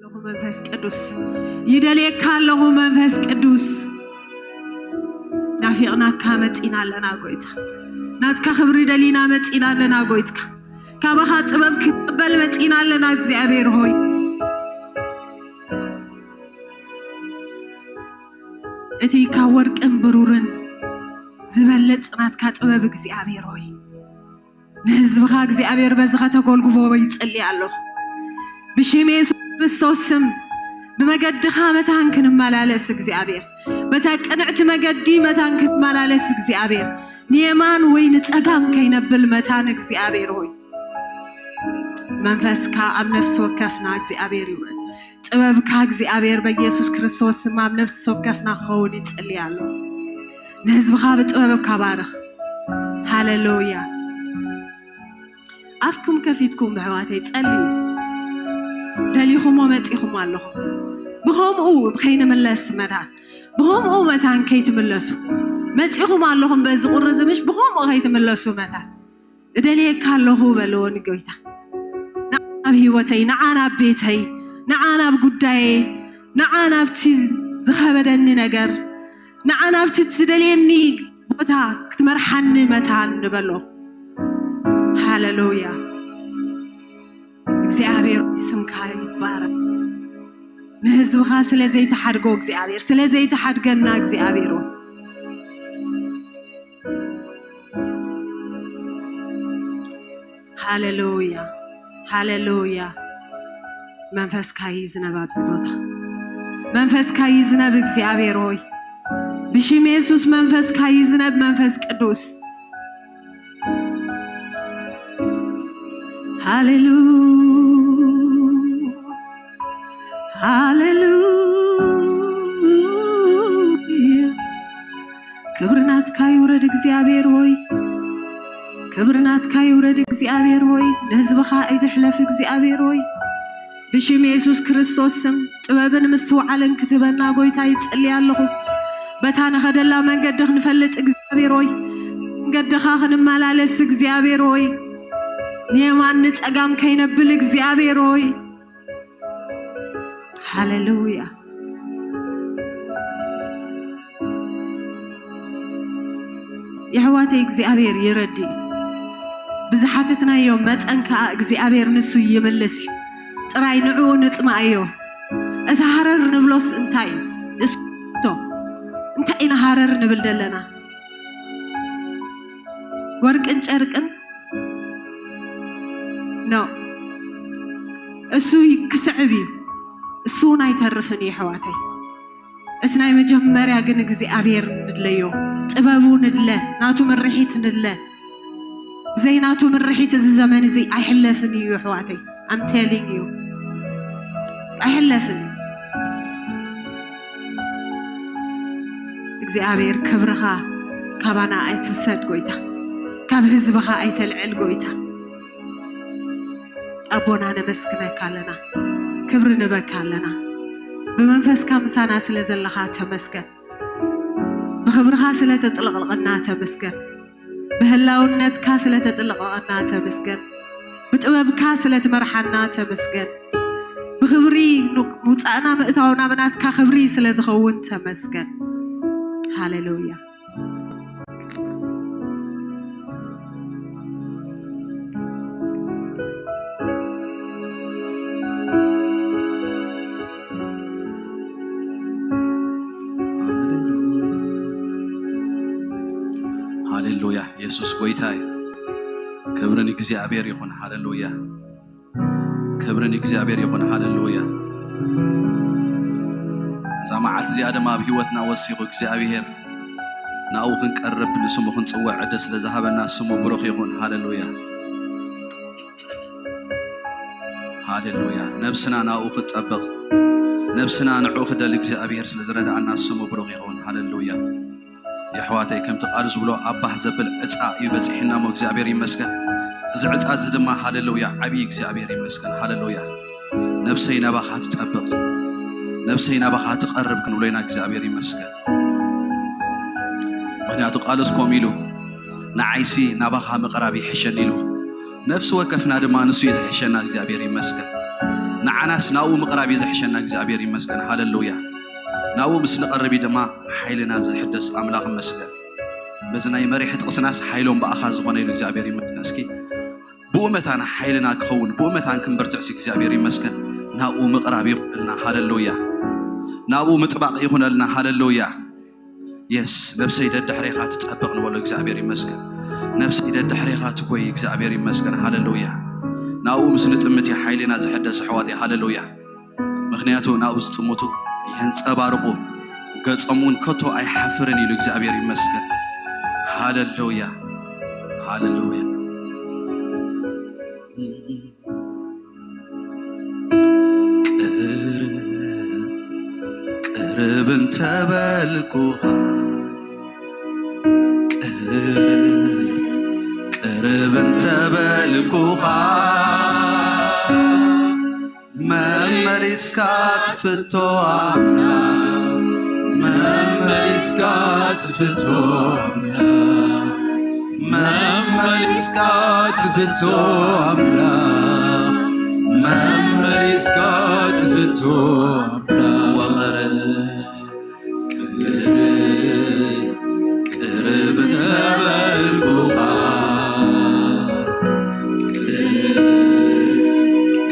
ኣለኹ መንፈስ ቅዱስ፣ ይደልየካ ኣለኹ መንፈስ ቅዱስ። ናፊቕናካ መጺና ኣለና ጎይታ፣ ናትካ ክብሪ ደሊና መጺና ኣለና ጎይትካ፣ ካባኻ ጥበብ ክንቅበል መጺና ኣለና እግዚኣብሔር ሆይ። እቲ ካብ ወርቅን ብሩርን ዝበልጽ ናትካ ጥበብ እግዚኣብሔር ሆይ፣ ንህዝብኻ እግዚኣብሔር በዚ ከተጎልጉቦ ይጽሊ ኣለኹ። ብሽም የሱስ ክርስቶስ ስም ብመገድኻ መታን ክንመላለስ እግዚኣብሔር፣ በታ ቅንዕቲ መገዲ መታን ክንመላለስ እግዚኣብሔር፣ ንየማን ወይ ንጸጋም ከይነብል መታን እግዚኣብሔር ሆይ፣ መንፈስካ ኣብ ነፍሲ ወከፍና እግዚኣብሔር ይውረድ። ጥበብካ እግዚኣብሔር በኢየሱስ ክርስቶስ ስም ኣብ ነፍሲ ወከፍና ክኸውን ይጽሊ ኣለኹ። ንህዝብኻ ብጥበብካ ባርኽ። ሃሌሉያ። ኣፍኩም ከፊትኩም ኣሕዋተይ ጸልዩ። ደሊኹሞ መጺኹም ኣለኹም። ብኸምኡ ከይንምለስ መታን፣ ብኸምኡ መታን ከይትምለሱ መጺኹም ኣለኹም። በዚ ቁሪ ዝምሽ ብኸምኡ ከይትምለሱ መታን እደልየካ ኣለኹ በልዎ ንጎይታ። ንዓ ናብ ህይወተይ፣ ንዓ ናብ ቤተይ፣ ንዓ ናብ ጉዳየይ፣ ንዓ ናብቲ ዝኸበደኒ ነገር፣ ንዓ ናብቲ ትደልየኒ ቦታ ክትመርሓኒ መታን ንበሎ። ሃሌሉያ። እግዚኣብሔር ስምካ ይባረክ። ንህዝብኻ ስለ ዘይተሓድጎ እግዚኣብሔር፣ ስለ ዘይተሓድገና እግዚኣብሔር ሆይ። ሃሌሉያ፣ ሃሌሉያ። መንፈስካ ይዝነብ ኣብዚ ቦታ። መንፈስካ ይዝነብ እግዚኣብሔር ሆይ። ብሽም የሱስ መንፈስካ ይዝነብ መንፈስ ቅዱስ። ሃሌሉያ፣ ሃሌሉያ። ክብሪ ናትካ ይውረድ እግዚኣብሔር ሆይ። ክብሪ ናትካ ይውረድ እግዚኣብሔር ሆይ። ንህዝብኻ ኣይትሕለፍ እግዚኣብሔር ሆይ። ብሽም የሱስ ክርስቶስ ስም ጥበብን ምስትውዓልን ክትበና ጎይታ ይጽሊ ኣለኹ። በታ ንኸደላ መንገዲ ክንፈልጥ እግዚኣብሔር ሆይ። መንገድኻ ክንመላለስ እግዚኣብሔር ሆይ። ንየማን ንጸጋም ከይነብል እግዚኣብሔር ሆይ። ሃሌሉያ። የሕዋተይ እግዚኣብሔር ይረዲ እዩ። ብዝሓተትናዮ መጠን ከኣ እግዚኣብሔር ንሱ ይምልስ እዩ። ጥራይ ንዕኡ ንጽማእዮ። እቲ ሃረር ንብሎስ እንታይ እዩ? እሱ እንታይ ኢና ሃረር ንብል ዘለና? ወርቅን ጨርቅን? ኖ። እሱ ክስዕብ እዩ። እሱ እውን ኣይተርፍን እዩ ኣሕዋተይ። እቲ ናይ መጀመርያ ግን እግዚኣብሔር ንድለዮ፣ ጥበቡ ንድለ፣ ናቱ ምርሒት ንድለ። ብዘይ ናቱ ምርሒት እዚ ዘመን እዚ ኣይሕለፍን እዩ ኣሕዋተይ። I'm telling you ኣይሕለፍን። እግዚኣብሔር ክብርኻ ካባና ኣይትውሰድ ጎይታ፣ ካብ ህዝብኻ ኣይተልዕል ጎይታ። ኣቦና ነመስግነካ ኣለና፣ ክብሪ ንበካ ኣለና። ብመንፈስካ ምሳና ስለ ዘለኻ ተመስገን። ብኽብርኻ ስለ ተጥለቕለቐና ተመስገን። ብህላውነትካ ስለ ተጥለቕለቐና ተመስገን። ብጥበብካ ስለ ትመርሓና ተመስገን። ብኽብሪ ኑ-፣ ምውፃእና ምእታውና ብናትካ ክብሪ ስለ ዝኸውን ተመስገን። ሃሌሉያ። ሃሌሉያ። የሱስ ጎይታ እዩ። ክብሪ ንእግዚኣብሔር ይኹን። ሃሌሉያ። ክብሪ ንእግዚኣብሔር ይኹን። ሃሌሉያ። እዛ መዓልቲ እዚኣ ድማ ኣብ ህይወትና ወሲኹ እግዚኣብሔር ናብኡ ክንቀርብ ንስሙ ክንጽውዕ ዕድል ስለ ዝሃበና ስሙ ብሩኽ ይኹን። ሃሌሉያ። ሃሌሉያ። ነብስና ናብኡ ክትጠብቕ፣ ነብስና ንዕኡ ክደሊ እግዚኣብሔር ስለ ዝረድኣና ስሙ ብሩኽ ይኹን። ሃሌሉያ። የሕዋተይ ከምቲ ቃሉ ዝብሎ ኣብ ባህ ዘብል ዕፃ እዩ በፂሕና እሞ እግዚኣብሔር ይመስገን። እዚ ዕፃ እዚ ድማ ሃሌሉያ ዓብዪ እግዚኣብሔር ይመስገን። ሃሌሉያ። ነብሰይ ናባኻ ትጠብቕ፣ ነብሰይ ናባኻ ትቐርብ ክንብሎ ኢና እግዚኣብሔር ይመስገን። ምኽንያቱ ቃሉስ ከምኡ ኢሉ ንዓይሲ ናባኻ ምቕራብ ይሕሸኒ ኢሉ ነፍሲ ወከፍና ድማ ንሱ እዩ ዝሕሸና። እግዚኣብሔር ይመስገን። ንዓናስ ናብኡ ምቕራብ እዩ ዝሕሸና። እግዚኣብሔር ይመስገን፣ ሃለሉያ። ናብኡ ምስ ንቐርብ እዩ ድማ ሓይልና ዝሕደስ። ኣምላኽ ይመስገን። በዚ ናይ መሪሕ ጥቕስናስ ሓይሎም ብኣኻ ዝኾነ ኢሉ እግዚኣብሔር ይመስገን። እስኪ ብኡ መታን ሓይልና ክኸውን፣ ብኡ መታን ክንበርትዕሲ እግዚኣብሔር ይመስገን። ናብኡ ምቕራብ ይኹነልና፣ ሃለሉያ። ናብኡ ምጥባቕ ይኹነልና፣ ሃለሉያ። የስ፣ ነፍሰይ ደድሕሬኻ ትጠብቕ ንበሎ። እግዚኣብሔር ይመስገን። ነፍሰይ ደድሕሬኻ ትጎይ። እግዚኣብሔር ይመስገን። ሃለሉያ። ናብኡ ምስ ንጥምት እዩ ሓይልና ዝሕደስ፣ ኣሕዋተይ። ሃለሉያ። ምኽንያቱ ናብኡ ዝጥምቱ የንጸባርቑ፣ ገጾም እውን ከቶ ኣይሓፍርን ኢሉ። እግዚኣብሔር ይመስገን። ሃለሉያ። ሃለሉያ። ቅርብ፣ ቅርብ እንተበልኩኻ፣ ቅርብ፣ ቅርብ እንተበልኩኻ፣ መመሊስካ ትፍቶ ኣምላኽ፣ መመሊስካ ትፍቶ ኣምላኽ፣ መመሊስካ ትፍቶ ኣምላኽ፣ መመሊስካ ትፍቶ ኣምላኽ። ወቕርብ፣ ቅርብ፣ ቅርብ እንተበልኩኻ፣ ቅርብ፣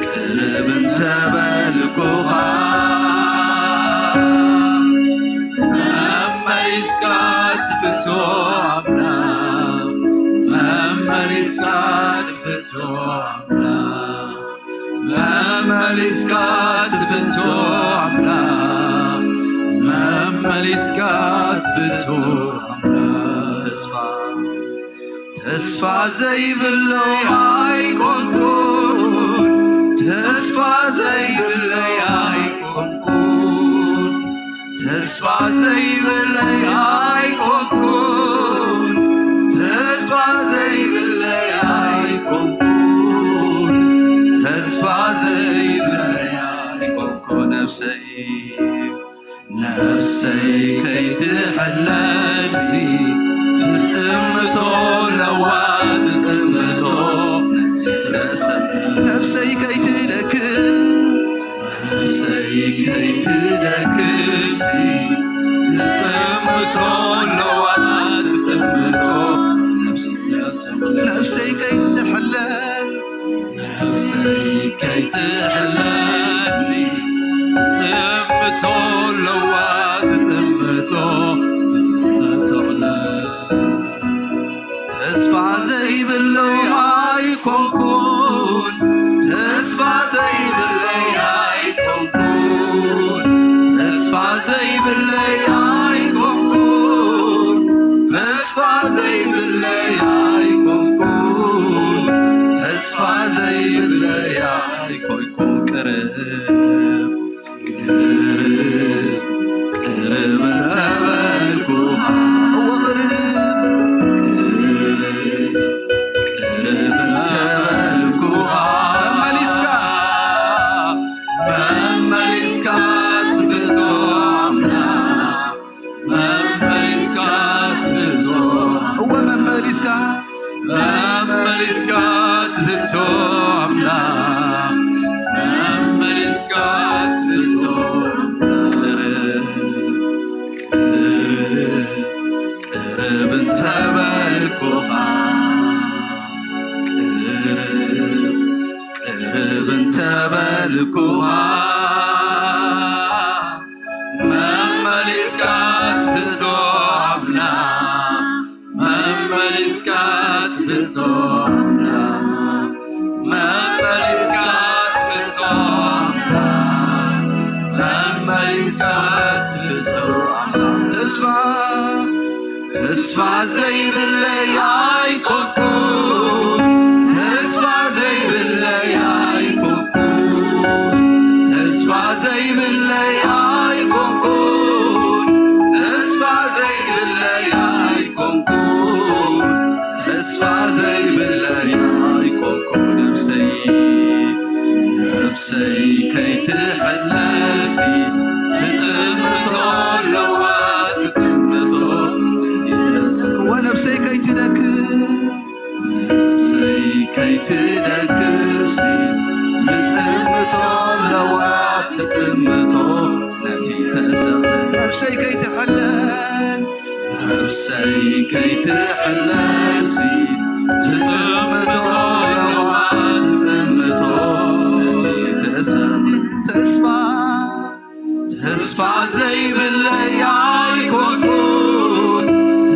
ቅርብ እንተበልኩኻ፣ መመሊስካ ትፍቶ ኣምላኽ፣ መመሊስካ ትፍቶ ኣምላኽ፣ መመሊስካ ትፍቶ ኣምላኽ፣ መመሊስካ ትፍቶ ኣምላኽ። ተስፋ፣ ተስፋ ዘይብለይ ኣይኮንኩን፣ ተስፋ ዘይብለይ ኣይኮንኩን፣ ተስፋ ዘይብለይ ኣይኮንኩን፣ ተስፋ ዘይብለይ ኣይኮንኩን፣ ተስፋ ዘይብለይ ኣይኮንኩን። ነፍሰይ፣ ነፍሰይ ከይትሕለሲ ትጥምቶ ኣለዋ፣ ትጥምቶ። ነፍሰይ ከይትደክም፣ ነፍሰይ ከይትደክምሲ ትጥምቶ ኣለዋ፣ ትጥምቶ። ነፍሰይ ከይትሕለል፣ ነፍሰይ ከይትሕለልሲ ትጥምቶ ኣለዋ፣ ትጥምቶ። ተስፋ ዘይብለይ ኣይኮንኩን፣ ተስፋ ዘይብለይ ኣይኮንኩን፣ ተስፋ ዘይብለይ ኣይኮንኩን፣ ተስፋ ዘይብለይ ኣይኮንኩን፣ ተስፋ ዘይብለይ ኣይኮንኩን። ቅርብ፣ ቅርብ፣ ቅርብ እንተበልኩኻ፣ እወ ቅርብ፣ ቅርብ፣ ቅርብ እንተበልኩኻ፣ መመሊስካ፣ መመሊስካ ትፍቶ ኣምላኽ፣ መመሊስካ ትፍቶ፣ እወ መመሊስካ፣ መመሊስካ ትፍቶ ኣምላኽ፣ መመሊስካ ትፍቶ ኣምላኽ። ቅርብ፣ ቅርብ፣ ቅርብ እንተበልኩኻ፣ ቅርብ፣ ቅርብ እንተበልኩኻ፣ መመሊስካ ትፍቶ ኣምላኽ፣ መመሊስካ ትፍቶ ኣምላኽ፣ መመሊስካ ትፍቶ ኣምላኽ፣ መመሊስካ ትፍቶ ኣምላኽ። ተስፋ፣ ተስፋ ዘይብለይ ኣይኮንኩን፣ ተስፋ ዘይብለይ ኣይኮንኩን፣ ተስፋ ዘይብለይ ኣይኮንኩን፣ ተስፋ ዘይብለይ ኣይኮንኩን፣ ተስፋ ዘይብለይ ኣይኮንኩን። ነፍሰይ፣ ነፍሰይ ከይትሕለልሲ ትጥምቶ ኣለዋ፣ ትጥምቶ። ወነፍሰይ ከይትደክም፣ ነፍሰይ ከይትደክምሲ ትጥምቶ ኣለዋ፣ ትጥምቶ ነቲ ተዘኽረ። ነፍሰይ ከይትሕለል፣ ነፍሰይ ከይትሕለልሲ፣ ትጥምቶ ኣለዋ፣ ትጥምቶ ነቲ ተዘኽረ። ተስፋ፣ ተስፋ ዘይብለይ ኣይኮንኩን፣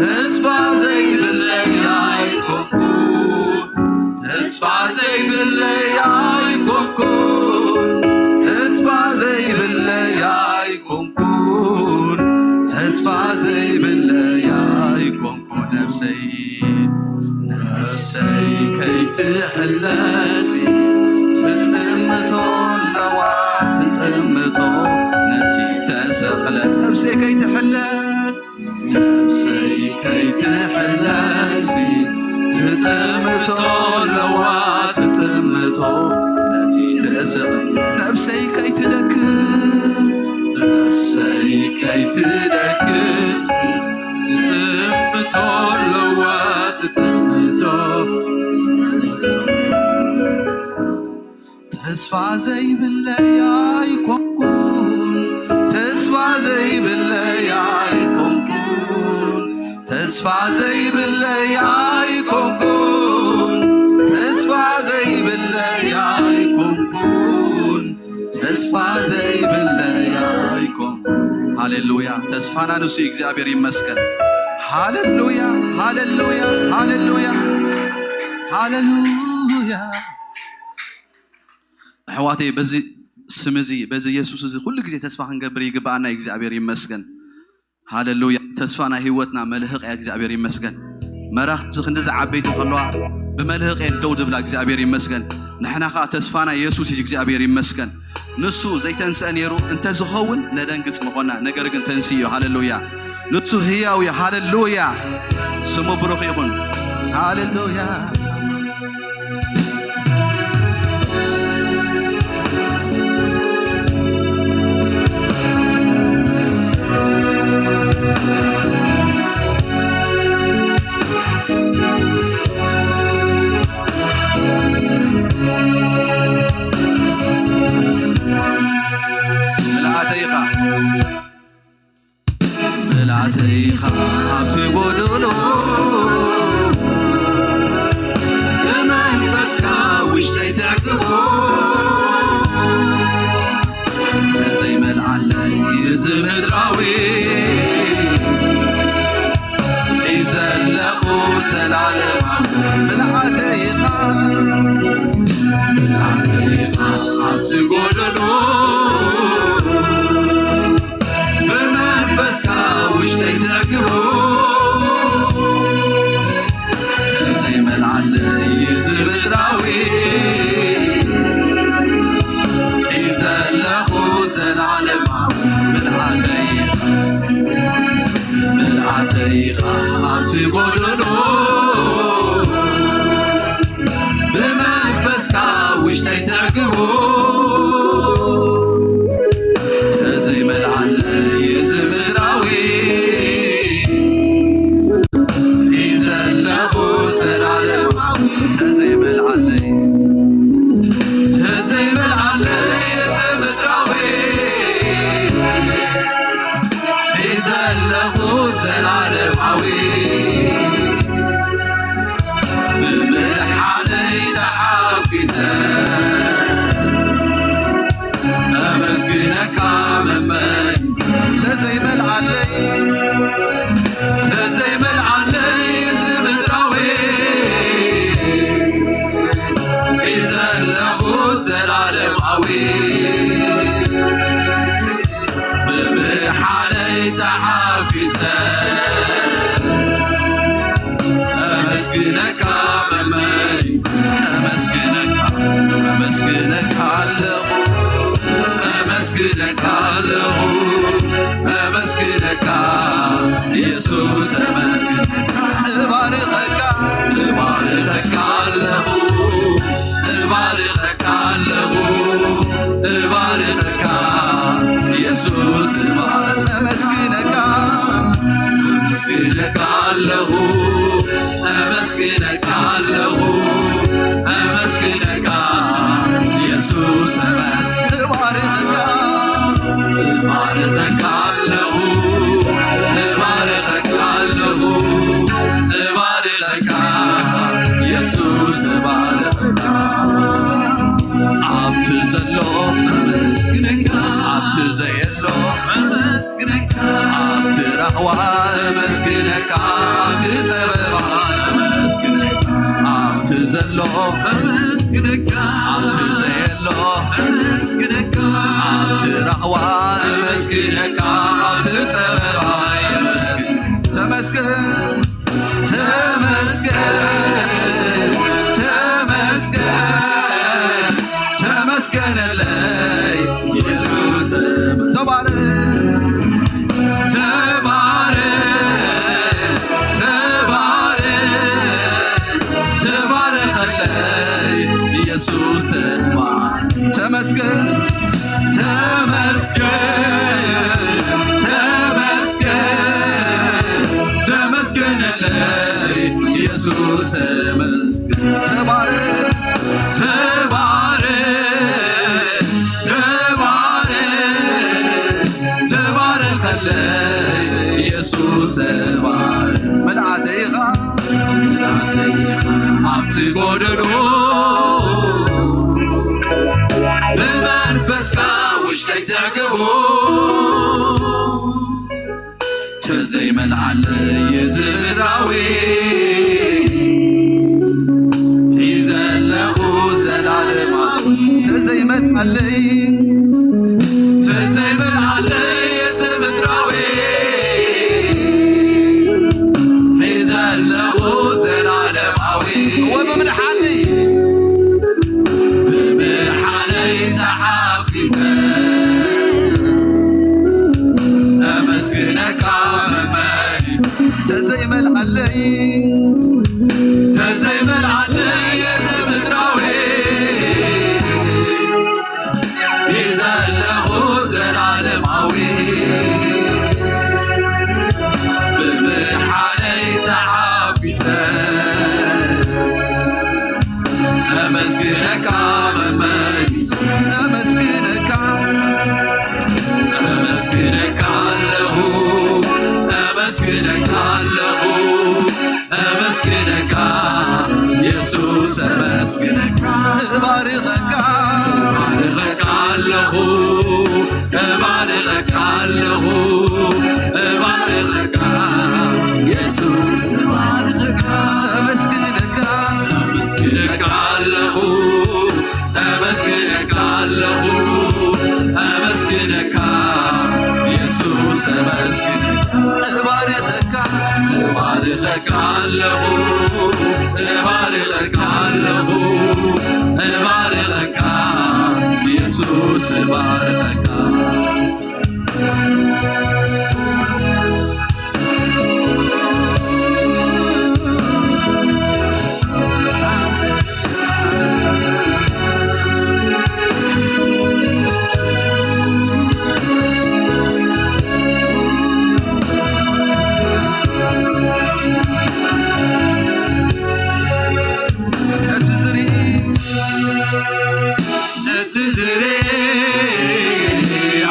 ተስፋ ዘይብለይ ኣይኮንኩን፣ ተስፋ ዘይብለይ ኣይኮንኩን፣ ተስፋ ዘይብለይ ኣይኮንኩን፣ ተስፋ ዘይብለይ ኣይኮንኩን፣ ነፍሰይ፣ ነፍሰይ ከይትሕለሲ፣ ትጥምቶ ኣለዋ፣ ትጥምቶ ነቲ ተሰቕለ። ነፍሰይ ከይትሕለል፣ ነፍሰይ ከይትሕለልሲ፣ ትጥምቶ ኣለዋ፣ ትጥምቶ ነቲ ተሰቕለ። ነፍሰይ ከይትደክም፣ ነፍሰይ ከይትደክምሲ፣ ትጥምቶ ኣለዋ፣ ትጥምቶ። ተስፋ ዘይብለይ ኣይኮንኩን፣ ተስፋ ዘይብለይ ኣይኮንኩን፣ ተስፋ ዘይብለይ ኣይኮንኩን፣ ተስፋ ዘይብለይ ኣይኮንኩን፣ ተስፋ ዘይብለይ ኣይኮንኩን። ሃሌሉያ! ተስፋና ንሱ እዩ። እግዚኣብሔር ይመስገን። ሃሌሉያ! ሃሌሉያ! ሃሌሉያ! ሃሌሉያ! ኣሕዋተይ፣ በዚ ስም እዚ፣ በዚ የሱስ እዚ ኩሉ ግዜ ተስፋ ክንገብር ይግብኣና። እግዚኣብሔር ይመስገን። ሃሌሉያ። ተስፋ ናይ ህይወትና መልህቕ እያ። እግዚኣብሔር ይመስገን። መራኽብ ክንዲዚ ዓበይቲ ከለዋ ብመልህቕ እየን ደው ዝብላ። እግዚኣብሔር ይመስገን። ንሕና ኸኣ ተስፋና የሱስ እዩ። እግዚኣብሔር ይመስገን። ንሱ ዘይተንስአ ነይሩ እንተዝኸውን ነደንግጽ ምኾና፣ ነገር ግን ተንስኡ እዩ። ሃሌሉያ። ንሱ ህያው እዩ። ሃሌሉያ። ስሙ ብሩኽ ይኹን። ሃሌሉያ። ምልኣተይ ኢኻ። ምልኣተይኻ ኣብቲ ጎደሎ ብመንፈስካ ውሽጠይ ትዕግቦ። ዘይመልኣለይ እዚ ምድራዊ ሒዘለኹ ዘላለማዊ ምልኣተይኻ። ምልኣተይኻ ኣብቲ ጎደሎ ብመንፈስካ ውሽጠይ ትዕግቦ። ዘይመልኣለይ እዚ ምድራዊ ሒዘለኹ ዘላለማዊ ምልኣተይ፣ ምልኣተይኻ ኣብቲ ጎደሎ ብመንፈስካ ውሽጠይ ትዕግቦ። ተዘይመልኣለይ እዚ ምድራዊ ሒዘለኹ ዘላለማዊ። ተዘይመልኣለይ፣ ተዘይመልኣለይ እዚ ምድራዊ ሒዘለኹ ዘላለማዊ። ብምድሓነይ ተሓጒሰ ኣመስግነካ መመሊሰ። ተዘይመልኣለይ፣ ተዘይመልኣለይ እዚ ምድራዊ ሒዘለኹ ዘላለማዊ። ብምድሓነይ ተሓጒሰ ኣመስግነካ መመሊስ። ኣመስግነካ፣ ኣመስግነካ ኣለኹ፣ ኣመስግነካ ኣለኹ፣ ኣመስግነካ የሱስ፣ ኣመስግነካ፣ እባርኸካ፣ እባርኸካ ኣለኹ፣ እባርኸካ ኣለኹ፣ እባርኸካ የሱስ፣ እባር-፣ ኣመስግነካ፣ ኣመስግነካ ኣለኹ፣ ኣመስግነካ ኣለኹ፣ ኣመስግነካ የሱስ። ኣለኹ፣ እባርኸካ ኣለኹ፣ እባርኸካ የሱስ፣ እባርኸካ። ኣብቲ ዘሎ ኣመስግነካ፣ ኣብቲ ዘየሎ ኣመስግነካ፣ ኣብቲ ራህዋ ኣመስግነካ፣ ኣብቲ ጸበባ ኣመስግነካ፣ ኣብቲ ዘሎ ኣመስግነካ፣ ኣብቲ ዘየሎ ኣመስግነካ፣ ኣብቲ ራህዋ ኣመስግነካ፣ ኣብቲ ጸበባ ኣመስግነካ። ተመስገን፣ ተመስገን፣ ተመስገን፣ ተመስገነለይ የሱስ። ተባረክ፣ ተባረክ፣ ተባረክ፣ ተባረኸለይ የሱስ። ተባ-፣ ተመስገን፣ ተመስገን፣ ተመስገን፣ ተመስገነለይ የሱስ። ተመስገን፣ ተባረክ፣ ተባረክ፣ ተባረክ፣ ተባረኸለይ የሱስ። ተባረክ። ምልኣተይ ኢኻ፣ ምልኣተይ ኢኻ፣ ኣብቲ ጎደሎ ብመንፈስካ ውሽጠይ ትዕግቦ። ተዘይመልኣለይ እዚ ምድራዊ ሒዘ ኣለኹ ዘላለማዊ። ተዘይመልኣለይ፣ ተዘይመልኣለይ እዚ ምድራዊ ሒዘ ኣለኹ ዘላለማዊ። እወ ብምድሓነይ፣ ብምድሓነይ ተሓ ኣመስግነካ መመሊስ። ተዘይመልኣለይ፣ ተዘይመልኣለይ እዚ ምድራዊ ሒዘ ኣለኹ ዘላለማዊ። ብምድሓነይ ተሓጒሰ ኣመስግነካ መመሊስ። ኣመስግነካ፣ ኣመስግነካ ኣለኹ፣ ኣመስግነካ ኣለኹ፣ ኣመስግነካ የሱስ፣ ኣመስግነካ፣ እባርኸካ፣ እባርኸካ ኣለኹ፣ እባርኸካ ኣለኹ፣ እባርኸካ የሱስ፣ እባርኸካ፣ ኣመስግነካ፣ ኣመስግነካ ኣለኹ፣ ኣመስግነካ ኣለኹ፣ ኣመስግነካ የሱስ፣ ኣመስግነካ፣ እባርኸካ፣ እባርኸካ ኣለኹ፣ እባርኸካ ኣለኹ፣ እባርኸካ የሱስ፣ እባርኸካ። ነቲ ዝርኢ፣ ነቲ ዝርኢ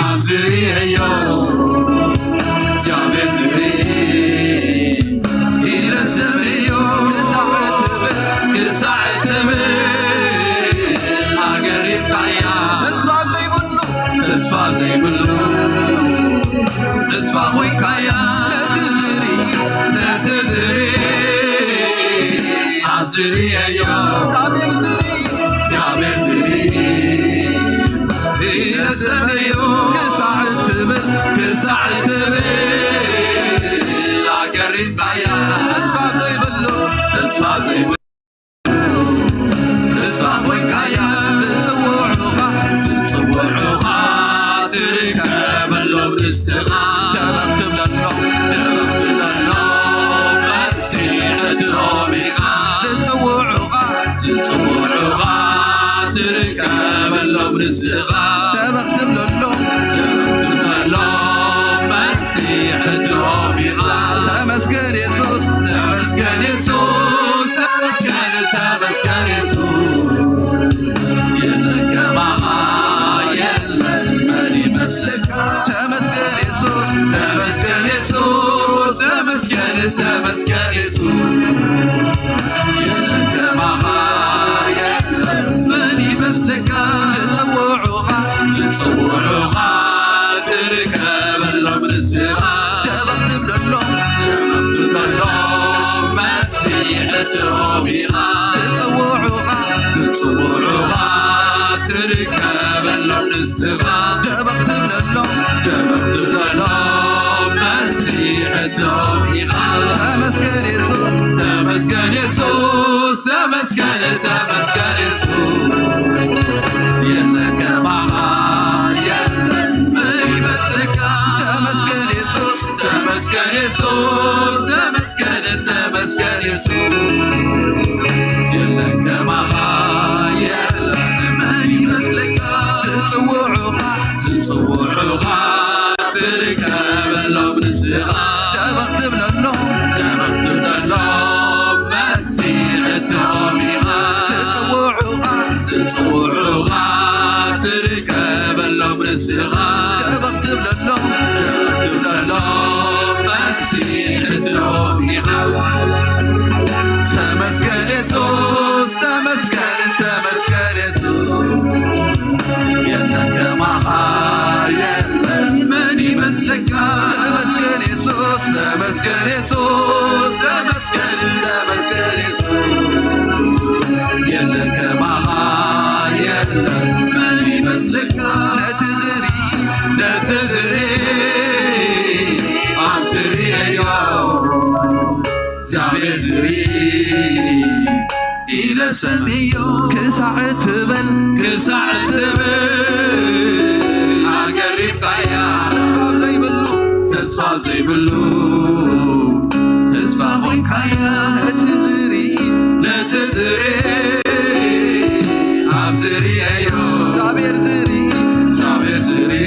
ኣብ ዝርእዮ እግዚኣብሔር ዝርኢ ኢለ ሰምዮ። ክሳዕ ትብል፣ ክሳዕ ትብል ኣገሪምካያ። ተስፋ ዘይብሉ፣ ተስፋ ዘይብሉ ተስፋ ኮይንካያ። ነቲ ዝርኢ፣ ነቲ ዝርኢ ኣብ ዝርእዮ እግዚኣብሔር ዝርኢ፣ እግዚኣብሔር ዝርኢ ኢለ ሰምዮ። ክሳዕ ትብል፣ ክሳዕ ትብል ኣገሪምካያ። ተስፋ ዘይብሉ፣ ተስፋ ዘይብሉ ተስፋ ኮይንካያ። ዝጽውዑኻ፣ ዝጽውዑኻ ትርከበሎም ንስኻ። ደበኽ ትብለሎም፣ ደበኽ ትብለሎም መልሲ ሕቶኦም ኢኻ። ዝጽውዑኻ፣ ዝጽውዑኻ ትርከበሎም ንስኻ። ደበኽ ትብለሎም፣ ደበኽ ትብለሎም መልሲ ሕቶኦም ኢኻ። ተመስገን የሱስ፣ ተመስገን የሱስ፣ ተመስገን፣ ተመስገን የሱስ። የለን ከማኻ የለን፣ መን ይመስለካ? ተመስገን የሱስ፣ ተመስገን የሱስ፣ ተመስገን፣ ተመስገን የሱስ። የለን ከማኻ የለን፣ መን ይመስለካ? ዝጽውዑኻ፣ ዝጽውዑኻ ትርከበሎም ንስኻ። ደበኽ ትብለሎም፣ ደበኽ ትብለሎም፣ መልሲ ሕቶኦም ኢኻ። ዝጽውዑኻ፣ ዝጽውዑኻ ትርከበሎም ንስኻ። ደበኽ ትብለሎም፣ ደበኽ ትብለሎም፣ መልሲ ሕቶኦም ኢኻ። ተመስገን የሱስ፣ ተመስገን የሱስ፣ ተመስገን፣ ተመስገን የሱስ። የለን ከማኻ የለን፣ መን ይመስለካ? ተመስገን የሱስ፣ ተመስገን የሱስ፣ ተመስገን፣ ተመስገን የሱስ። የለን ከማኻ የለን፣ መን ይመስለካ? ዝጽውዑኻ፣ ዝጽውዑኻ ትርከበሎም ንስኻ። ደበኽ ትብለሎም፣ ደበኽ ትብለሎም፣ መልሲ ሕቶኦም ኢኻ። ዝጽውዑኻ፣ ዝጽውዑኻ ትርከበሎም ንስኻ። ደበኽ ትብለሎም፣ ደበኽ ትብለሎም፣ መልሲ ሕቶኦም ኢኻ። ተመስገን የሱስ፣ ተመስገን፣ ተመስገን የሱስ። የለን ከማኻ የለን፣ መን ይመስለካ? ተመስገን የሱስ፣ ተመስገን የሱስ፣ ተመስገን፣ ተመስገን የሱስ። የለን ከማኻ የለን፣ መን ይመስለካ? ነቲ ዝርኢ፣ ነቲ ዝርኢ ኣብ ዝርእዮ፣ እግዚኣብሔር ዝርኢ ኢለ ሰምዮ። ክሳዕ ትብል፣ ክሳዕ ትብል ኣገሪምካያ። ተስፋ ኣብ ዘይብሉ፣ ተስፋ ኣብ ዘይብሉ ተስፋ ኾንካያ። ነቲ ዝርኢ፣ ነቲ ዝርኢ ኣብ ዝርእዮ፣ እግዚኣብሔር ዝርኢ፣ እግዚኣብሔር ዝርኢ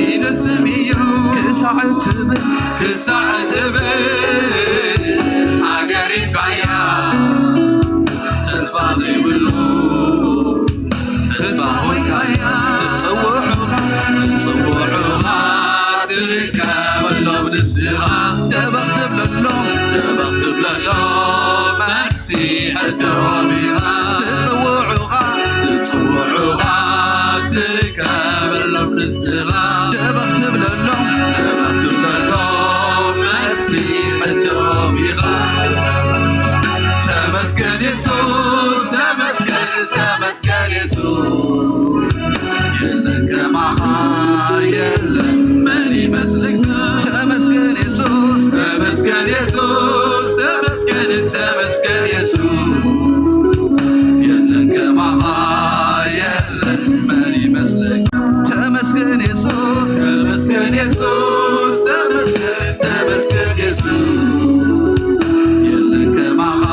ኢለ ሰምዮ። ክሳዕ ትብል፣ ክሳዕ ትብል ኣገሪምካያ። ተስፋ ዘይብሉ ተስፋ ኾንካያ። ዝጽውዑኻ፣ ዝጽውዑኻ ትርከበሎም ንስኻ። ደበኽ ትብለሎም፣ ደበኽ ትብለሎም፣ መልሲ ሕቶኦም ኢኻ። ዝጽውዑኻ፣ ዝጽውዑኻ ትርከበሎም ንስኻ። ደበኽ ትብለሎም፣ ደበኽ ትብለሎም፣ መልሲ ሕቶኦም ኢኻ። ተመስገን የሱስ፣ ተመስገን፣ ተመስገን የሱስ። የለን ከማኻ የለን፣ መን ይመስለካ? ተመስገን የሱስ፣ ተመስገን የሱስ፣ ተመስገን፣ ተመስገን የሱስ። የለን ከማኻ የለን፣ መን ይመስለካ? ተመስገን የሱስ፣ ተመስገን የሱስ፣ ተመስገን፣ ተመስገን የሱስ። የለን ከማኻ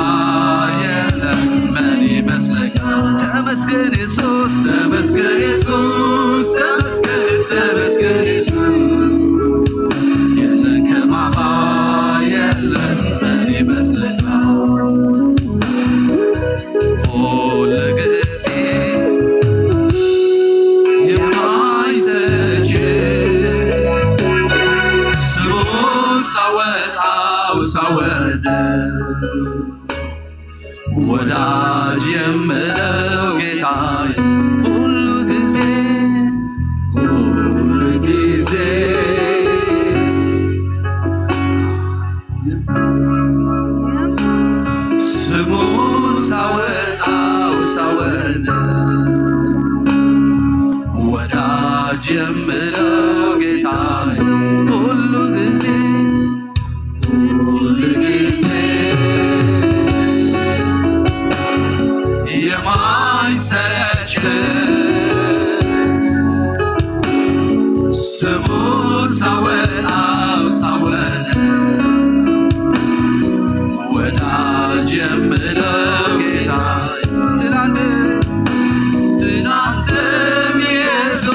የለን፣ መን ይመስለካ? ተመስገን የሱስ፣ ተመስገን የሱስ፣ ተመስገን፣ ተመስገን የሱስ። የለን ከማኻ የለን፣ መን ይመስለካ? ሁል ጊዜ የማይሰለች ስሙን ሳወጣው ሳወርደው ወዳጅ የምለው ጌታዬ ሁሉ ጊዜ፣ ሁሉ ጊዜ ስሙን ሳወጣው ሳወርደው ወዳጅ የምለው ጌታዬ ሁሉ ጊዜ፣ ሁሉ ጊዜ የማይሰለች ስሙን ሳወጣው ሳወርደው ወዳጅ የምለው ጌታ ትናንት፣ ትናንትም ኢየሱስ፣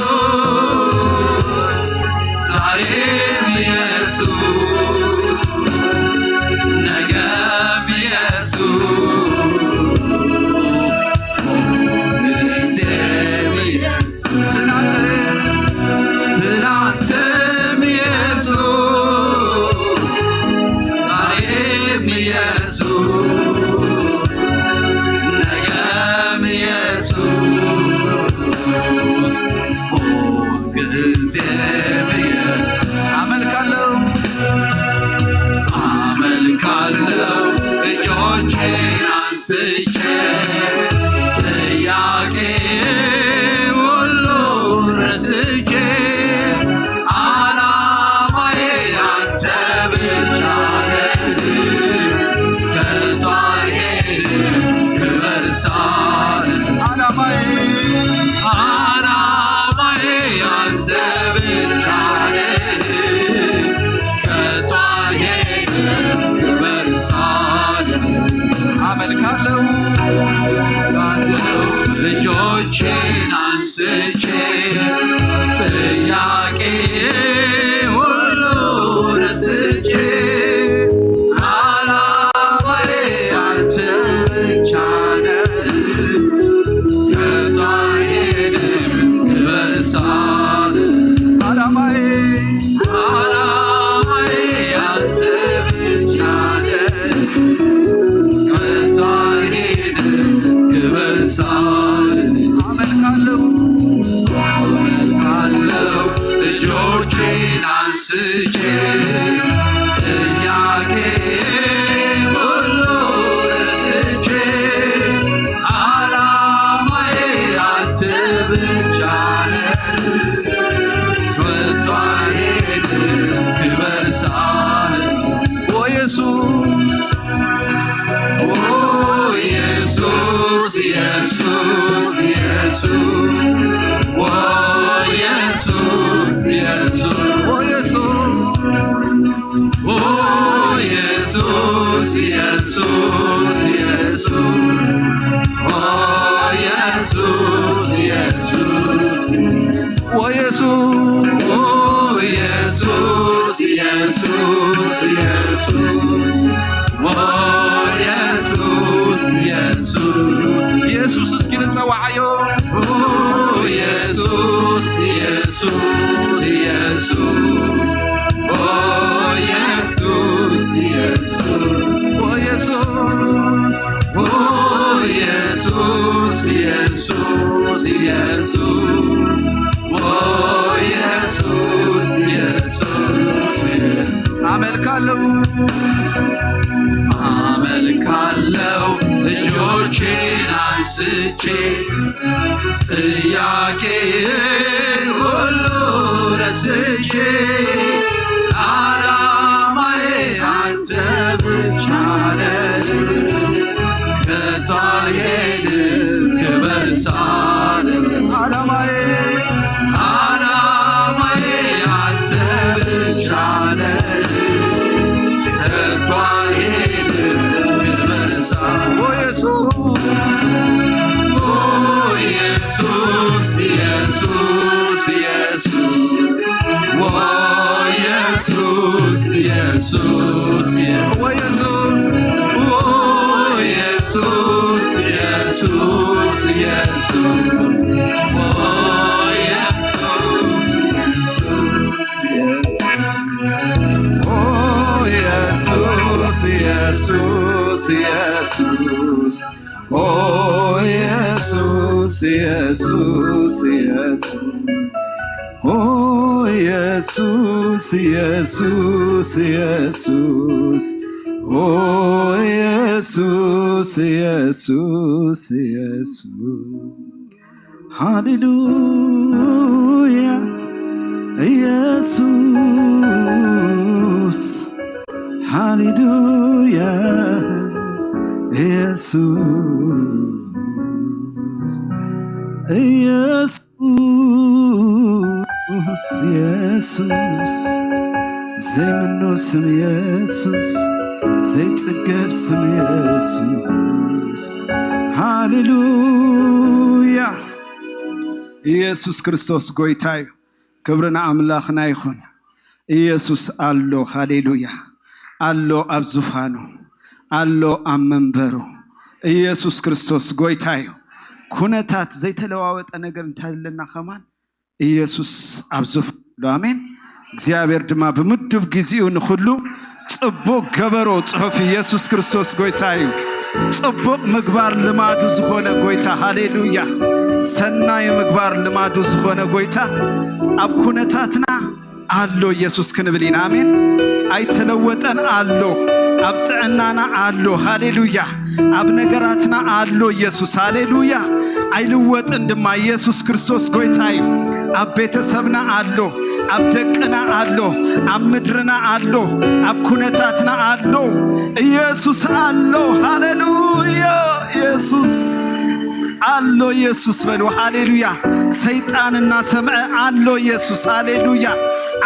ዛሬም ኢየሱስ፣ ነገም ኢየሱስ፣ ሁልጊዜም ኢየሱስ። ትናንት፣ ትናንት አመልካለሁ፣ አመልካለሁ እጆቼን አንስቼ ጥያቄ ሁሉ ረስቼ አላማዬ አንተ ብቻ ነህ። ከቶ አልሄድም ክበር ሳልል አላማዬ አላማዬ አንተ ብቻ ነህ። ከቶ አልሄድም ክበር ሳልል አመልካለሁ እጆቼን አንስቼ ጥያቄ ሁሉ ረስቼ አላማዬ አንተ ብቻ ነህ። ከቶ አልሄድም ክበር ሳልል አላማዬ አላማዬ አንተ ብቻ ነህ። ከቶ አልሄድም ክበር ሳልል አመልካለሁ አመልካለሁ እጆቼን አንስቼ ጥያቄ ሁሉ ረስቼ አላማዬ አንተ ብቻ ነህ። ከቶ አልሄድም ክበር ሳልል ኦ ኢየሱስ ኦ ኢየሱስ ኢየሱስ ኢየሱስ ኦ ኢየሱስ ኢየሱስ ኦ ኢየሱስ ኦ ኢየሱስ ኢየሱስ ኢየሱስ ኦ ኢየሱስ ኢየሱስ ኦ ኢየሱስ ኦ ኢየሱስ ኢየሱስ ኢየሱስ ኦ ኢየሱስ ኢየሱስ ኢየሱስ እስኪ ንጸዋዓዮ ኦ ኢየሱስ ኢየሱስ ኢየሱስ ኦ ኢየሱስ ኢየሱስ ኦ ኢየሱስ ኦ ኢየሱስ ኢየሱስ ኢየሱስ ኦ ኢየሱስ ኢየሱስ አመልካለሁ አመልካለሁ እጆቼን አንስቼ ጥያቄ ሁሉ ረስቼ አላማዬ አንተ ብቻ ነህ። ከቶ አልሄድም ክበር ሳልል አላማዬ አላማዬ አንተ ብቻ ነህ። ከቶ አልሄድም ክበር ሳልል ኦ ኢየሱስ ኦ ኢየሱስ ኢየሱስ ኢየሱስ ኦ ኢየሱስ ኢየሱስ ኦ ኢየሱስ ኦ ኢየሱስ ኢየሱስ ኢየሱስ ኦ ኢየሱስ ኢየሱስ ኢየሱስ ኦ ኢየሱስ ኢየሱስ ኢየሱስ ኦ ኢየሱስ ኢየሱስ ኢየሱስ ኦ ኢየሱስ ኢየሱስ ኢየሱስ ኦ ኢየሱስ ኢየሱስ ኢየሱስ ሃሌሉያ ኢየሱስ ሃሌሉያ ኢየሱስ ኢየሱስ ኢየሱስ ዘይምኖ ስም ኢየሱስ ዘይጽገብ ስም ኢየሱስ ሃሌሉያ ኢየሱስ ክርስቶስ ጎይታ እዩ። ክብሪ ንኣምላኽና ይኹን። ኢየሱስ ኣሎ፣ ሃሌሉያ ኣሎ፣ ኣብ ዙፋኑ ኣሎ፣ ኣብ መንበሩ ኢየሱስ ክርስቶስ ጎይታ እዩ። ኩነታት ዘይተለዋወጠ ነገር እንተሃለና ከማን ኢየሱስ ኣብ ዙፋኑ ኣሎ። ኣሜን። እግዚኣብሔር ድማ ብምዱብ ግዜኡ ንኹሉ ጽቡቕ ገበሮ። ጽሑፍ ኢየሱስ ክርስቶስ ጎይታ እዩ። ጽቡቕ ምግባር ልማዱ ዝኾነ ጎይታ፣ ሃሌሉያ። ሰናይ ምግባር ልማዱ ዝኾነ ጎይታ ኣብ ኩነታትና ኣሎ ኢየሱስ ክንብል ኢና። ኣሜን። ኣይተለወጠን ኣሎ። ኣብ ጥዕናና ኣሎ። ሃሌሉያ። ኣብ ነገራትና ኣሎ ኢየሱስ። ሃሌሉያ። ኣይልወጥን ድማ። ኢየሱስ ክርስቶስ ጎይታ እዩ። ኣብ ቤተሰብና ኣሎ። ኣብ ደቅና ኣሎ። ኣብ ምድርና ኣሎ። ኣብ ኩነታትና ኣሎ። ኢየሱስ ኣሎ። ሃሌሉያ። ኢየሱስ ኣሎ። ኢየሱስ በሉ። ሃሌሉያ። ሰይጣን እናሰምዐ ኣሎ ኢየሱስ። ሃሌሉያ።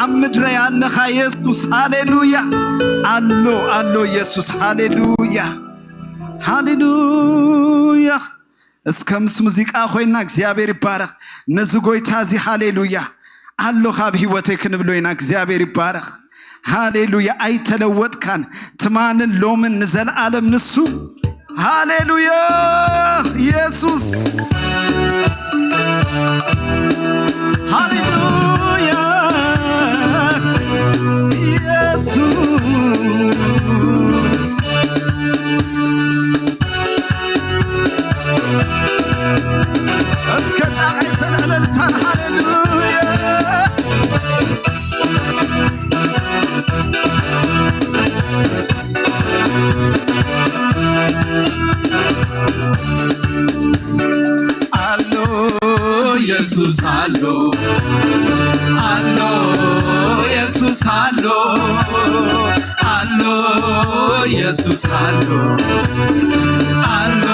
ኣብ ምድረ ያለኻ ኢየሱስ። ሃሌሉያ። ኣሎ፣ ኣሎ ኢየሱስ። ሃሌሉያ። ሃሌሉያ። እስከ ምስ ሙዚቃ ኮይና እግዚኣብሔር ይባረኽ። ነዚ ጎይታ እዚ ሃሌሉያ ኣሎ ካብ ህይወተይ ክንብሎ ኢና። እግዚኣብሔር ይባረኽ። ሃሌሉያ። ኣይተለወጥካን። ትማንን ሎምን ንዘለዓለም ንሱ። ሃሌሉያ። ኢየሱስ። ሃሌሉያ። ኢየሱስ። እስከ ጣዕይተን ዕልልታን ሃሌሉያ። ኣሎ ኢየሱስ ኣሎ፣ ኣሎ ኢየሱስ ኣሎ፣ ኣሎ ኢየሱስ ኣሎ፣ ኣሎ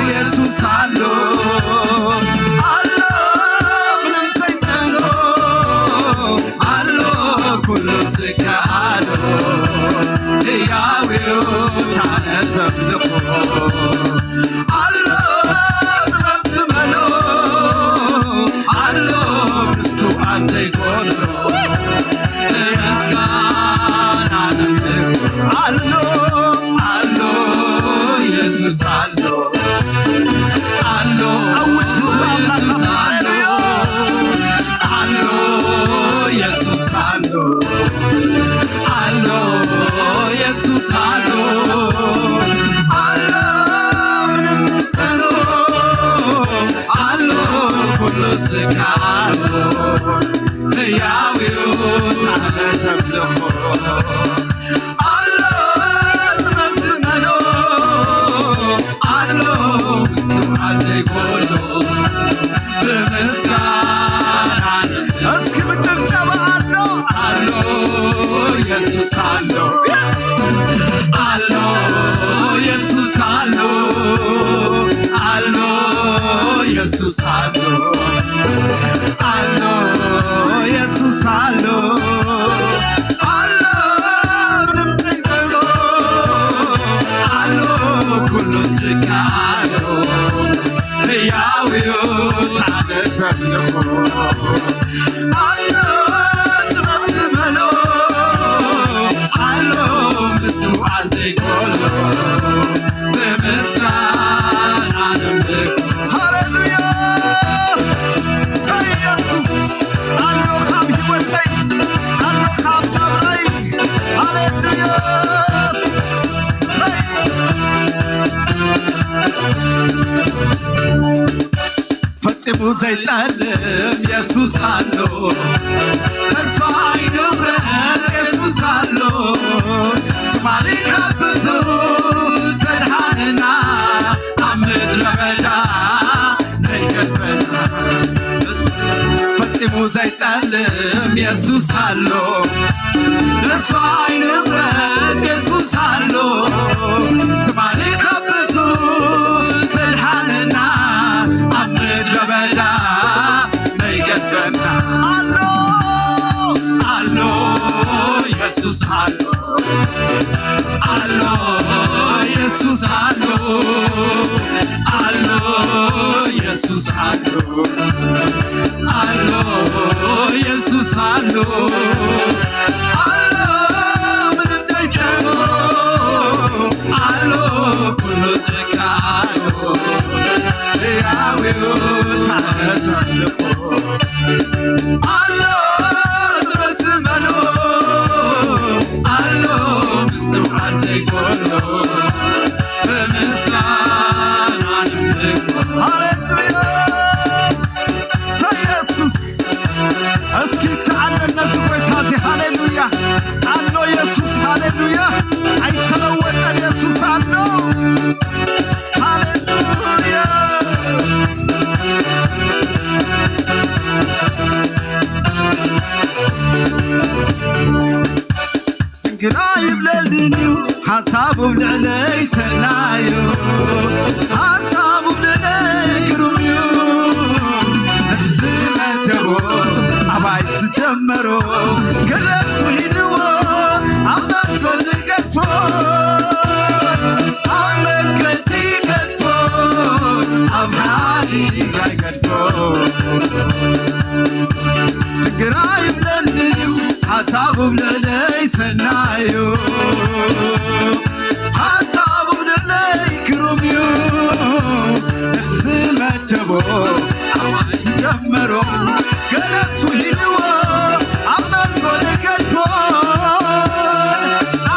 ኢየሱስ ኣሎ፣ ኣሎ ምንም ዘይጨንቆ፣ ኣሎ ኩሉ ዝከኣሎ፣ ህያው እዩ ታነዘምልኾ። ኣሎ ጥበብ ዝመልኦ፣ ኣሎ ምስዋዕ ዘይኮኖ፣ ምስጋና ነምልኮ። ኣሎ፣ ኣሎ፣ ኢየሱስ ኣሎ። ኣሎ፣ ኣውጅ ህዝቢ ኣምላኽ ኢየሱስ ኣሎ። ኣሎ፣ ኢየሱስ ኣሎ። ኣሎ፣ ኢየሱስ ኣሎ። ኣሎ፣ ምንም ተሎ ኣሎ፣ ኩሉ ዝከኣሎ፣ ህያው እዩ ታመዘምልኾ። ኣሎ፣ ጥበብ ዝመልኦ፣ ኣሎ፣ ምስዋዕ ዘይኮኖ፣ ብምስጋና እስኪ ብጭብጨባ ኣሎ፣ ኣሎ፣ ኢየሱስ ኣሎ። ኣሎ፣ ኢየሱስ ኣሎ። ኣሎ፣ ኢየሱስ ኣሎ። ኣሎ፣ ኢየሱስ ኣሎ። ኣሎ፣ ምንም ጠንቀሎ። ኣሎ፣ ኩሉ ዝከኣሎ። ህያው እዩ ታደሰ ኣለኹ። ኣሎ ጥበብ ዝበሎ፣ ኣሎ ምስዋዕ ዘይኮሎ፣ ብምስጋና ነምልኮ። ሃሌሉያ! ኢየሱስ ኣሎ ካብ ህይወተይ፣ ኣሎ ካብ ናብራይ። ሃሌሉያ! ፈጺሙ ዘይጠልም የሱስ ኣሎ፣ ተስፋ ኣይንቑረጽ የሱስ ኣሎ፣ ትማሊ ካብ ብዙ ዘድሓነና፣ ኣብ ምድረ በዳ ዘይገድፈና። ፈጺሙ ዘይጠልም የሱስ ኣሎ፣ ተስፋ ኣይንቑረጽ የሱስ ኣሎ፣ ትማሊ ካብ ብዙ ዘድሓነና፣ ኣብ ምድረ በዳ ዘይገድፈና። ኣሎ፣ ኣሎ፣ የሱስ ኣሎ። ኣሎ ኢየሱስ ኣሎ፣ ኣሎ ኢየሱስ ኣሎ፣ ኣሎ ኢየሱስ ኣሎ፣ ኣሎ ምንም ዘይጨንቆ፣ ኣሎ ኩሉ ዝከኣሎ፣ ሕያው እዩ ታመሰግኖ። ኣሎ ዝበል ዝመልኦ፣ ኣሎ ምስትውዓል ዘይኮሎ፣ ብምስጋና ንምልኮ። ሃሌሉያ! ኢየሱስ! ኢየሱስ፣ ሃሌሉያ። ኣይተለወጠን፣ ኢየሱስ ኣሎ። ሃሌሉያ። ችግር ኣይብለልን'ዩ፣ ሓሳቡ ኣብ ልዕለይ ሰናዩ። ሓሳቡ ኣብ ልዕለይ ግሩም'ዩ። ነቲ ዝመደቦ ኣባይ ዝጀመሮ ገለሱ ኢልዎ፣ ኣብ መንገዲ ገድፎ፣ ኣብ መንገዲ ገድፎ፣ ኣብ ሓዲግ ኣይገድፎ። ችግር ኣይብለን'ዩ፣ ሓሳቡ ኣብ ልዕለይ ሰናዩ። ሓሳቡ ኣብ ልዕለይ ግሩም'ዩ። ነቲ ዝመደቦ ኣባይ ዝጀመሮ ገለሱ ኢልዎ፣ ኣብ መንጎ ንገድፎ፣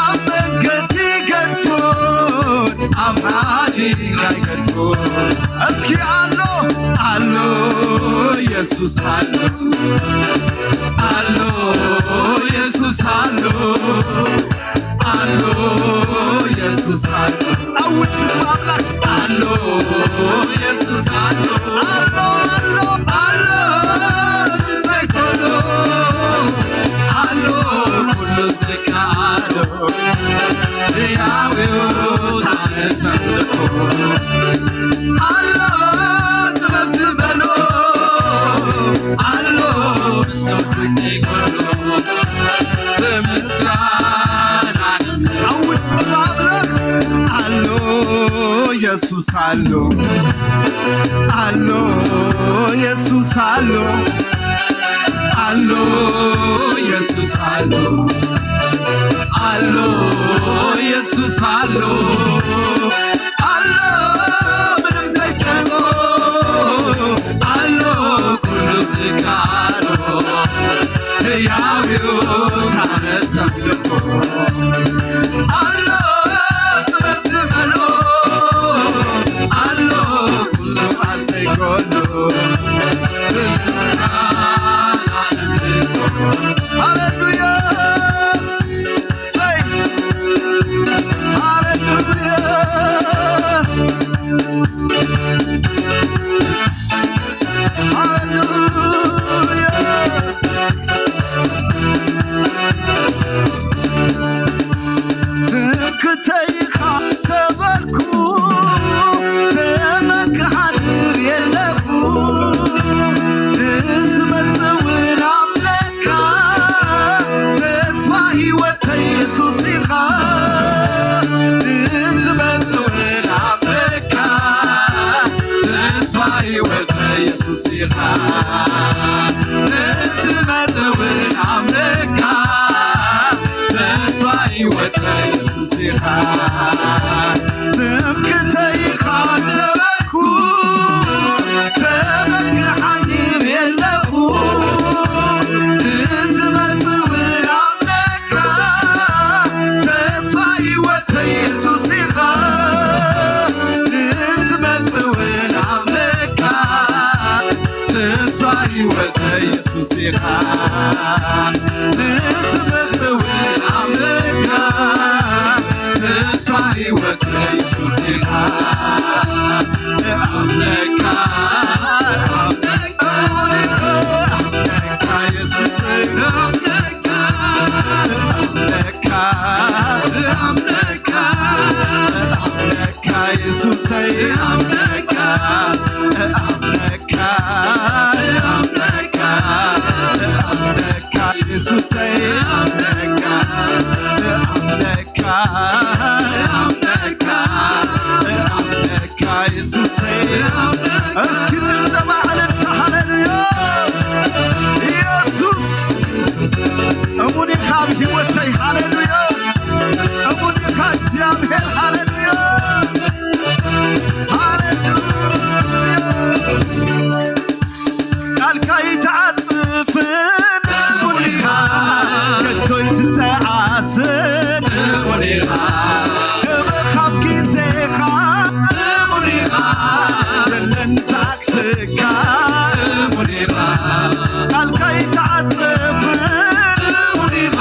ኣብ መንገዲ ገድፎ፣ ኣብ ሓዲግ ኣይገድፎ። እስኪ ኣሎ፣ ኣሎ፣ ኢየሱስ ኣሎ፣ ኣሎ፣ ኢየሱስ ኣሎ፣ ኣሎ፣ ኢየሱስ ኣሎ። ኣውጅ ህዝቢ ኣምላኽ። ኣሎ፣ ኢየሱስ ኣሎ፣ ኣሎ፣ ኣሎ፣ ኣሎ፣ ዘይኮሎ ኣሎ፣ ኩሉ ዝከኣሎ። ህያው እዩ ዛሬ ዘምልኮ። ኣሎ ጥበብ ዝበሎ፣ ኣሎ ምስጋና ይበሎ። ብምስጋና ኣውጅ ኣምላኽ። ኣሎ ኢየሱስ ኣሎ፣ ኣሎ ኢየሱስ ኣሎ፣ ኣሎ ኢየሱስ ኣሎ፣ ኣሎ ኢየሱስ ኣሎ፣ ኣሎ ምንም ዘይጨንቆ፣ ኣሎ ኩሉ ዝከኣሎ፣ ህያው እዩ ዛሬ ዘምልኮ። ኣሎ ጥበብ ዝበሎ፣ ኣሎ ብዙሓት ዘይኮኑ። ሃሌሉያ። ሰይ። ሃሌሉያ። ሃሌሉያ። ትምክተይ ኢኻ ተበልኩ፣ ተመክሓድር የለኹ። ንዝመጽእ እውን ኣምለካ፣ ተስፋ ህይወተይ የሱስ ኢኻ። ንዝመጽእ እውን ኣምለካ፣ ተስፋ ህይወተይ የሱስ ኢኻ። ንዝመጽእ እውን ኣምለካ፣ ተስፋ ህይወተይ የሱስ ኢኻ። ትምክተይ ኢኻ ተበልኩ፣ ተመክሓድር የለኹ። ንዝመጽእ እውን ኣምለካ፣ ተስፋ ህይወተይ የሱስ ኢኻ። ንዝመጽእ እውን ኣምለካ፣ ተስፋ ህይወተይ የሱስ ኢኻ። ንዝመጽእ እውን ኣምለካ፣ ተስፋ ህይወተይ የሱስ ኢኻ። እኣምነካ፣ እኣምነካ፣ እኣምነካ የሱሰይ፣ እኣምነካ፣ እኣምነካ፣ እኣምነካ፣ እኣምነካ የሱሰይ፣ እኣምነካ፣ እኣምነካ፣ እኣምነካ፣ እኣምነካ የሱሰይ፣ እኣምነካ፣ እኣምነካ፣ እኣምነካ፣ እኣምነካ የሱሰይ። እስኪ ጭብጨባ፣ እልልታ፣ ሃሌሉያ። ኢየሱስ እሙን ኢኻ ኣብ ህይወተይ፣ ሃሌሉያ። እሙን ኢኻ እግዚኣብሔር፣ ሃሌሉያ፣ ሃሌሉያ። ቃልካ ይትዓጽፍን እሙን ኢኻ፣ ከቶ ይትጠዓስን እሙን ኢኻ። ደበኻ ኣብ ግዜኻ እሙን ኢኻ፣ የለን ዝዓክሰካ እሙን ኢኻ። ቃልካ ይትዓጽፍን እሙን ኢኻ፣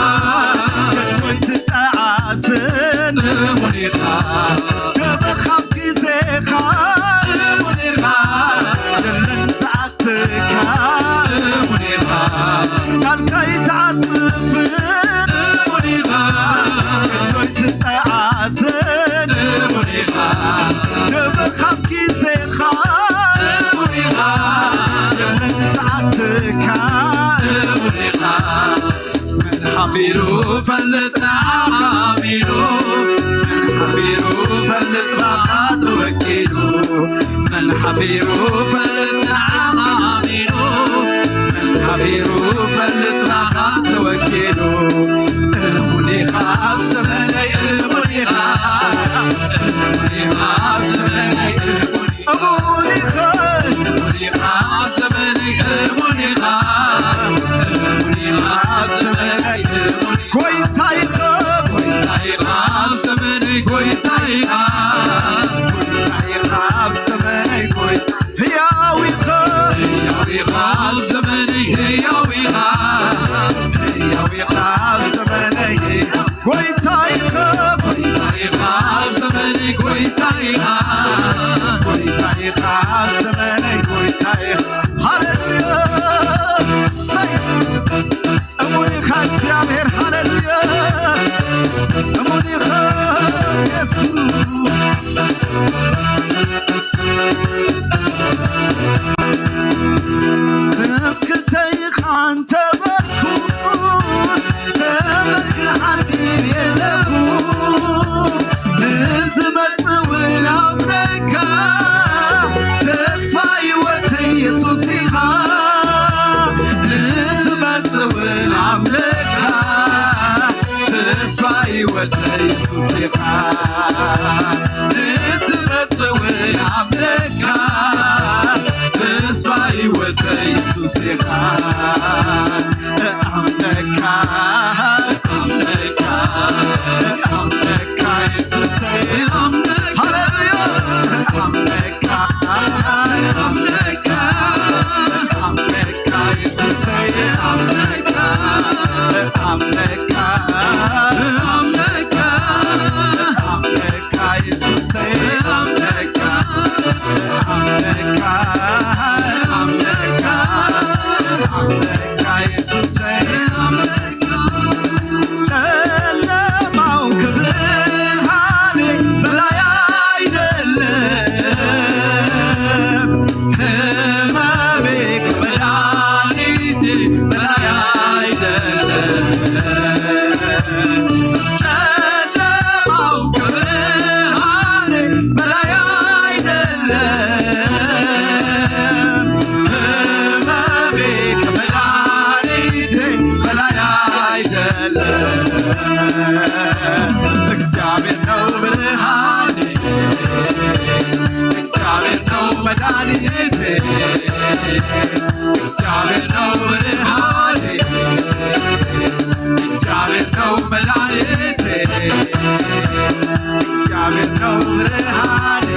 ከቶ ኣይትጥፍእን እሙን ኢኻ። ክንዶ ኣይትጠዓሰን እሙን ኢኻ። ክብርኻ ኣብ ግዜኻ እሙን ኢኻ። የለን ዝዓትካ እሙን ኢኻ። መን ሓፊሩ ፈልጥ ንዓኻ ኣሚኑ፣ መን ሓፊሩ ፈልጥ ባኻ ተወኪሉ፣ መን ሓፊሩ ፈልጥ ንዓኻ ኣሚኑ፣ መን ሓፊሩ ፈልጥ ባኻ ተወኪሉ። እሙን ኢኻ ኣብ ዘመነይ፣ እሙን ኢኻ፣ እሙን ኢኻ ኣብ ዘመነይ፣ እሙን እሙን ኢኻ፣ እሙን ኢኻ ኣብ ዘመነይ፣ እሙን ኢኻ፣ እሙን ኢኻ ኣብ ዘመነይ፣ እሙን ኢኻ። ጎይታ ኢኻ፣ ጎይታ ኢኻ ኣብ ዘመነይ፣ ጎይታ ኢኻ፣ ጎይታ ኢኻ ኣብ ዘመነይ፣ ጎይታ ህያው ኢኻ፣ ህያው ኢኻ ኣብ ዘመነይ፣ ህያው ኢኻ፣ ህያው ኢኻ ኣብ ዘመነይ። ጎይታ ኢኻ፣ ጎይታ ኢኻ፣ ዘመነይ ጎይታ ኢኻ፣ ጎይታ ኢኻ፣ ዘመነይ ጎይታ ኢኻ። ሃሌሉያ! እሰይ! እሙን ኢኻ እግዚኣብሔር፣ ሃሌሉያ! እሙን ኢኻ የሱስ። ትምክተይ ኢኻ እንተ በልኩስ፣ ተመክሓኒ የለኹ። ንዝመጽእ እውን ኣምነካ፣ ተስፋ ህይወተይ የሱስ ኢኻ። ንዝመጽእ እውን ኣምነካ፣ ተስፋ ህይወተይ የሱስ ኢኻ። ንዝመጽእ እውን ኣምነካ፣ ተስፋ ህይወተይ የሱስ ኢኻ። ኣምነካ፣ ኣምነካ፣ ኣምነካ የሱሰይ፣ ኣምነካ። ሃሌሉያ። ኣምነካ፣ ኣምነካ፣ ኣምነካ የሱሰይ፣ ኣምነካ፣ ኣምነካ፣ ኣምነካ፣ ኣምነካ የሱሰይ፣ ኣምነካ፣ ኣምነካ፣ ኣምነካ፣ ኣምነካ የሱሰይ፣ ኣምነካ። ጨለማው ከብርሃኔ በላይ አይደለም፣ ህመሜ ከመድኃኒቴ በላይ አይደለም። ጨለማው ከብርሃኔ በላይ አይደለም፣ ህመሜ ከመድኃኒቴ በላይ አይደለም። እግዚአብሔር ነው ብርሃኔ፣ እግዚአብሔር ነው መድኃኒቴ፣ እግዚአብሔር ነው ብርሃኔ፣ እግዚአብሔር ነው መድኃኒቴ፣ እግዚአብሔር ነው ብርሃኔ፣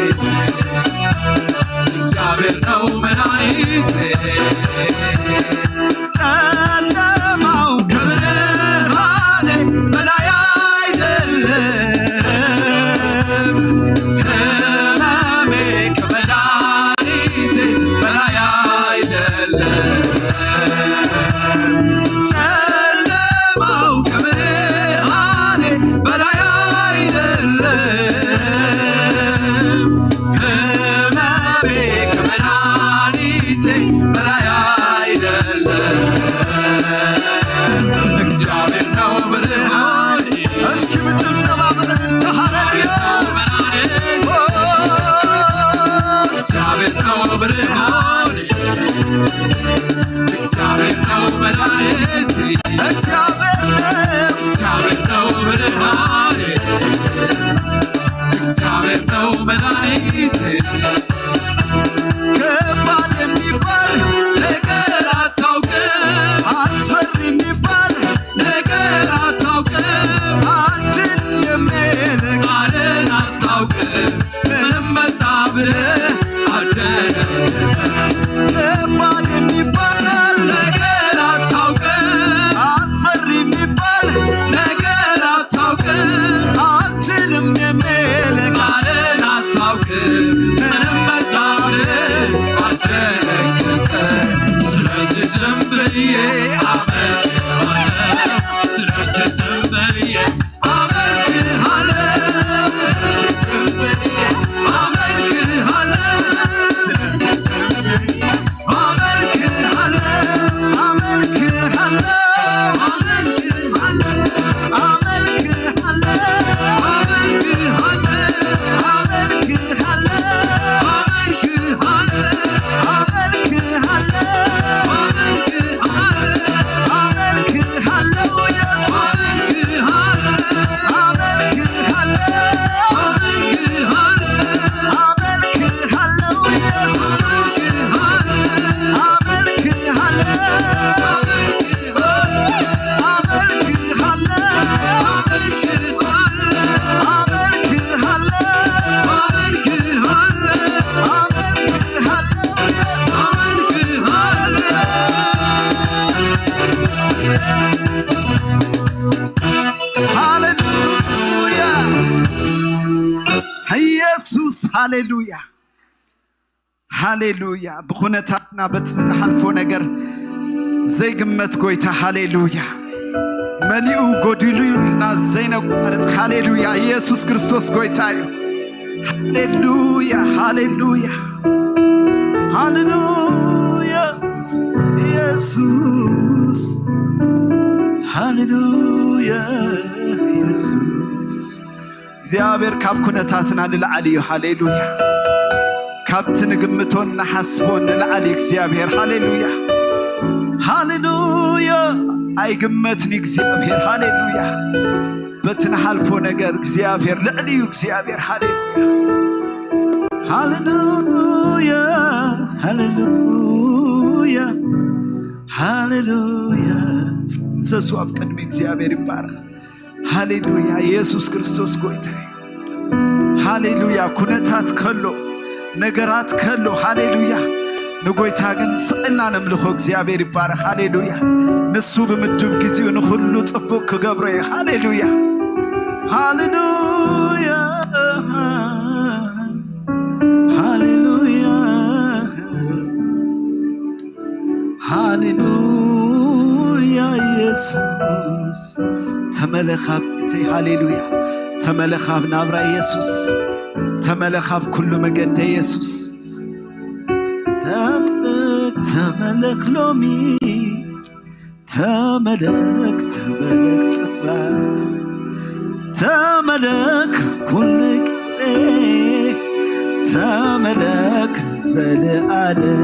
እግዚአብሔር ነው መድኃኒቴ። ጨለማው ከብርሃኔ በላይ አይደለም፣ ህመሜ ከመድኃኒቴ በላይ አይደለም። ጨለማው ከብርሃኔ በላይ አይደለም፣ ህመሜ ከመድኃኒቴ በላይ አይደለም። እግዚአብሔር ነው ብርሃኔ። እስኪ በጭብጨባ በእልልታ ሃሌሉያ። እግዚአብሔር ነው ብርሃኔ፣ እግዚአብሔር ነው መድኃኒቴ፣ እግዚአብሔር ነው፣ እግዚአብሔር ነው ብርሃኔ፣ እግዚአብሔር ነው መድኃኒቴ። ከባድ የሚባል ነገር አታውቅም፣ አስፈሪ የሚባል ነገር አታውቅም፣ አንቺን የሚልቅ ቃልን አታውቅም። ምንም መጣ ብለህ አትደነግጥም። ከባድ የሚባል ነገር አታውቅም፣ አስፈሪ የሚባል ነገር አታውቅም፣ አልችልም የሚል ቃልን አታውቅም። ሃሌሉያ፣ ሃሌሉያ። ብኹነታትና በቲ ዝንሓልፎ ነገር ዘይግመት ጎይታ፣ ሃሌሉያ። መሊኡ ጎዲሉ ኢልና ዘይነቋርጽ፣ ሃሌሉያ። ኢየሱስ ክርስቶስ ጎይታ እዩ። ሃሌሉያ፣ ሃሌሉያ፣ ሃሌሉያ። ኢየሱስ፣ ሃሌሉያ፣ ኢየሱስ። እግዚኣብሔር ካብ ኩነታትና ንላዕሊ እዩ። ሃሌሉያ። ካብቲ ንግምቶን ንሓስቦን ንላዕሊ እግዚኣብሔር። ሃሌሉያ፣ ሃሌሉያ። ኣይግመትን እግዚኣብሔር። ሃሌሉያ። በቲ ንሓልፎ ነገር እግዚኣብሔር ልዕሊ እዩ እግዚኣብሔር። ሃሌሉያ፣ ሃሌሉያ፣ ሃሌሉያ፣ ሃሌሉያ። ሰሱ ኣብ ቅድሚ እግዚኣብሔር ይባረኽ። ሃሌሉያ፣ ኢየሱስ ክርስቶስ ጎይታ እዩ። ሃሌሉያ። ኩነታት ከሎ፣ ነገራት ከሎ፣ ሃሌሉያ፣ ንጎይታ ግን ስቕ ኢልና ነምልኾ። እግዚኣብሔር ይባረኽ። ሃሌሉያ። ንሱ ብምድብ ግዜኡ ንኹሉ ጽቡቕ ክገብሮ እዩ። ሃሌሉያ፣ ሃሌሉያ፣ ሃሌሉያ፣ ሃሌሉያ። ኢየሱስ ተመለኽ ኣብ ቤተይ። ሃሌሉያ። ተመለኽ ኣብ ናብራ ኢየሱስ። ተመለኽ ኣብ ኩሉ መገደ ኢየሱስ። ተመለኽ፣ ተመለኽ ሎሚ። ተመለኽ፣ ተመለኽ ጽባ። ተመለኽ ኩሉ ግዜ። ተመለኽ ዘለኣለም።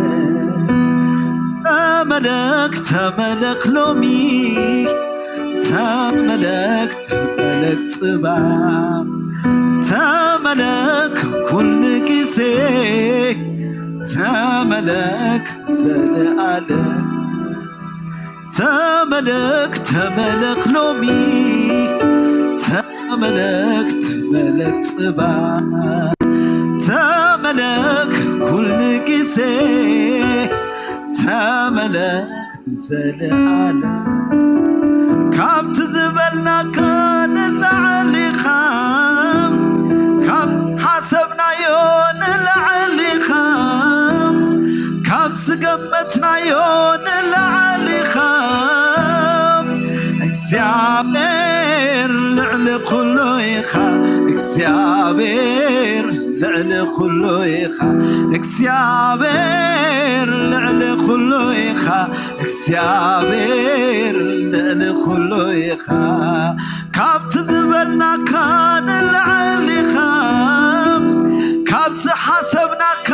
ተመለኽ፣ ተመለኽ ሎሚ። ተመለኽ፣ ተመለኽ ጽባ። ተመለኽ ኩሉ ግዜ። ተመለኽ ዘለኣለም። ተመለኽ፣ ተመለኽ ሎሚ። ተመለኽ፣ ተመለኽ ጽባ። ተመለኽ ኩሉ ግዜ። ተመለኽ ዘለኣለም። ካብቲ ዝበልናካ ንላዕሊ ኢኻ፣ ካብ ሓሰብናዮ ንላዕሊ ኢኻ፣ ካብ ዝገመትናዮ ንላዕሊ ኢኻ። እግዚኣብሔር ልዕሊ ኩሉ ኢኻ፣ እግዚኣብሔር ልዕሊ ኩሉ ኢኻ፣ እግዚኣብሔር ልዕሊ ኩሉ ኢኻ፣ እግዚኣብሔር ልዕሊ ኩሉ ኢኻ። ካብቲ ዝበልናካ ንላዕሊ ኢኻ፣ ካብ ዝሓሰብናካ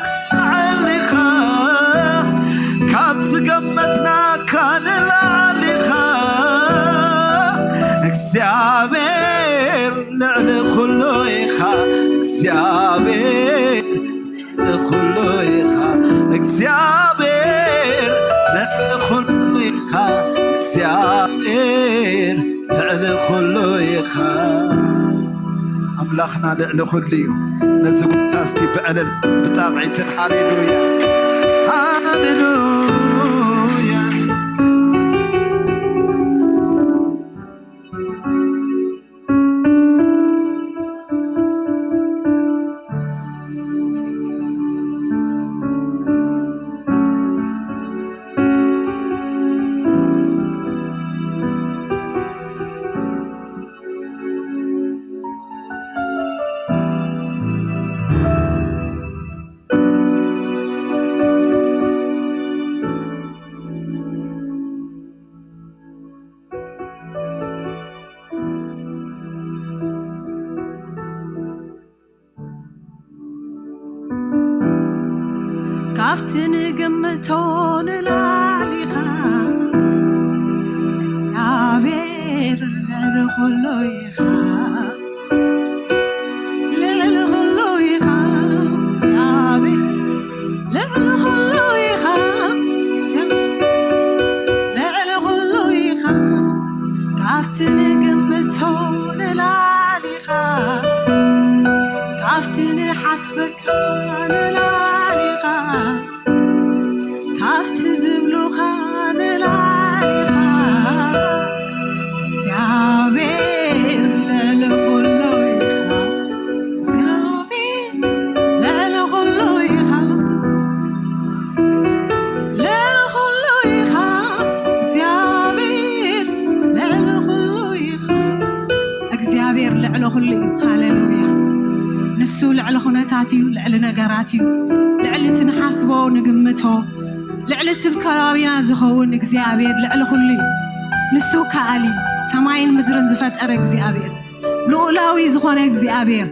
ንላዕሊ ኢኻ፣ ካብ ዝገመትናካ ንላዕሊ ኢኻ። እግዚኣብሔር ልዕሊ ኩሉ ኢኻ፣ እግዚኣብሔር ልዕሊ ኩሉ ኢኻ፣ እግዚኣብሔር ልዕሊ ኩሉ ኢኻ፣ እግዚኣብሔር ልዕሊ ኩሉ ኢኻ። ኣምላኽና ልዕሊ ኩሉ እዩ። ነዚ ጎይታ እስቲ ብዕልል ብጣቕዒትን ሃሌሉያ፣ ሃሌሉያ። ካብቲ ንግምቶ ንላዕሊ ኢኻ፣ እግዚኣብሔር ልዕሊ ኩሉ ኢኻ። ልዕሊ ኩሉ ኢኻ እግዚኣብሔር፣ ልዕሊ ኩሉ ኢኻ፣ ልዕሊ ኩሉ ኢኻ። ካብቲ ንግምቶ ንላዕሊ ኢኻ፣ ካብቲ ንሓስበካ ንላዕሊ ኢኻ። ካብቲ ዝብሉኻ ንላዕሊ ኢኻ፣ እግዚኣብሔር ልዕሊ ኩሉ ኢኻ፣ እግዚኣብሔር ልዕሊ ኩሉ እዩ። ሃሌሉያ። ንሱ ልዕሊ ኩነታት እዩ፣ ልዕሊ ነገራት እዩ፣ ልዕሊ እቲ ንሓስቦ ንግምቶ፣ ልዕሊ እቲ ከባቢና ዝኸውን እግዚኣብሔር ልዕሊ ኩሉ እዩ። ንሱ ከኣሊ ሰማይን ምድርን ዝፈጠረ እግዚኣብሔር፣ ልኡላዊ ዝኾነ እግዚኣብሔር፣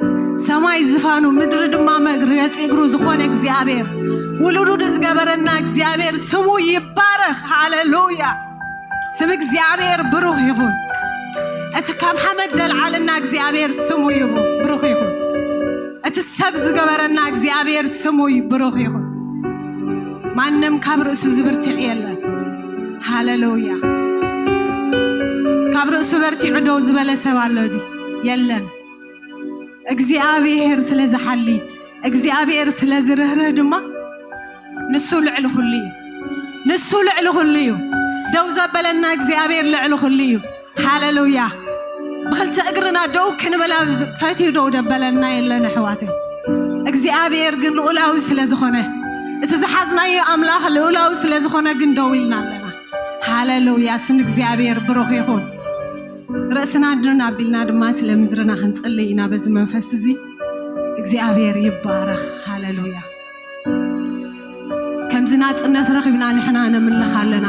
ሰማይ ዝፋኑ ምድሪ ድማ መርገፂ እግሩ ዝኾነ እግዚኣብሔር፣ ውሉዱ ዝገበረና እግዚኣብሔር ስሙ ይባረኽ። ሃሌሉያ። ስም እግዚኣብሔር ብሩኽ ይኹን። እቲ ካብ ሓመድ ደልዓልና እግዚኣብሔር ስሙ ይቡ- ብሩኽ ይኹን። እቲ ሰብ ዝገበረና እግዚኣብሔር ስሙ ብሩኽ ይኹን። ማንም ካብ ርእሱ ዝብርትዕ የለን። ሃሌሉያ። ካብ ርእሱ በርቲዑ ደው ዝበለ ሰብ ኣሎ ድዩ? የለን። እግዚኣብሔር ስለ ዝሓሊ፣ እግዚኣብሔር ስለ ዝርህርህ ድማ ንሱ ልዕሊ ኩሉ እዩ። ንሱ ልዕሊ ኩሉ እዩ። ደው ዘበለና እግዚኣብሔር ልዕሊ ኩሉ እዩ። ሃሌሉያ። ብኽልተ እግርና ደው ክንበላ ፈትዩ ደው ደበለና የለን ኣሕዋተይ። እግዚኣብሔር ግን ልኡላዊ ስለ ዝኾነ፣ እቲ ዝሓዝናዮ ኣምላኽ ልኡላዊ ስለ ዝኾነ ግን ደው ኢልና ኣለና። ሃሌሉያ። ስም እግዚኣብሔር ብሩኽ ይኹን። ርእስና ድርን ኣቢልና ድማ ስለ ምድርና ክንጽልይ ኢና። በዚ መንፈስ እዚ እግዚኣብሔር ይባረኽ። ሃሌሉያ። ከምዚ ናጽነት ረኺብና ንሕና ነምልኽ ኣለና።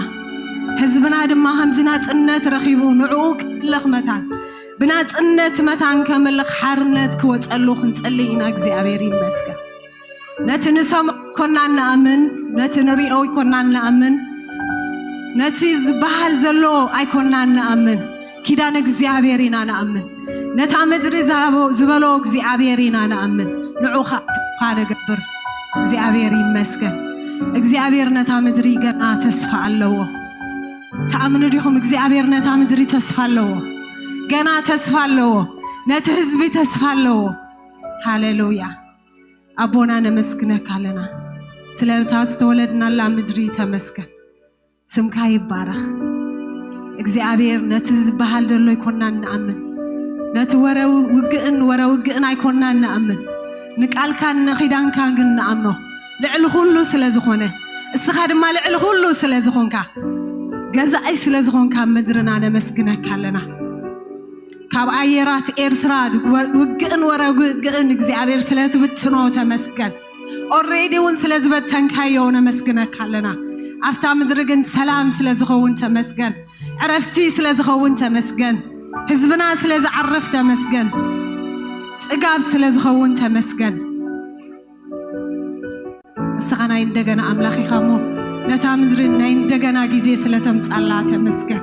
ህዝብና ድማ ከምዚ ናጽነት ረኺቡ ንዕኡ ክምልኽ መታን፣ ብናጽነት መታን ከምልኽ ሓርነት ክወጸሉ ክንጽልይ ኢና። እግዚኣብሔር ይመስገን። ነቲ ንሰምዖ ኣይኮናን ንኣምን፣ ነቲ ንሪኦ ኣይኮናን ንኣምን፣ ነቲ ዝበሃል ዘሎ ኣይኮናን ንኣምን። ኪዳን እግዚኣብሔር ኢና ንኣምን። ነታ ምድሪ ዝሃቦ ዝበሎ እግዚኣብሔር ኢና ንኣምን። ንዑ ኸኣ ተስፋ ንገብር። እግዚኣብሔር ይመስገን። እግዚኣብሔር ነታ ምድሪ ገና ተስፋ ኣለዎ። ትኣምኑ ዲኹም? እግዚኣብሔር ነታ ምድሪ ተስፋ ኣለዎ። ገና ተስፋ ኣለዎ። ነቲ ህዝቢ ተስፋ ኣለዎ። ሃሌሉያ። ኣቦና ነመስግነካ ኣለና። ስለታ ዝተወለድናላ ምድሪ ተመስገን። ስምካ ይባረኽ። እግዚኣብሔር ነቲ ዝበሃል ዘሎ ኣይኮናን ንኣምን። ነቲ ወረ ውግእን ወረ ውግእን ኣይኮናን ንኣምን። ንቃልካን ንኺዳንካን ግን ንኣምኖ። ልዕሊ ኩሉ ስለ ዝኾነ፣ እስኻ ድማ ልዕሊ ኩሉ ስለ ዝኾንካ፣ ገዛኢ ስለ ዝኾንካ ምድርና ነመስግነካ ኣለና። ካብ ኣየራት ኤርትራ ወ- ውግእን ወረ ውግእን እግዚኣብሔር ስለ ትብትኖ ተመስገን። ኦሬዲ እውን ስለ ዝበተንካዮ ነመስግነካ ኣለና። ኣብታ ምድሪ ግን ሰላም ስለ ዝኸውን ተመስገን። ዕረፍቲ ስለ ዝኸውን ተመስገን። ህዝብና ስለ ዝዓርፍ ተመስገን። ጽጋብ ስለ ዝኸውን ተመስገን። ንስኻ ናይ እንደገና ኣምላኽ ኢኻ እሞ ነታ ምድሪ ናይ እንደገና ግዜ ስለ ተምጻላ ተመስገን።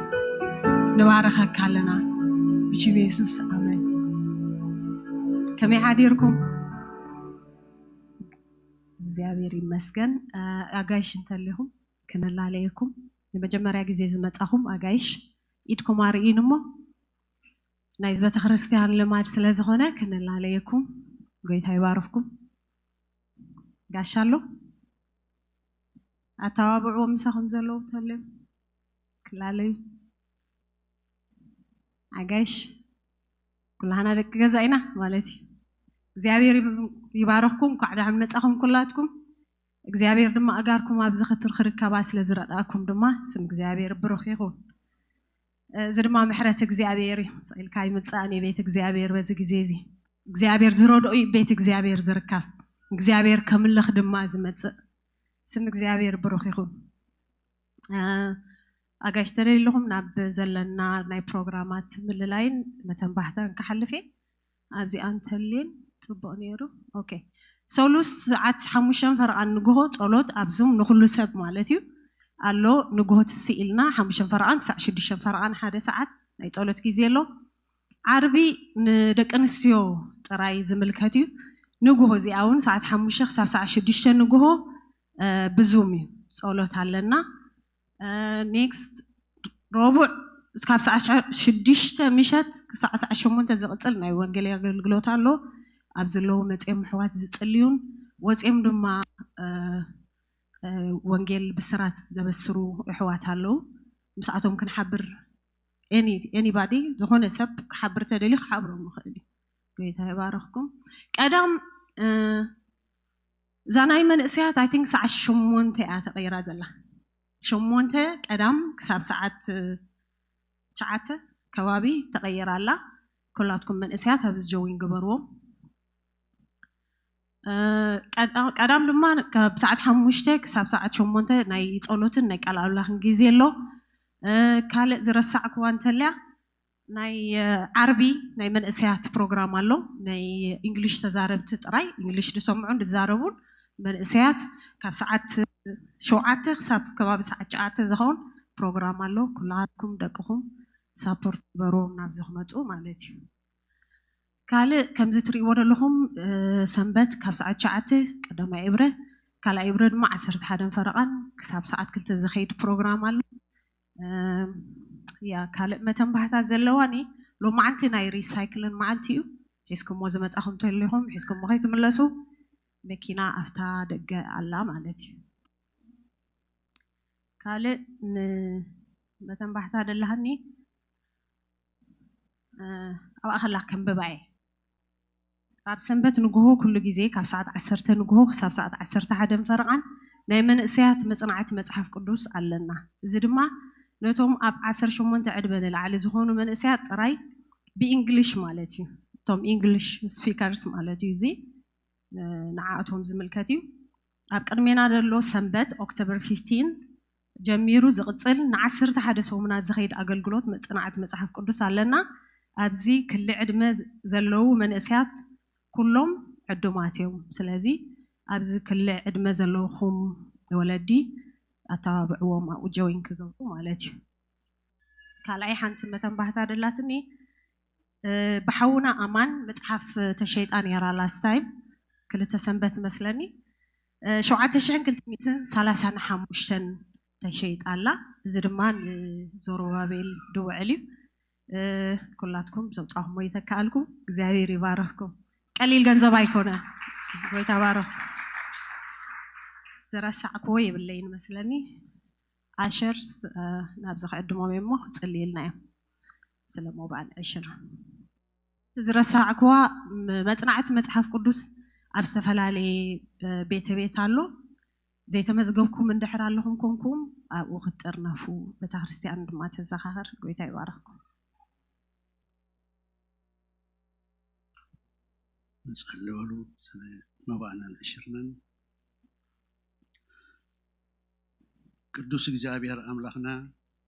ንባረኸካ ኣለና ብሽም የሱስ ኣመን። ከመይ ሓዲርኩም? እግዚኣብሔር ይመስገን። ኣጋይሽ እንተለኹም ክንላለየኩም፣ ንመጀመርያ ግዜ ዝመጻኹም ኣጋይሽ ኢድኩም ኣርእዩን እሞ ናይዚ ቤተክርስትያን ልማድ ስለ ዝኾነ ክንላለየኩም። ጎይታ ይባርኽኩም። ጋሻ ኣሎ ኣተባብዕዎም ምሳኹም ዘለዉ ተልዮም ክላለዩ። ኣጋይሽ ኩላህና ደቂ ገዛ ኢና ማለት እዩ። እግዚኣብሔር ይባረኽኩም። እንኳዕ ደሓን መጻኹም ኩላትኩም። እግዚኣብሔር ድማ ኣጋርኩም ኣብዚ ክትር ክርከባ ስለ ዝረዳእኩም ድማ ስም እግዚኣብሔር ብሩኽ ይኹን። እዚ ድማ ምሕረት እግዚኣብሔር እዩ። ስቕ ኢልካ ኣይምጻእን እዩ ቤት እግዚኣብሔር በዚ ግዜ እዚ። እግዚኣብሔር ዝረድኦ እዩ ቤት እግዚኣብሔር ዝርከብ። እግዚኣብሔር ከምልኽ ድማ ዝመጽእ። ስም እግዚኣብሔር ብሩኽ ይኹን። ኣጋይሽ ተደሊኹም ናብ ዘለና ናይ ፕሮግራማት ምልላይን መተንባህታን ክሓልፍ እየ። ኣብዚኣ እንተልየን ጽቡቕ ነይሩ። ኦኬ። ሰሉስ ሰዓት ሓሙሽተ ፈረቓን ንግሆ ጸሎት ኣብ ዙም ንኹሉ ሰብ ማለት እዩ ኣሎ። ንግሆ ትስኢልና ሓሙሽተ ፈረቓን ክሳዕ ሽዱሽተ ፈረቓን ሓደ ሰዓት ናይ ጸሎት ግዜ ኣሎ። ዓርቢ ንደቂ ኣንስትዮ ጥራይ ዝምልከት እዩ። ንግሆ እዚኣ እውን ሰዓት ሓሙሽተ ክሳብ ሰዓት ሽዱሽተ ንግሆ ብዙም እዩ ጸሎት ኣለና። ኔክስት ረቡዕ ካብ ሰዓት ሽዱሽተ ምሸት ክሳዕ ሰዓት ሸሞንተ ዝቕጽል ናይ ወንጌል ኣገልግሎት ኣሎ። ኣብ ዘለዉ መጽኦም ኣሕዋት ዝጽልዩን ወጽኦም ድማ ወንጌል ብስራት ዘበስሩ ኣሕዋት ኣለዉ። ምስኣቶም ክንሓብር ኤኒባዲ ዝኾነ ሰብ ክሓብር ተደልዩ ክሓብሮም ይኽእል እዩ። ጎይታ ይባረኽኩም። ቀዳም እዛ ናይ መንእሰያት ኣይ ቲንክ ሰዓት ሸሞንተ እያ ተቐይራ ዘላ። ሸሞንተ ቀዳም ክሳብ ሰዓት ትሽዓተ ከባቢ ተቐይራ ኣላ። ኩላትኩም መንእሰያት ኣብዚ ጆዊን ግበርዎም። ቀዳም ድማ ካብ ሰዓት ሓሙሽተ ክሳብ ሰዓት ሸሞንተ ናይ ጸሎትን ናይ ቃል ኣምላኽን ግዜ ኣሎ። ካልእ ዝረሳዕክዋ እንተልያ ናይ ዓርቢ ናይ መንእሰያት ፕሮግራም ኣሎ። ናይ እንግሊሽ ተዛረብቲ ጥራይ፣ እንግሊሽ ዝሰምዑን ዝዛረቡን መንእሰያት ካብ ሰዓት ሸውዓተ ክሳብ ከባቢ ሰዓት ትሽዓተ ዝኸውን ፕሮግራም ኣሎ። ኩላትኩም ደቅኹም ሳፖርት ግበርዎም ናብዚ ክመፁ ማለት እዩ። ካልእ ከምዚ ትርእይዎ ዘለኹም ሰንበት ካብ ሰዓት ትሽዓተ ቀዳማይ እብረ፣ ካልኣይ እብረ ድማ ዓሰርተ ሓደን ፈረቓን ክሳብ ሰዓት ክልተ ዝኸይድ ፕሮግራም ኣሎ። ያ ካልእ መተንባህታ ዘለዋኒ ሎማዓንቲ ናይ ሪሳይክልን መዓልቲ እዩ። ሒዝኩሞ ዝመጻኹም እንተሊኹም ሒዝኩሞ ከይትምለሱ መኪና ኣብታ ደገ ኣላ ማለት እዩ። ካልእ ንመተንባህታ ደላሃኒ ኣብኣ ከላ ከንብባ እየ። ኣብ ሰንበት ንግሆ ኩሉ ግዜ ካብ ሰዓት ዓሰርተ ንግሆ ክሳብ ሰዓት ዓሰርተ ሓደን ፈረቓን ናይ መንእሰያት መጽናዕቲ መጽሓፍ ቅዱስ ኣለና። እዚ ድማ ነቶም ኣብ ዓሰርተ ሸሞንተ ዕድመ ንላዕሊ ዝኾኑ መንእሰያት ጥራይ ብኢንግሊሽ ማለት እዩ። እቶም ኢንግሊሽ ስፒከርስ ማለት እዩ። እዚ ንዓኣቶም ዝምልከት እዩ። ኣብ ቅድሜና ዘሎ ሰንበት ኦክቶበር ፊፍቲን ጀሚሩ ዝቕጽል ንዓሰርተ ሓደ ሰሙናት ዝኸይድ ኣገልግሎት መጽናዕቲ መጽሓፍ ቅዱስ ኣለና። ኣብዚ ክሊ ዕድመ ዘለዉ መንእሰያት ኩሎም ዕዱማት እዮም። ስለዚ ኣብዚ ክሊ ዕድመ ዘለኹም ወለዲ ኣተባብዕዎም ኣብኡ ጆይን ክገብሩ ማለት እዩ። ካልኣይ ሓንቲ መተንባህታ ደላትኒ ብሓውና ኣማን መጽሓፍ ተሸይጣ ነይራ ላስት ታይም ክልተ ሰንበት መስለኒ ሸውዓተ ሽሕን ክልተ ሚእትን ሰላሳን ሓሙሽተን ተሸይጣ ኣላ። እዚ ድማ ንዞሮባቤል ድውዕል እዩ። ኩላትኩም ዘውፃኹሞ ይተካኣልኩም። እግዚኣብሔር ይባረኽኩም። ቀሊል ገንዘብ ኣይኮነን። ጎይታ ባረኽ። ዝረሳዕክዎ የብለይን መስለኒ። ኣሸርስ ናብዚ ክዕድሞም እሞ ክፅልይልና እዮም። ስለ ሞባይል ዕሽር ዝረሳዕክዋ መፅናዕቲ መፅሓፍ ቅዱስ ኣብ ዝተፈላለየ ቤተ ቤት ኣሎ። ዘይተመዝገብኩም እንድሕር ኣለኹም ኮንኩም ኣብኡ ክትጥርነፉ ቤተክርስትያን ድማ ተዘኻኸር። ጎይታ ይባረኽኩም። ንጸሊ በሉ ስለ መባእናን ዕሽርናን። ቅዱስ እግዚኣብሔር ኣምላኽና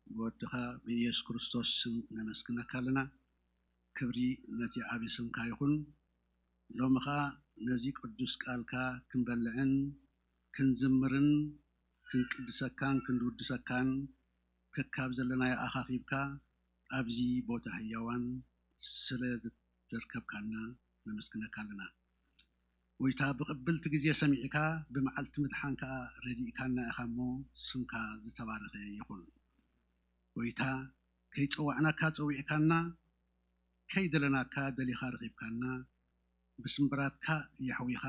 ብወድኻ ብኢየሱስ ክርስቶስ ስም ነመስግነካ ኣለና። ክብሪ ነቲ ዓቢ ስምካ ይኹን። ሎሚ ኸኣ ነዚ ቅዱስ ቃልካ ክንበልዕን ክንዝምርን ክንቅድሰካን ክንውድሰካን ከካብ ዘለናዮ ኣኻኺብካ ኣብዚ ቦታ ህያዋን ስለ ዘርከብካና ነመስግነካ ኣለና። ጎይታ ብቕብልቲ ግዜ ሰሚዕካ ብመዓልቲ ምድሓን ከኣ ረዲእካና ኢኻ እሞ ስምካ ዝተባረኸ ይኹን። ጎይታ ከይጸዋዕናካ ጸዊዕካና ከይደለናካ ደሊኻ ረኺብካና ብስምብራትካ የሕዊኻ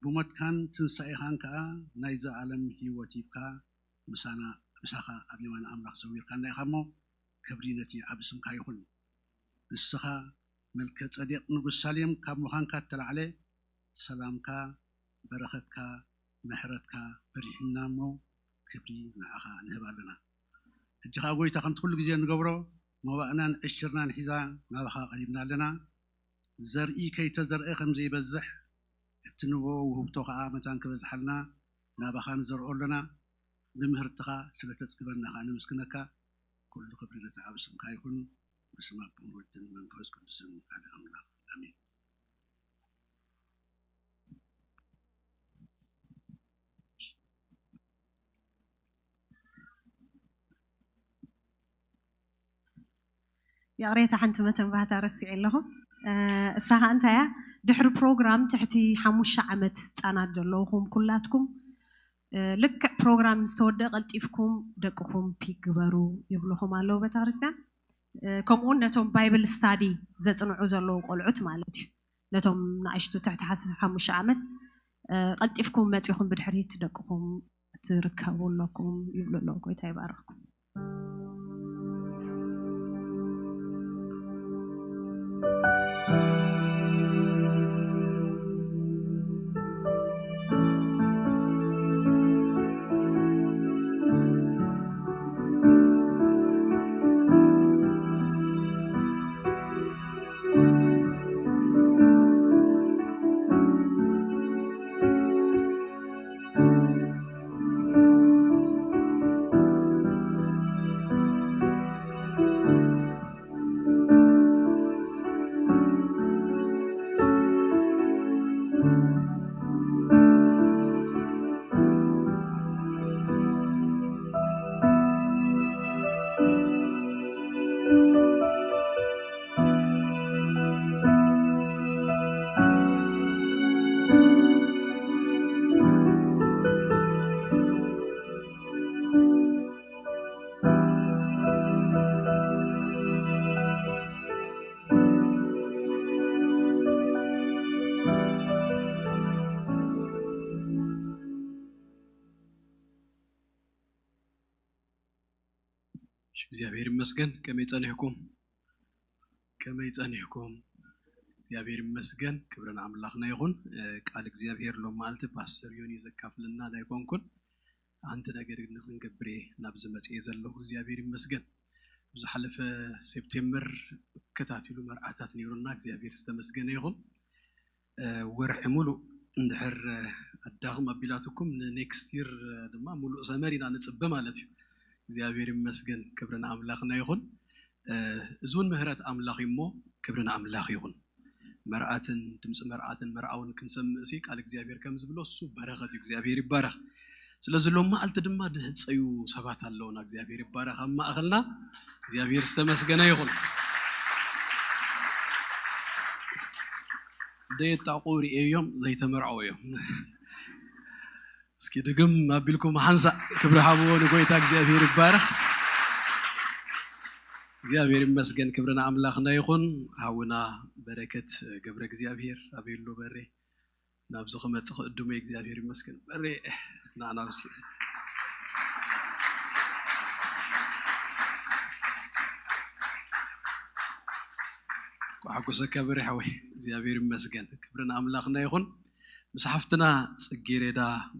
ብሞትካን ትንሳኤኻን ከኣ ናይ ዘኣለም ህይወት ሂብካ ምሳና ምሳኻ ኣብ የማን ኣምላኽ ሰዊርካና ኢኻ እሞ ክብሪ ነቲ ዓቢ ስምካ ይኹን። ንስኻ መልከ ጸዴቕ ንጉስ ሳሌም ካብ ምዃንካ እተላዕለ ሰላምካ በረኸትካ ምሕረትካ በሪህና እሞ ክብሪ ንዓኻ ንህብ ኣለና። ሕጂ ኸኣ ጎይታ ከምቲ ኩሉ ግዜ እንገብሮ መባእናን ዕሽርናን ሒዛ ናባኻ ቀሪብና ኣለና። ዘርኢ ከይተዘርአ ከም ዘይበዝሕ እቲ ንቦ ውህብቶ ኸዓ መታን ክበዝሓልና ናባኻ ንዘርኦ ኣለና። ብምህርትኻ ስለ ተጽግበና ኸዓ ነመስግነካ። ኩሉ ክብሪ ነቲ ዓብ ስምካ ይኹን። ብስም ኣቦን ወድን መንፈስ ቅዱስን ሓደ ኣምላኽ ኣሜን። ይቕሬታ ሓንቲ መተንባህታ ረሲዐ ኣለኹ። እሳ ኸዓ እንታይ እያ? ድሕሪ ፕሮግራም ትሕቲ ሓሙሽተ ዓመት ህፃናት ዘለውኹም ኩላትኩም ልክዕ ፕሮግራም ምስ ተወደአ ቀልጢፍኩም ደቅኹም ፒክ ግበሩ ይብልኹም ኣለዉ ቤተክርስትያን። ከምኡውን ነቶም ባይብል ስታዲ ዘፅንዑ ዘለዉ ቆልዑት ማለት እዩ። ነቶም ንኣሽቱ ትሕቲ ሓሙሽተ ዓመት ቀልጢፍኩም መፂኹም ብድሕሪት ደቅኹም ትርከቡ ኣለኩም ይብሉ ኣለዉ። ጎይታ ይባርኽኩም። እግዚኣብሔር ይመስገን። ከመይ ጸኒሕኩም? ከመይ ጸኒሕኩም? እግዚኣብሔር ይመስገን። ክብሪ ንኣምላኽና ይኹን። እ፣ ቃል እግዚኣብሔር ሎም መዓልቲ ፓስተር ዮኒ ዘካፍልና ናይ ኮንኩን፣ ሓንቲ ነገር ግን ክንገብር እየ ናብዚ መጽኤ ዘለኹ። እግዚኣብሔር ይመስገን። ብዝሓለፈ ሴፕቴምበር ከታቲሉ መርዓታት ነይሩና። እግዚኣብሔር ዝተመስገነ ይኹን። እ፣ ወርሒ ሙሉእ እንድሕር፣ እ፣ ኣዳኽም ኣቢላትኩም ንኔክስት ይር፣ እ፣ ድማ ሙሉእ ሰመር ኢና ንጽበ ማለት እዩ። እግዚኣብሔር ይመስገን፣ ክብሪ ንኣምላኽና ይኹን። እ፣ እዚ እውን ምህረት ኣምላኽ እዩ እሞ ክብሪ ንኣምላኽ ይኹን። መርዓትን ድምፂ መርዓትን መርዓውን ክንሰምዕ ሲ ቃል እግዚኣብሔር ከም ዝብሎ እሱ በረኸት እዩ። እግዚኣብሔር ይባረኽ። ስለዚ ሎም መዓልቲ ድማ ድህፀዩ ሰባት ኣለውና። እግዚኣብሔር ይባረኽ ኣብ ማእኸልና። እግዚኣብሔር ዝተመስገነ ይኹን። ደየጣቑ ርእዮም ዘይተመርዐው እዮም። እስኪ ድግም ኣቢልኩም ሓንሳእ ክብሪ ሃብዎ ንጎይታ። እግዚኣብሔር ይባረኽ። እግዚኣብሔር ይመስገን። ክብሪ ንኣምላኽና ይኹን። ሃውና በረከት ገብረ እግዚኣብሔር ኣበይ ኣሎ በሬ? ናብዚ ክመጽእ ክእድሞ እግዚኣብሔር ይመስገን። በሬ፣ ና ናብዚ። ኳሕጎሰካ በሬ ሓወይ፣ እግዚኣብሔር ይመስገን። ክብሪ ንኣምላኽና ይኹን። ምስ ሓፍትና ጽጌሬዳ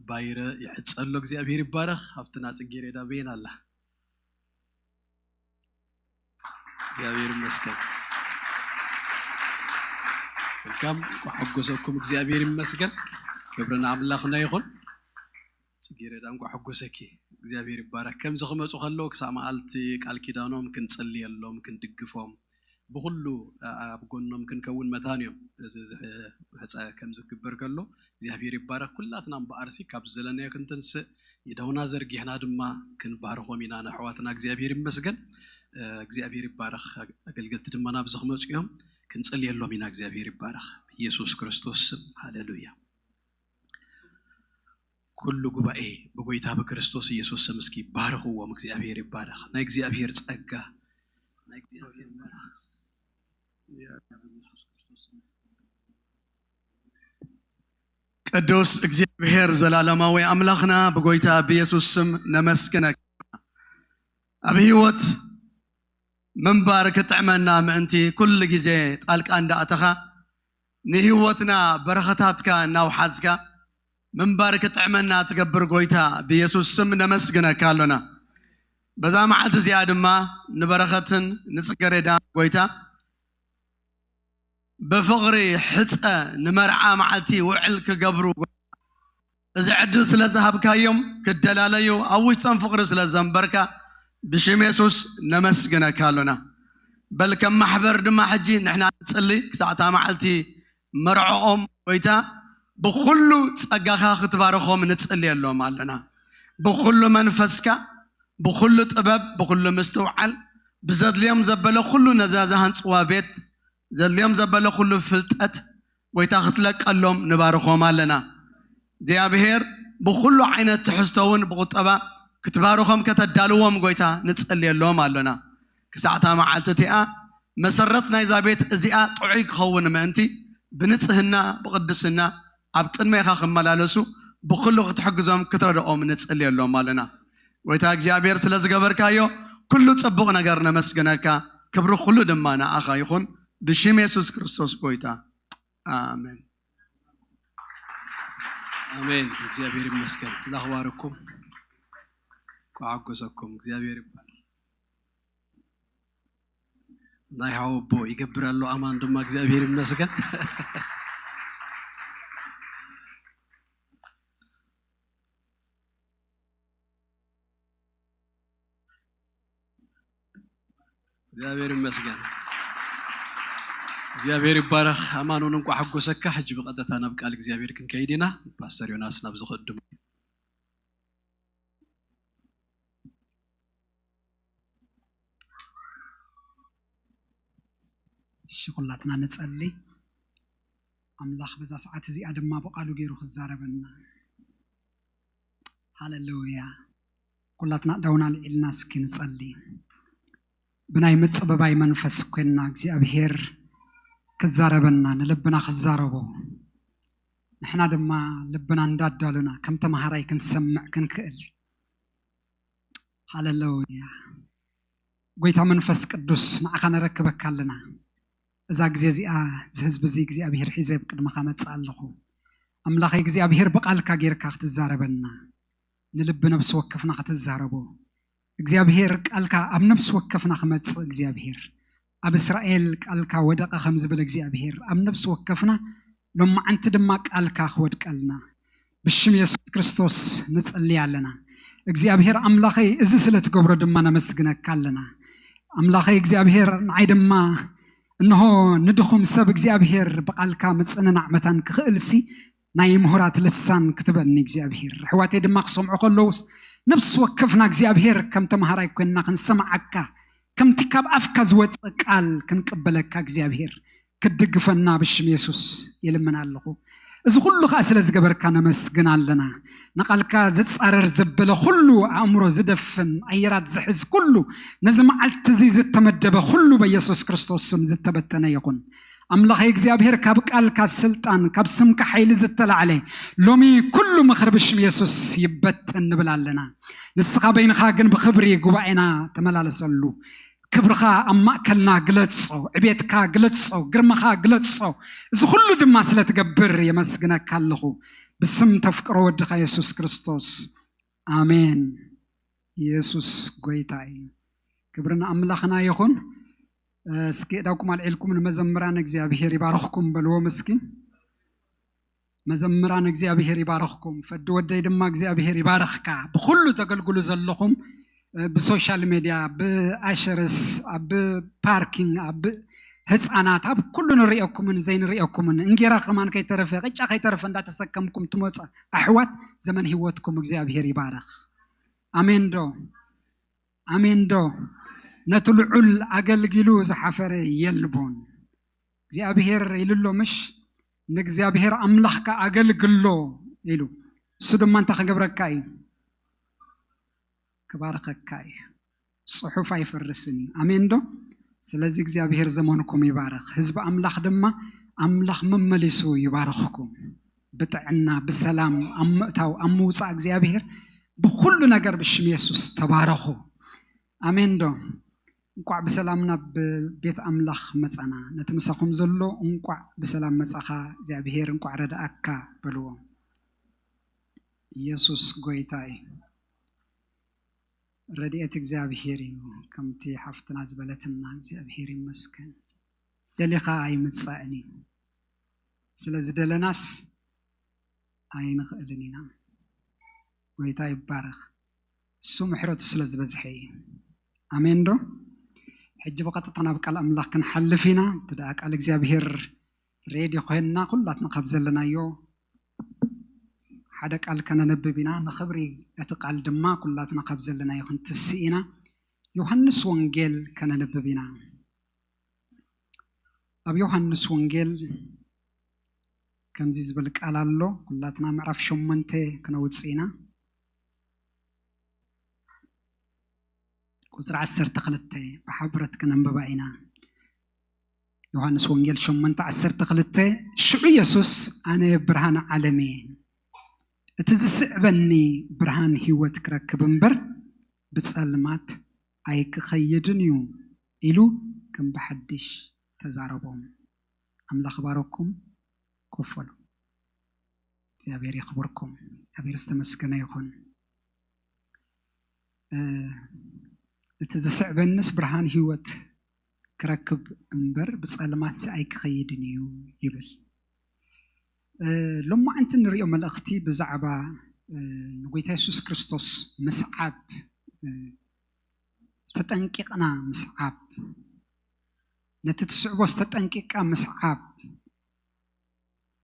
ባይረ ይሕጸሎ። እግዚኣብሔር ይባረኽ። ሓፍትና ጽጌሬዳ በየን ኣላ? እግዚኣብሔር ይመስገን። መልካም፣ እንኳዕ ሓጎሰኩም። እግዚኣብሔር ይመስገን። ክብሪ ንኣምላኽና ይኹን። ጽጌረዳ፣ እንኳዕ ሓጎሰኪ። እግዚኣብሔር ይባረክ። ከምዚ ክመጹ ከለዉ ክሳብ መዓልቲ ቃል ኪዳኖም ክንጽልየሎም፣ ክንድግፎም፣ ብኹሉ ኣብ ጎኖም ክንከውን መታን እዮም። እዚ ዝሕ-፣ ሕጸ ከም ዝግበር ከሎ እግዚኣብሔር ይባረክ። ኩላትና እምበኣርሲ ካብ ዘለናዮ ክንተንስእ፣ ኢደውና ዘርጊሕና ድማ ክንባርኾም ኢና ንኣሕዋትና። እግዚኣብሔር ይመስገን። እ፣ እግዚኣብሔር ይባረኽ። ኣገልገልቲ ድማ ናብዚ ክመጹ እዮም። ክንጽልየሎም ኢና። እግዚኣብሔር ይባረኽ። ኢየሱስ ክርስቶስ ስም። ሃሌሉያ። ኩሉ ጉባኤ ብጎይታ ብክርስቶስ ኢየሱስ ስም እስኪ ባርኽዎም። እግዚኣብሔር ይባረኽ። ናይ እግዚኣብሔር ጸጋ፣ ናይ እግዚኣብሔር መንፈስ ቅዱስ እግዚኣብሔር ዘላለማዊ ኣምላኽና ብጎይታ ብኢየሱስ ስም ነመስግነካ። ኣብ ህይወት ምንባር ክጥዕመና ምእንቲ ኩሉ ግዜ ጣልቃ እንዳእተኻ ንህይወትና በረኸታትካ እናውሓዝካ ምንባር ክጥዕመና ትገብር ጎይታ ብኢየሱስ ስም ነመስግነካ ኣሎና። በዛ መዓልቲ እዚኣ ድማ ንበረኸትን ንጽጌረዳን ጎይታ ብፍቕሪ ሕጸ ንመርዓ መዓልቲ ውዕል ክገብሩ እዚ ዕድል ስለ ዝሃብካዮም ክደላለዩ ኣብ ውሽጦም ፍቕሪ ስለ ዘንበርካ ብሽም የሱስ ነመስግነካ ኣሎና። በል ከም ማሕበር ድማ ሕጂ ንሕና ንጽሊ ክሳዕ እታ መዓልቲ መርዕኦም ጎይታ ብኹሉ ጸጋኻ ክትባርኾም ንጽልየሎም ኣለና። ብኹሉ መንፈስካ፣ ብኹሉ ጥበብ፣ ብኹሉ ምስትውዓል፣ ብዘድልዮም ዘበለ ኩሉ ነዛ ዝሃንጽዋ ቤት ዘድልዮም ዘበለ ኩሉ ፍልጠት ጎይታ ክትለቀሎም ንባርኾም ኣለና። እግዚኣብሔር ብኹሉ ዓይነት ትሕዝቶ እውን ብቁጠባ ክትባርኾም ከተዳልዎም ጎይታ ንጸልየሎም ኣለና። ክሳዕታ መዓልቲ እቲኣ መሰረት ናይዛ ቤት እዚኣ ጥዑይ ክኸውን ምእንቲ ብንጽህና ብቅድስና ኣብ ቅድሜኻ ክመላለሱ ብኩሉ ክትሕግዞም ክትረድኦም ንጽልየሎም ኣለና። ጎይታ እግዚኣብሔር ስለ ዝገበርካዮ ኩሉ ጽቡቕ ነገር ነመስግነካ። ክብሪ ኩሉ ድማ ንኣኻ ይኹን ብሽም የሱስ ክርስቶስ ጎይታ። ኣሜን። ኣሜን። እግዚኣብሔር ይመስገን። ኣምላኽ ባርኩም። ኳ ሓጎሰኩም። እግዚኣብሔር ይባረክ። ናይ ሓወቦ ይገብር ኣሎ ኣማን ድማ እግዚኣብሔር ይመስገን። እግዚኣብሔር ይመስገን። እግዚኣብሔር ይባረኽ። ኣማን እውን እንኳዕ ሓጎሰካ። ሕጂ ብቐጥታ ናብ ቃል እግዚኣብሔር ክንከይድ ኢና። ፓስተር ዮናስ ናብ ዝኸድሙ። እሺ፣ ኩላትና ንጸሊ። ኣምላኽ በዛ ሰዓት እዚኣ ድማ ብቓሉ ገይሩ ክዛረበና። ሃሌሉያ። ኩላትና ደውና ልዒልና እስኪ ንጸሊ። ብናይ ምጽብባይ መንፈስ ኮይንና እግዚኣብሔር ክዛረበና፣ ንልብና ክዛረቦ፣ ንሕና ድማ ልብና እንዳዳሉና ከም ተምሃራይ ክንሰምዕ ክንክእል። ሃሌሉያ። ጎይታ መንፈስ ቅዱስ፣ ንዓኻ ነረክበካ ኣለና። እዛ ግዜ እዚኣ፣ እዚ ህዝቢ እዚ እግዚኣብሔር ሒዘ ኣብ ቅድመኻ መጽእ ኣለኹ። ኣምላኸይ እግዚኣብሔር፣ ብቓልካ ጌርካ ክትዛረበና፣ ንልቢ ነፍሲ ወከፍና ክትዛረቦ እግዚኣብሔር፣ ቃልካ ኣብ ነፍሲ ወከፍና ክመጽእ እግዚኣብሔር፣ ኣብ እስራኤል ቃልካ ወደቐ ከም ዝብል እግዚኣብሔር፣ ኣብ ነፍሲ ወከፍና ሎማዓንቲ ድማ ቃልካ ክወድቀልና ብሽም የሱስ ክርስቶስ ንጽሊ ኣለና። እግዚኣብሔር ኣምላኸይ፣ እዚ ስለ ትገብሮ ድማ ነመስግነካ ኣለና። ኣምላኸይ እግዚኣብሔር፣ ንዓይ ድማ እንሆ ንድኹም ሰብ እግዚኣብሔር ብቓልካ ምጽንናዕ መታን ክኽእልሲ ናይ ምሁራት ልሳን ክትበኒ እግዚኣብሔር፣ ኣሕዋተይ ድማ ክሰምዑ ከለውስ ነፍሲ ወከፍና እግዚኣብሔር ከም ተምሃራይ ኮይንና ክንሰምዓካ፣ ከምቲ ካብ ኣፍካ ዝወጽእ ቃል ክንቅበለካ እግዚኣብሔር ክትድግፈና ብሽም የሱስ ይልምን ኣለኹ። እዚ ኩሉ ከዓ ስለ ዝገበርካ ነመስግን ኣለና። ንቓልካ ዝጻረር ዘበለ ኩሉ፣ ኣእምሮ ዝደፍን ኣየራት ዝሕዝ ኩሉ፣ ነዚ መዓልቲ እዚ ዝተመደበ ኩሉ በየሱስ ክርስቶስ ስም ዝተበተነ ይኹን። ኣምላኸይ እግዚኣብሔር፣ ካብ ቃልካ ስልጣን፣ ካብ ስምካ ሓይሊ ዝተላዕለ ሎሚ ኩሉ ምኽሪ ብሽም የሱስ ይበተን ንብል ኣለና። ንስኻ በይንኻ ግን ብኽብሪ ጉባኤና ተመላለሰሉ። ክብርኻ ኣብ ማእከልና ግለጾ፣ ዕቤትካ ግለጾ፣ ግርማኻ ግለጾ። እዚ ኩሉ ድማ ስለ ትገብር የመስግነካ ኣለኹ። ብስም ተፍቅሮ ወድኻ የሱስ ክርስቶስ፣ ኣሜን። የሱስ ጎይታ እዩ። ክብሪ ንኣምላኽና ይኹን። እስኪ እዳውኩም ኣልዒልኩም ንመዘምራን እግዚኣብሔር ይባርኽኩም በልዎም እስኪ። መዘምራን እግዚኣብሔር ይባርኽኩም። ፈዲ ወደይ ድማ እግዚኣብሔር ይባርኽካ። ብኹሉ ተገልግሉ ዘለኹም፣ እ፣ ብሶሻል ሜድያ፣ ብኣሸርስ፣ ኣብ ፓርኪንግ፣ ኣብ ህፃናት፣ ኣብ ኩሉ ንሪኦኩምን ዘይንሪኦኩምን፣ እንጌራ ከማን ከይተረፈ፣ ቅጫ ከይተረፈ እንዳተሰከምኩም ትመፁ ኣሕዋት፣ ዘመን ህይወትኩም እግዚኣብሔር ይባርኽ። ኣሜን ዶ? ኣሜን ዶ? ነቲ ልዑል ኣገልጊሉ ዝሓፈረ የልቦን። እግዚኣብሔር ኢሉ ኣሎ ምሽ? ንእግዚኣብሔር ኣምላኽካ ኣገልግሎ ኢሉ። እሱ ድማ እንታይ ክገብረካ እዩ? ክባርኸካ እዩ። ጽሑፍ ኣይፈርስን እዩ። ኣሜን ዶ? ስለዚ እግዚኣብሔር ዘመንኩም ይባርኽ። ህዝቢ ኣምላኽ ድማ ኣምላኽ መመሊሱ ይባርኽኩም። ብጥዕና፣ ብሰላም፣ ኣብ ምእታው፣ ኣብ ምውጻእ እግዚኣብሔር ብኹሉ ነገር ብሽም የሱስ ተባረኹ። ኣሜን ዶ? እንቋዕ ብሰላም ናብ ቤት ኣምላኽ መጻና። ነቲ ምሳኹም ዘሎ እንቋዕ ብሰላም መጻኻ እግዚኣብሔር እንቋዕ ረድኣካ በልዎ። ኢየሱስ ጎይታ እዩ። ረድኤት እግዚኣብሔር እዩ። ከምቲ ሓፍትና ዝበለትና እግዚኣብሔር ይመስገን። ደሊኻ ኣይምጻእን እዩ። ስለ ዝደለናስ ኣይንኽእልን ኢና። ጎይታ ይባረኽ። እሱ ምሕረቱ ስለ ዝበዝሐ እዩ። ኣሜን ዶ? ሕጂ ብቐጥታ ናብ ቃል ኣምላኽ ክንሓልፍ ኢና። እቲ ደኣ ቃል እግዚኣብሔር ሬድዮ ኮይንና ኩላትና ካብ ዘለናዮ ሓደ ቃል ከነነብብ ኢና። ንኽብሪ እቲ ቃል ድማ ኩላትና ካብ ዘለናዮ ክንትስእ ኢና። ዮሃንስ ወንጌል ከነነብብ ኢና። ኣብ ዮሃንስ ወንጌል ከምዚ ዝብል ቃል ኣሎ። ኩላትና ምዕራፍ ሸሞንተ ክነውጽእ ኢና። ቁጽሪ ዓሰርተ ክልተ ብሓብረት ክነንብባ ኢና። ዮሃንስ ወንጌል ሸሞንተ ዓሰርተ ክልተ፣ ሽዑ የሱስ፣ ኣነ ብርሃን ዓለም እየ፣ እቲ ዝስዕበኒ ብርሃን ህይወት ክረክብ እምበር ብጸልማት ኣይክኸይድን እዩ ኢሉ ከም ብሓድሽ ተዛረቦም። ኣምላኽ ባረኩም። ኮፍ በሉ። እግዚኣብሔር የኽብርኩም። እግዚኣብሔር ዝተመስገነ ይኹን። እ፣ እቲ ዝስዕበንስ ብርሃን ህይወት ክረክብ እምበር ብጸልማትሲ ኣይክኸይድን እዩ ይብል። እ፣ ሎማዓንቲ ንሪኦ መልእኽቲ ብዛዕባ፣ እ፣ ንጎይታ የሱስ ክርስቶስ ምስዓብ፣ እ፣ ተጠንቂቕና ምስዓብ፣ ነቲ ትስዕቦስ ተጠንቂቕካ ምስዓብ፣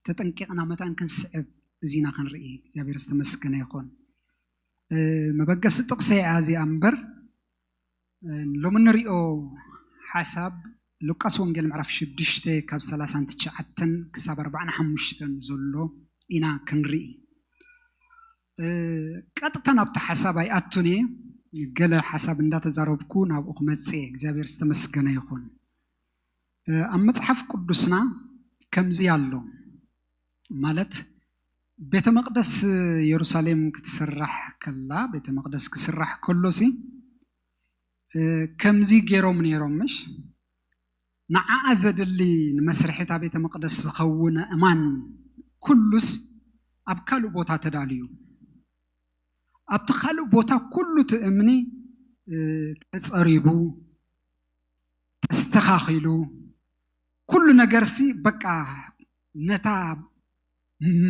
ተጠንቂቕና መታን ክንስዕብ እዚና ክንርኢ። እግዚኣብሔር ዝተመስገነ ይኹን። እ፣ መበገሲ ጥቕሰይ እያ እዚኣ እምበር፣ እ፣ ሎሚ ንሪኦ ሓሳብ ሉቃስ ወንጌል ምዕራፍ ሽዱሽተ ካብ ሰላሳን ትሽዓተን ክሳብ ኣርባዓን ሓሙሽተን ዘሎ ኢና ክንርኢ። እ፣ ቀጥታ ናብቲ ሓሳብ ኣይኣቱን እየ። ገለ ሓሳብ እንዳተዛረብኩ ናብኡ ክመጽእ እየ። እግዚኣብሔር ዝተመስገነ ይኹን። እ፣ ኣብ መጽሓፍ ቅዱስና ከምዚ ኣሎ፣ ማለት ቤተ መቕደስ የሩሳሌም ክትስራሕ ከላ፣ ቤተ መቕደስ ክስራሕ ከሎሲ፣ ከምዚ ገይሮም ነይሮም፣ ምሽ ንዓኣ ዘድሊ ንመስርሒ እታ ቤተ መቕደስ ዝኸውን እማን ኩሉስ ኣብ ካልእ ቦታ ተዳልዩ። ኣብቲ ካልእ ቦታ ኩሉ እቲ እምኒ ተጸሪቡ፣ ተስተኻኺሉ፣ ኩሉ ነገርሲ በቃ ነታ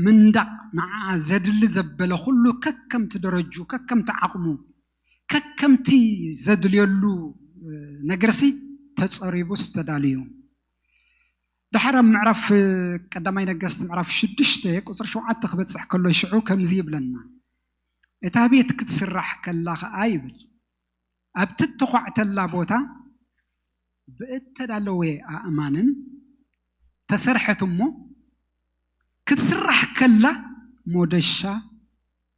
ምንዳቕ ንዓኣ ዘድሊ ዘበለ ኩሉ ከከምቲ ደረጁ፣ ከከምቲ ዓቕሙ፣ ከከምቲ ዘድልየሉ ነገርሲ ተጸሪቡስ ተዳልዩ። ድሓር ኣብ ምዕራፍ ቀዳማይ ነገስት ምዕራፍ ሽዱሽተ ቁፅሪ ሸውዓተ ክበፅሕ ከሎ ሽዑ ከምዚ ይብለና፣ እታ ቤት ክትስራሕ ከላ ኸዓ ይብል፣ ኣብቲ እተዃዕተላ ቦታ ብእተዳለወ ኣእማንን ተሰርሐት እሞ፣ ክትስራሕ ከላ ሞደሻ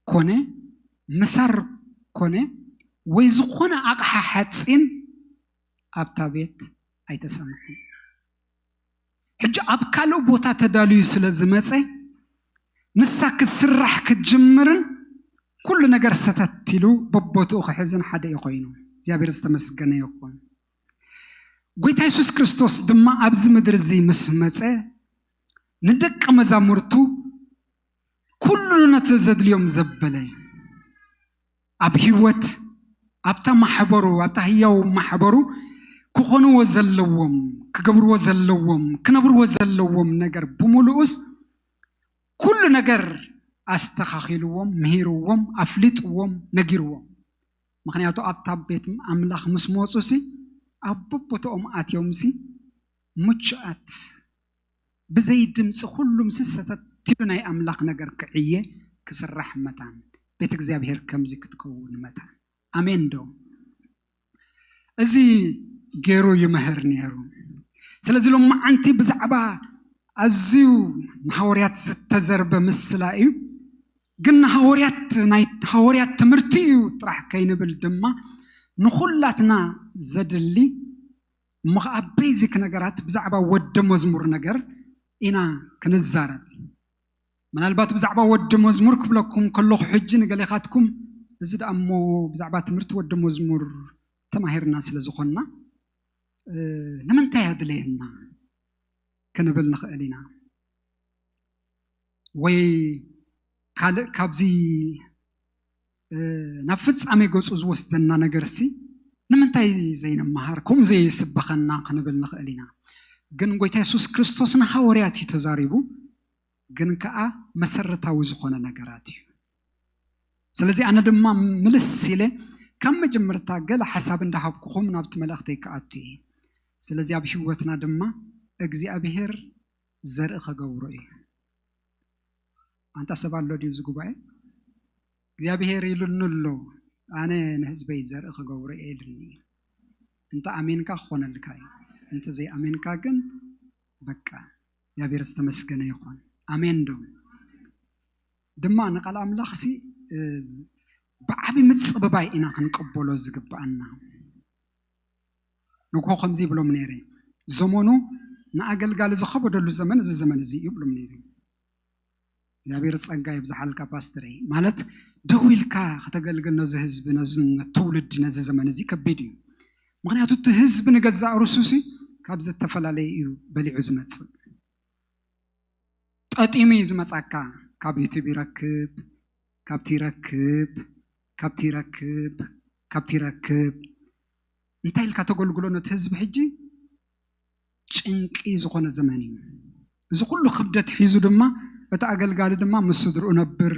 ኮነ ምሳር ኮነ ወይ ዝኾነ ኣቕሓ ሓፂን ኣብታ ቤት ኣይተሰምዐን። ሕጂ ኣብ ካልእ ቦታ ተዳልዩ ስለ ዝመፀ፣ ንሳ ክትስራሕ ክትጅምርን ኩሉ ነገር ሰተት ኢሉ በቦትኡ ክሕዝን ሓደ እዩ ኮይኑ። እግዚኣብሔር ዝተመስገነ ይኹን። ጎይታ የሱስ ክርስቶስ ድማ ኣብዚ ምድሪ እዚ ምስ መፀ፣ ንደቂ መዛሙርቱ ኩሉ ነቲ ዘድልዮም ዘበለ፣ ኣብ ህይወት፣ ኣብታ ማሕበሩ፣ ኣብታ ህያው ማሕበሩ ክኾንዎ ዘለዎም፣ ክገብርዎ ዘለዎም፣ ክነብርዎ ዘለዎም ነገር ብምሉኡስ ኩሉ ነገር ኣስተኻኺልዎም፣ ምሂርዎም፣ ኣፍሊጥዎም፣ ነጊርዎም። ምኽንያቱ ኣብታ ቤት ኣምላኽ ምስ መፁ ሲ ኣብ በቦትኦም ኣትዮም ሲ ምቹኣት ብዘይ ድምፂ ኩሉም ስሰተት ኢሉ ናይ ኣምላኽ ነገር ክዕየ ክስራሕ መታን ቤት እግዚኣብሔር ከምዚ ክትከውን መታን። ኣሜን ዶ? እዚ ገይሩ ይምህር ነይሩ። ስለዚ ሎማዓንቲ ብዛዕባ ኣዝዩ ንሃዋርያት ዝተዘርበ ምስላ እዩ። ግን ንሃዋርያት ናይ ሃዋርያት ትምህርቲ እዩ ጥራሕ ከይንብል ድማ ንኹላትና ዘድሊ እሞ ከዓ ቤዚክ ነገራት ብዛዕባ ወደ መዝሙር ነገር ኢና ክንዛረብ። ምናልባት ብዛዕባ ወዲ መዝሙር ክብለኩም ከለኹ ሕጂ ንገሌኻትኩም እዚ ደኣ እሞ ብዛዕባ ትምህርቲ ወዲ መዝሙር ተማሂርና ስለ ዝኾንና ንምንታይ ኣድለየና ክንብል ንኽእል ኢና። ወይ ካልእ ካብዚ ናብ ፍጻሜ ገጹ ዝወስደና ነገርሲ ንምንታይ ዘይንመሃር ከምኡ ዘይስበኸና ክንብል ንኽእል ኢና። ግን ጎይታ የሱስ ክርስቶስ ንሃዋርያት እዩ ተዛሪቡ፣ ግን ከኣ መሰረታዊ ዝኾነ ነገራት እዩ። ስለዚ ኣነ ድማ ምልስ ኢለ ካብ መጀመርታ ገለ ሓሳብ እንዳሃብኩኹም ናብቲ መልእኽተይ ክኣቱ እየ። ስለዚ ኣብ ህይወትና ድማ እግዚኣብሄር ዘርኢ ከገብሮ እዩ። ኣንታ ሰብ ኣሎ ድዩ እዚ ጉባኤ? እግዚኣብሄር ኢሉኒ ኣሎ፣ ኣነ ንህዝበይ ዘርኢ ክገብሮ እየ ኢሉኒ እዩ። እንተ ኣሜንካ ክኾነልካ እዩ፣ እንተ ዘይኣሜንካ ግን በቃ። እግዚኣብሔር ዝተመስገነ ይኾን። ኣሜን ዶ? ድማ ንቃል ኣምላኽ ሲ ብዓቢ ምጽብባይ ኢና ክንቀበሎ ዝግብኣና። ንግሆ ከምዚ ይብሎም ነይረ፣ ዘመኑ ንኣገልጋሊ ዝኸበደሉ ዘመን እዚ ዘመን እዚ እዩ ይብሎም ነይረ። እግዚኣብሔር ጸጋ የብዝሓልካ ፓስተረይ። ማለት ደው ኢልካ ከተገልግል ነዚ ህዝቢ፣ ነዚ ትውልዲ፣ ነዚ ዘመን እዚ ከቢድ እዩ። ምኽንያቱ እቲ ህዝቢ ንገዛእ ርእሱ ሲ ካብ ዝተፈላለየ እዩ በሊዑ ዝመጽእ። ጠጢሙ እዩ ዝመጻካ። ካብ ዩቱብ ይረክብ፣ ካብቲ ይረክብ፣ ካብቲ ይረክብ፣ ካብቲ ይረክብ። እንታይ ኢልካ ተገልግሎ ነቲ ህዝቢ ሕጂ? ጭንቂ ዝኾነ ዘመን እዩ። እዚ ኩሉ ክብደት ሒዙ ድማ እቲ ኣገልጋሊ ድማ ምስ ስድርኡ ነብር፣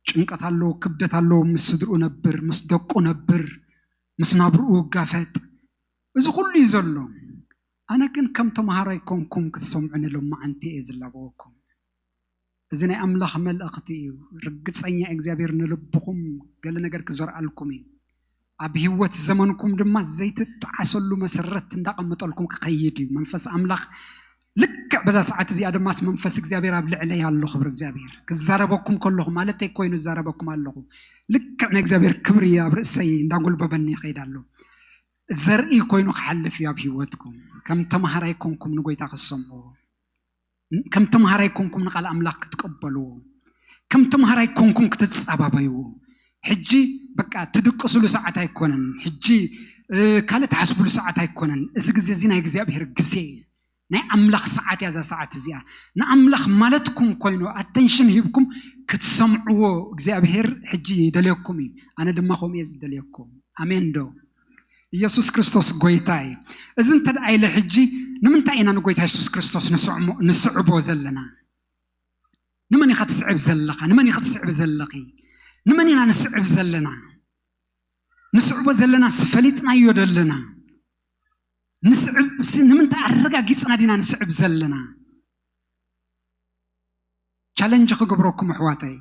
ጭንቀት ኣለዎ፣ ክብደት ኣለዎ፣ ምስ ስድርኡ ነብር፣ ምስ ደቁ ነብር፣ ምስ ናብርኡ ይጋፈጥ። እዚ ኩሉ እዩ ዘሎ። ኣነ ግን ከም ተምሃራይ ኮንኩም ክትሰምዑኒ ሎማዓንቲ እየ ዝላበወኩም። እዚ ናይ ኣምላኽ መልእኽቲ እዩ። ርግጸኛ እግዚኣብሔር ንልብኹም ገለ ነገር ክዘርኣልኩም እዩ። ኣብ ህይወት ዘመንኩም ድማ ዘይትጠዓሰሉ መሰረት እንዳቐመጠልኩም ክኸይድ እዩ መንፈስ ኣምላኽ። ልክዕ በዛ ሰዓት እዚኣ ድማስ መንፈስ እግዚኣብሔር ኣብ ልዕለይ ኣሎ። ክብሪ እግዚኣብሔር። ክዛረበኩም ከለኹ ማለተይ ኮይኑ እዛረበኩም ኣለኹ። ልክዕ ናይ እግዚኣብሔር ክብሪ ኣብ ርእሰይ እንዳጎልበበኒ ይኸይድ ኣሎ። ዘርኢ ኮይኑ ክሓልፍ እዩ ኣብ ህይወትኩም። ከም ተምሃራይ ኮንኩም ንጎይታ ክትሰምዕዎ፣ ከም ተምሃራይ ኮንኩም ንቃል ኣምላኽ ክትቅበልዎ፣ ከም ተምሃራይ ኮንኩም ክትጸባበይዎ። ሕጂ በቃ ትድቅስሉ ሰዓት ኣይኮነን። ሕጂ ካልእ ትሓስብሉ ሰዓት ኣይኮነን። እዚ ግዜ እዚ ናይ እግዚኣብሔር ግዜ እዩ። ናይ ኣምላኽ ሰዓት እያ እዛ ሰዓት እዚኣ። ንኣምላኽ ማለትኩም ኮይኑ ኣተንሽን ሂብኩም ክትሰምዕዎ እግዚኣብሔር ሕጂ ይደልየኩም እዩ። ኣነ ድማ ከምኡ እየ ዝደልየኩም። ኣሜን ዶ? ኢየሱስ ክርስቶስ ጎይታ እዩ። እዚ እንተ ደኣ ኢለ ሕጂ ንምንታይ ኢና ንጎይታ የሱስ ክርስቶስ ንስዕሞ- ንስዕቦ ዘለና? ንመን ኢኻ ትስዕብ ዘለኻ? ንመን ኢኻ ትስዕብ ዘለኺ? ንመን ኢና ንስዕብ ዘለና? ንስዕቦ ዘለናስ ፈሊጥናዮ ደለና? ንስዕብ ሲ- ንምንታይ ኣረጋጊጽና ዲና ንስዕብ ዘለና? ቻለንጅ ክገብረኩም ኣሕዋተይ፣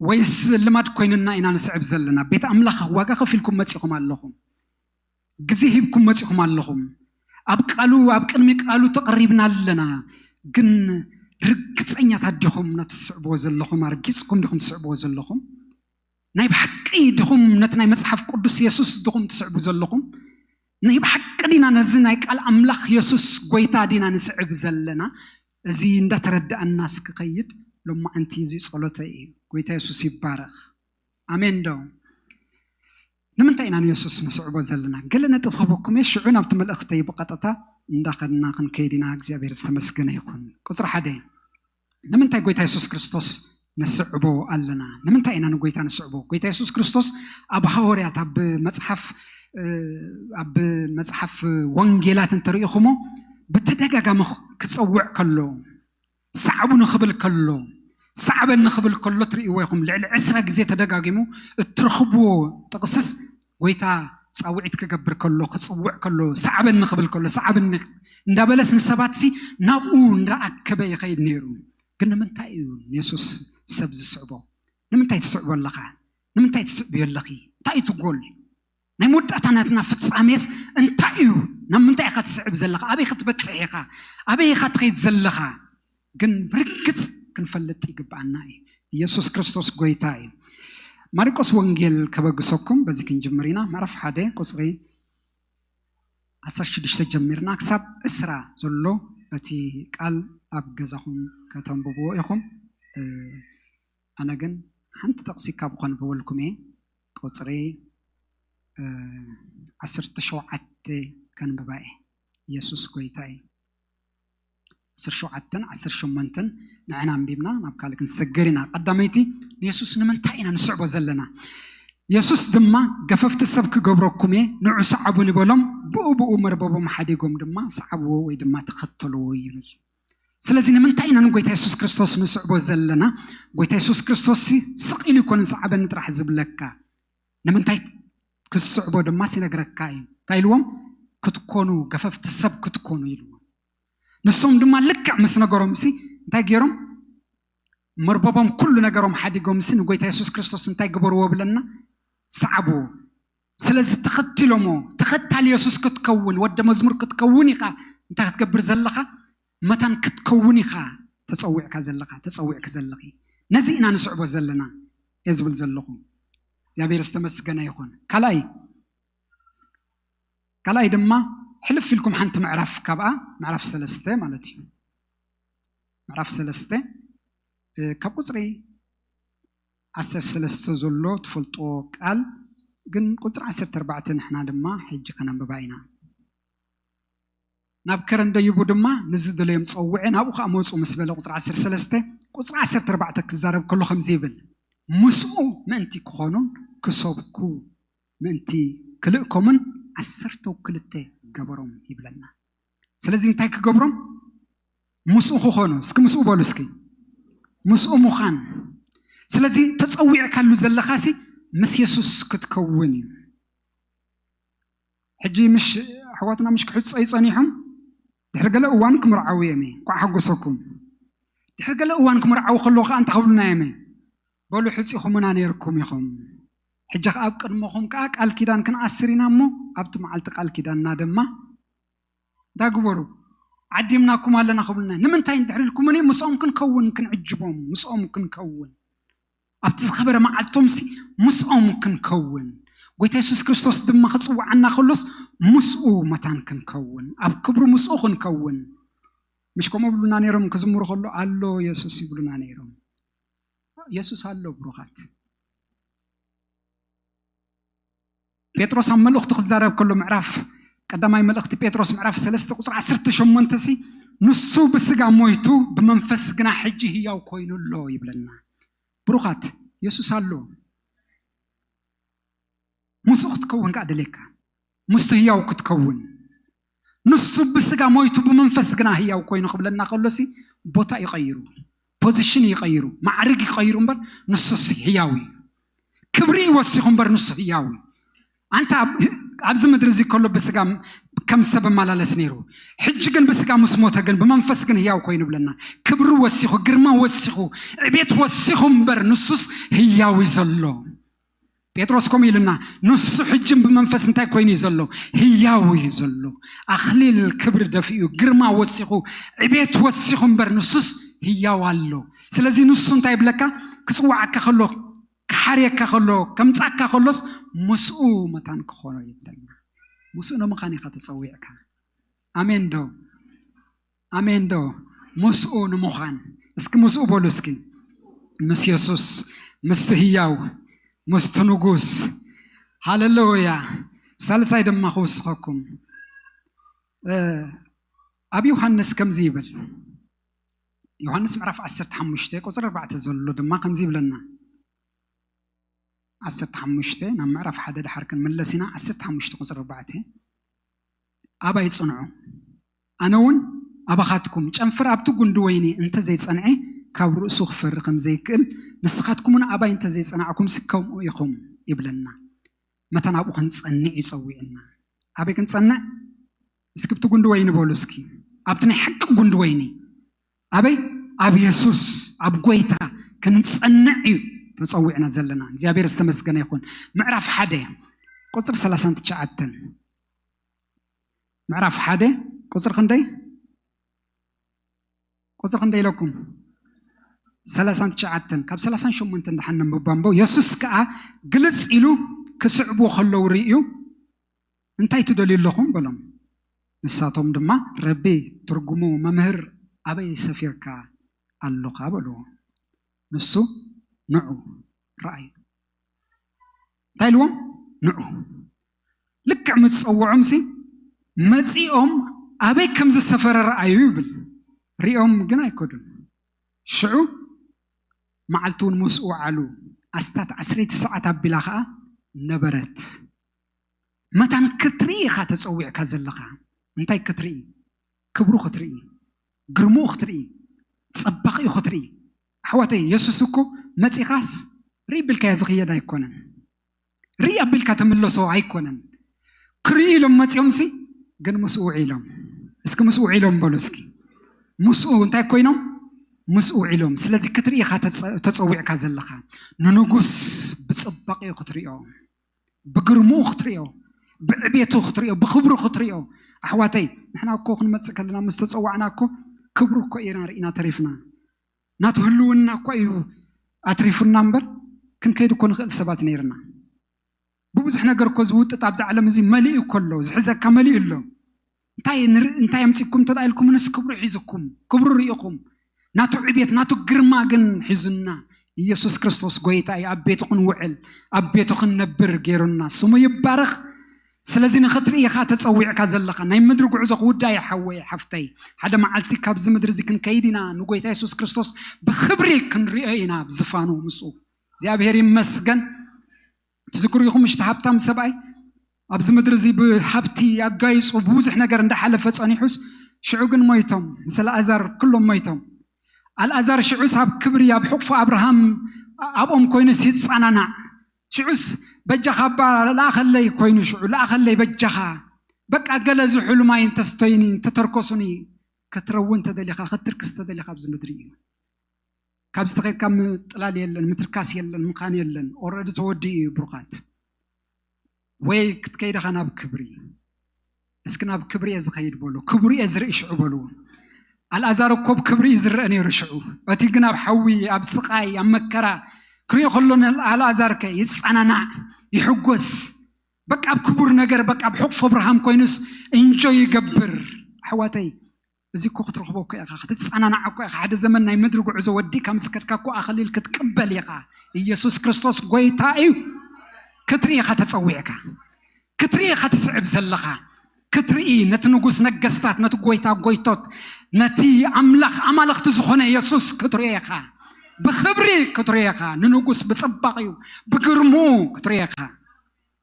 ወይስ ልማድ ኮይንና ኢና ንስዕብ ዘለና? ቤት ኣምላኽ ዋጋ ከፊልኩም መጺኹም ኣለኹም፣ ግዜ ሂብኩም መጺኹም ኣለኹም። ኣብ ቃሉ ኣብ ቅድሚ ቃሉ ተቐሪብና ኣለና። ግን ርግጸኛታት ዲኹም ነቲ ትስዕብዎ ዘለኹም? ኣርጊጽኩም ዲኹም ትስዕብዎ ዘለኹም? ናይ ብሓቂ ዲኹም ነቲ ናይ መጽሓፍ ቅዱስ የሱስ ዲኹም ትስዕቡ ዘለኹም? ናይ ብሓቂ ዲና ነዚ ናይ ቃል ኣምላኽ የሱስ ጎይታ ዲና ንስዕብ ዘለና? እዚ እንዳተረዳእና እስኪ ከይድ። ሎማዓንቲ እዚ ጸሎተይ እዩ። ጎይታ የሱስ ይባረኽ። ኣሜን ዶ? ንምንታይ ኢና ንየሱስ ንስዕቦ ዘለና? ገለ ነጥብ ክህበኩም እየ፣ ሽዑ ናብቲ መልእኽተይ ብቐጥታ እንዳኸድና ክንከይድ ኢና። እግዚኣብሔር ዝተመስገነ ይኹን። ቁጽሪ ሓደ፣ ንምንታይ ጎይታ የሱስ ክርስቶስ ንስዕቦ ኣለና? ንምንታይ ኢና ንጎይታ ንስዕቦ? ጎይታ የሱስ ክርስቶስ ኣብ ሃዋርያት፣ ኣብ መጽሓፍ እ፣ ኣብ መጽሓፍ ወንጌላት እንተሪኢኹሞ ብተደጋጋሚ ክጸውዕ ከሎ፣ ሰዓቡ ንኽብል ከሎ፣ ሰዓበኒ ክብል ከሎ ትርእይዎ ኢኹም። ልዕሊ ዕስራ ግዜ ተደጋጊሙ እትረኽብዎ ጥቕስስ ጎይታ ጻውዒት ክገብር ከሎ፣ ክጽውዕ ከሎ፣ ሰዓበኒ ክብል ከሎ፣ ሰዓበኒ እንዳበለስ ንሰባትሲ ናብኡ እንዳኣከበ ይኸይድ ነይሩ። ግን ንምንታይ እዩ ንየሱስ ሰብ ዝስዕቦ? ንምንታይ ትስዕቦ ኣለኻ? ንምንታይ ትስዕብዮ ኣለኺ? እንታይ እዩ እቲ ጎል? ናይ መወዳእታ ናትና ፍጻሜስ እንታይ እዩ? ናብ ምንታይ ኢኻ ትስዕብ ዘለኻ? ኣበይ ክትበጽሕ ኢኻ? ኣበይ ኢኻ ትኸይድ ዘለኻ? ግን ብርግጽ ክንፈልጥ ይግብኣና እዩ። ኢየሱስ ክርስቶስ ጎይታ እዩ። ማርቆስ ወንጌል ከበግሰኩም፣ በዚ ክንጅምር ኢና። ምዕራፍ ሓደ ቁጽሪ ዓሰርተ ሽዱሽተ ጀሚርና ክሳብ ዕስራ ዘሎ እቲ ቃል ኣብ ገዛኹም ከተንብብዎ ኢኹም። እ፣ ኣነ ግን ሓንቲ ጥቕሲ ካብ ከንብበልኩም እየ። ቁጽሪ፣ እ፣ ዓሰርተ ሸውዓተ ከንብባ እየ። ኢየሱስ ጎይታ እዩ። ዓሰርተ ሸውዓተን ዓሰርተ ሸሞንተን ንዕና ኣንቢብና ናብ ካልእ ክንሰገር ኢና። ቀዳመይቲ፣ ንየሱስ ንምንታይ ኢና ንስዕቦ ዘለና? የሱስ ድማ፣ "ገፈፍቲ ሰብ ክገብረኩም እየ፣ ንዑ ሰዓቡኒ" በሎም። ብኡ ብኡ መርበቦም ሓዲጎም ድማ ሰዓብዎ ወይ ድማ ተኸተልዎ ይብል። ስለዚ ንምንታይ ኢና ንጎይታ የሱስ ክርስቶስ ንስዕቦ ዘለና? ጎይታ የሱስ ክርስቶስ ሲ ስቕ ኢሉ ይኮን ሰዓበኒ ጥራሕ ዝብለካ። ንምንታይ ክትስዕቦ ድማስ ይነግረካ እዩ። እንታይ ኢልዎም? "ክትኮኑ፣ ገፈፍቲ ሰብ ክትኮኑ" ኢልዎም። ንሶም ድማ ልክዕ ምስ ነገሮም ሲ እንታይ ገይሮም? መርበቦም ኩሉ ነገሮም ሓዲጎም ሲ ንጎይታ የሱስ ክርስቶስ እንታይ ግበርዎ ብለና? ሰዓብዎ። ስለዚ ተኸቲሎሞ፣ ተኸታሊ የሱስ ክትከውን፣ ወደ መዝሙር ክትከውን ኢኻ። እንታይ ክትገብር ዘለኻ? መታን ክትከውን ኢኻ ተጸዊዕካ ዘለኻ፣ ተጸዊዕኪ ዘለኺ። ነዚ ኢና ንስዕቦ ዘለና እየ ዝብል ዘለኹ። እግዚኣብሔር ዝተመስገነ ይኹን። ካልኣይ፣ ካልኣይ ድማ ሕልፍ ኢልኩም ሓንቲ ምዕራፍ ካብኣ፣ ምዕራፍ ሰለስተ ማለት እዩ። ምዕራፍ ሰለስተ፣ እ፣ ካብ ቁጽሪ ዓሰርተ ሰለስተ ዘሎ ትፈልጦ ቃል፣ ግን ቁጽሪ ዓሰርተ ኣርባዕተ ንሕና ድማ ሕጂ ከነንብባ ኢና። "ናብ ከረን ደይቡ ድማ ንዝደለዮም ጸውዐ፣ ናብኡ ከኣ መጹ" ምስ በለ፣ ቁጽሪ ዓሰርተ ሰለስተ፣ ቁጽሪ ዓሰርተ ኣርባዕተ ክዛረብ ከሎ ከምዚ ይብል፣ "ምስኡ ምእንቲ ክኾኑን ክሰብኩ ምእንቲ ክልእኮምን ዓሰርተ ክልተ ገበሮም" ይብለና። ስለዚ እንታይ ክገብሮም? ምስኡ ክኾኑ። እስኪ ምስኡ በሉ እስኪ። ምስኡ ምዃን። ስለዚ ተጸዊዕካሉ ዘለኻሲ ምስ የሱስ ክትከውን እዩ። ሕጂ ምሽ ኣሕዋትና ምሽ ክሕጸዩ ጸኒሖም፣ ድሕሪ ገለ እዋን ክምርዓዉ እዮም። እንኳዕ ሓጎሰኩም። ድሕሪ ገለ እዋን ክምርዓዉ ከለዉ ከኣ እንታይ ክብሉና እዮም? በሉ ሕጺኹምና ነይርኩም ኢኹም። ሕጂ ከኣ ኣብ ቅድመኹም ከኣ ቃል ኪዳን ክንኣስር ኢና እሞ፣ ኣብቲ መዓልቲ ቃል ኪዳንና ድማ እንታይ ግበሩ? ዓዲምናኩም ኣለና ክብሉና። ንምንታይ እንድሕር ኢልኩምኒ፣ ምስኦም ክንከውን፣ ክንዕጅቦም፣ ምስኦም ክንከውን። ኣብቲ ዝኸበረ መዓልቶምሲ ምስኦም ክንከውን። ጎይታ የሱስ ክርስቶስ ድማ ክጽውዓና ከሎስ ምስኡ መታን ክንከውን፣ ኣብ ክብሩ ምስኡ ክንከውን። ምሽ ከምኡ ብሉና ነይሮም፣ ክዝምሩ ከሎ፣ "ኣሎ የሱስ" ይብሉና ነይሮም። የሱስ ኣሎ ብሩኻት። ጴጥሮስ ኣብ መልእኽቱ ክዛረብ ከሎ፣ ምዕራፍ ቀዳማይ መልእኽቲ ጴጥሮስ ምዕራፍ ሰለስተ ቁፅሪ ዓሰርተ ሸሞንተ ሲ፣ "ንሱ ብስጋ ሞይቱ ብመንፈስ ግና ሕጂ ህያው ኮይኑ ኣሎ" ይብለና። ብሩኻት፣ የሱስ ኣሎ። ምስኡ ክትከውን ከኣ ደልየካ፣ ምስቱ ህያው ክትከውን። ንሱ ብስጋ ሞይቱ ብመንፈስ ግና ህያው ኮይኑ ክብለና ከሎሲ፣ ቦታ ይቐይሩ፣ ፖዚሽን ይቐይሩ፣ ማዕርግ ይቐይሩ እምበር፣ ንሱስ ህያው እዩ። ክብሪ ይወሲኹ እምበር፣ ንሱ ህያው እዩ። ኣንታ ኣብ-፣ ኣብዚ ምድሪ እዚ ከሎ ብስጋ ከም ሰብ እመላለስ ነይሩ። ሕጂ ግን ብስጋ ምስ ሞተ ግን ብመንፈስ ግን ህያው ኮይኑ ብለና። ክብሪ ወሲኹ፣ ግርማ ወሲኹ፣ ዕቤት ወሲኹ እምበር፣ ንሱስ ህያው እዩ ዘሎ። ጴጥሮስ ከምኡ ኢሉና፣ ንሱ ሕጅም ብመንፈስ እንታይ ኮይኑ እዩ ዘሎ? ህያው እዩ ዘሎ። ኣኽሊል ክብሪ ደፊኡ፣ ግርማ ወሲኹ፣ ዕቤት ወሲኹ እምበር፣ ንሱስ ህያው ኣሎ። ስለዚ ንሱ እንታይ ይብለካ? ክጽውዓካ ከሎ፣ ክሓርየካ ከሎ፣ ከምጻካ ከሎስ፣ ምስኡ መታን ክኾኖ ይብለና። ምስኡ ንምዃን ኢኻ ተጸዊዕካ። ኣሜን ዶ? ኣሜን ዶ? ምስኡ ንምዃን። እስኪ ምስኡ በሉ እስኪ። ምስ የሱስ፣ ምስቲ ህያው፣ ምስቲ ንጉስ። ሃሌሉያ። ሳልሳይ ድማ ክውስኸኩም። እ፣ ኣብ ዮሃንስ ከምዚ ይብል። ዮሃንስ ምዕራፍ ዓሰርተ ሓሙሽተ ቁጽሪ ኣርባዕተ ዘሎ ድማ ከምዚ ይብለና። ዓሰርተ ሓሙሽተ ናብ ምዕራፍ ሓደ ድሓር ክንምለስ ኢና። ዓሰርተ ሓሙሽተ ቁጽሪ ኣርባዕተ፣ "ኣባይ ጽንዑ፣ ኣነ እውን ኣባኻትኩም። ጨንፍር ኣብቲ ጉንዲ ወይኒ እንተ ዘይጸንዐ፣ ካብ ርእሱ ክፈሪ ከም ዘይክእል፣ ንስኻትኩም እውን ኣባይ እንተ ዘይጸናዕኩም፣ ከምኡ ኢኹም" ይብለና። መታን ኣብኡ ክንጸንዕ ይጸውዕና። ኣበይ ክንጸንዕ? እስኪ ብቲ ጉንዲ ወይኒ በሉ እስኪ። ኣብቲ ናይ ሓቂ ጉንዲ ወይኒ። ኣበይ? ኣብ የሱስ፣ ኣብ ጎይታ ክንጸንዕ እዩ ተጸዊዕና ዘለና። እግዚኣብሔር ዝተመስገነ ይኹን። ምዕራፍ ሓደ ቁጽሪ ሰላሳን ትሽዓተን። ምዕራፍ ሓደ ቁጽሪ ክንደይ? ቁጽሪ ክንደይ ኢለኩም? ሰላሳን ትሽዓተን። ካብ ሰላሳን ሸሞንተን ደሓን ነንብባ እምበው። የሱስ ከኣ ግልጽ ኢሉ ክስዕብዎ ከለዉ ርእዩ፣ "እንታይ ትደልዩ ኣለኹም?" በሎም። ንሳቶም ድማ፣ "ረቢ"፣ ትርጉሙ መምህር፣ "ኣበይ ሰፊርካ ኣሎኻ?" በልዎ። ንሱ፣ "ንዑ፣ ረኣዩ።" እንታይ ኢልዎም? "ንዑ።" ልክዕ ምስ ጸውዖምሲ፣ መጺኦም ኣበይ ከም ዝሰፈረ ረኣዩ ይብል። ሪኦም ግን ኣይከዱን። ሽዑ መዓልቲ እውን ምስኡ ውዓሉ። ኣስታት ዓሰርተ ሰዓት ኣቢላ ኸኣ ነበረት። መታን ክትርኢ ኢኻ ተጸዊዕካ ዘለኻ። እንታይ ክትርኢ? ክብሩ ክትርኢ፣ ግርምኡ ክትርኢ፣ ጸባቒኡ ክትርኢ። ኣሕዋተይ፣ የሱስ እኮ መጺኻስ ርኢ ቢልካዮ ዝኽየድ ኣይኮነን። ርኢ ኣቢልካ ትምለሶ ኣይኮነን። ክርእዩ ኢሎም መጺኦምሲ፣ ግን ምስኡ ውዒሎም። እስኪ ምስኡ ውዒሎም በሉ እስኪ። ምስኡ እንታይ ኮይኖም? ምስኡ ውዒሎም። ስለዚ ክትርኢ ኢኻ ተጸ-፣ ተጸዊዕካ ዘለኻ። ንንጉስ ብጽባቄኡ ክትርእዮ፣ ብግርምኡ ክትርእዮ፣ ብዕቤቱ ክትርእዮ፣ ብኽብሩ ክትርእዮ። ኣሕዋተይ፣ ንሕና እኮ ክንመጽእ ከለና ምስ ተጸዋዕና እኮ ክብሩ እኮ ኢና ርኢና ተሪፍና። ናቱ ህልውና እኮ እዩ ኣትሪፉና እምበር፣ ክንከይድ እኮ ንኽእል ሰባት ነይርና። ብብዙሕ ነገር እኮ ዝውጥጥ ኣብዚ ዓለም እዚ መሊኡ እኮ ኣሎ፣ ዝሕዘካ መሊኡ ኣሎ። እንታይ ንር-፣ እንታይ ኣምጺእኩም እንተ ደኣ ኢልኩምንስ ክብሩ ሒዝኩም፣ ክብሩ ርኢኹም። ናቱ ዕቤት፣ ናቱ ግርማ ግን ሒዙና። ኢየሱስ ክርስቶስ ጎይታ እዩ። ኣብ ቤቱ ክንውዕል፣ ኣብ ቤቱ ክንነብር ገይሩና። ስሙ ይባረኽ። ስለዚ ንኽትርኢ ኢኻ ተጸዊዕካ ዘለኻ። ናይ ምድሪ ጉዕዞ ክውዳእ እዩ ሓወይ፣ ሓፍተይ። ሓደ መዓልቲ ካብዚ ምድሪ እዚ ክንከይድ ኢና። ንጎይታ የሱስ ክርስቶስ ብኽብሪ ክንሪኦ ኢና፣ ኣብ ዝፋኑ ምስኡ። እግዚኣብሔር ይመስገን። ትዝክሩ ኢኹም፣ ምሽቲ ሃብታም ሰብኣይ ኣብዚ ምድሪ እዚ ብሃብቲ ኣጋይጹ ብብዙሕ ነገር እንዳሓለፈ ጸኒሑስ፣ ሽዑ ግን ሞይቶም፣ ምስ ኣልኣዛር ኩሎም ሞይቶም። ኣልኣዛር ሽዑስ ኣብ ክብሪ ኣብ ሕቑፉ ኣብርሃም ኣብኦም ኮይኑስ ይጸናናዕ። ሽዑስ በጃኻ እባ ለኣኸለይ ኮይኑ፣ ሽዑ ለኣኸለይ በጃኻ፣ በቃ ገለ ዝሑል ማይ እንተስተዩኒ እንተተርኮሱኒ፣ ክትረዊ እንተደሊኻ፣ ክትርክስ እንተደሊኻ ኣብዚ ምድሪ እዩ። ካብዚ ተኸይድካ ምጥላል የለን፣ ምትርካስ የለን፣ ምኻን የለን። ኦረዲ ተወዲኡ እዩ ብሩኻት። ወይ ክትከይድ ኢኻ ናብ ክብሪ። እስኪ ናብ ክብሪ እየ ዝኸይድ በሉ፣ ክብሪ እየ ዝርኢ ሽዑ በሉ። ኣልኣዛር እኮ ኣብ ክብሪ እዩ ዝረአ ነይሩ ሽዑ። እቲ ግን ኣብ ሓዊ፣ ኣብ ስቓይ፣ ኣብ መከራ ክሪኦ ከሎ፣ ንኣልኣዛር ከ ይጸናናዕ፣ ይሕጎስ። በቃ ኣብ ክቡር ነገር፣ በቃ ኣብ ሕቑፍ ኣብርሃም ኮይኑስ እንጆይ ይገብር። ኣሕዋተይ፣ እዚ እኮ ክትረኽቦ እኮ ኢኻ፣ ክትጸናናዕ እኮ ኢኻ። ሓደ ዘመን ናይ ምድሪ ጉዕዞ ወዲእካ ምስ ከድካ እኮ ኣኽሊል ክትቅበል ኢኻ። ኢየሱስ ክርስቶስ ጎይታ እዩ። ክትርኢ ኢኻ ተጸዊዕካ። ክትርኢ ኢኻ ትስዕብ ዘለኻ። ክትርኢ ነቲ ንጉስ ነገስታት፣ ነቲ ጎይታ ጎይቶት፣ ነቲ ኣምላኽ ኣማልኽቲ ዝኾነ የሱስ ክትርኢ ኢኻ። ብኽብሪ ክትርኢ ኢኻ። ንንጉስ ብጽባቕኡ ብግርምኡ ክትርኢ ኢኻ።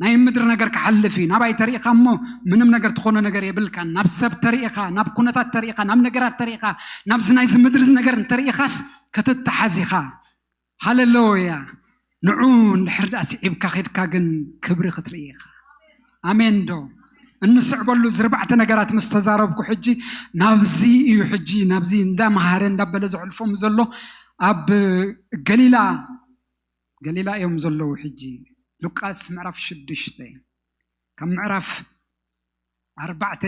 ናይ ምድሪ ነገር ክሓልፍ እዩ። ናባይ ተሪኢኻ እሞ ምንም ነገር ትኾኖ ነገር የብልካን። ናብ ሰብ ተሪኢኻ፣ ናብ ኩነታት ተሪኢኻ፣ ናብ ነገራት ተሪኢኻ፣ ናብዚ ናይዚ ምድሪ ነገር እንተሪኢኻስ ክትተሓዝ ኢኻ። ሃሌሉያ። ንዑ እንድሕር ደኣ ስዒብካ ኸድካ ግን ክብሪ ክትርኢ ኢኻ። ኣሜን ዶ? እንስዕበሉ እዚ ኣርባዕተ ነገራት ምስ ተዛረብኩ ሕጂ ናብዚ እዩ። ሕጂ ናብዚ እንዳመሃረ እንዳበለ ዘሕልፎም ዘሎ ኣብ ገሊላ፣ ገሊላ እዮም ዘለዉ። ሕጂ ሉቃስ ምዕራፍ ሽዱሽተ ካብ ምዕራፍ ኣርባዕተ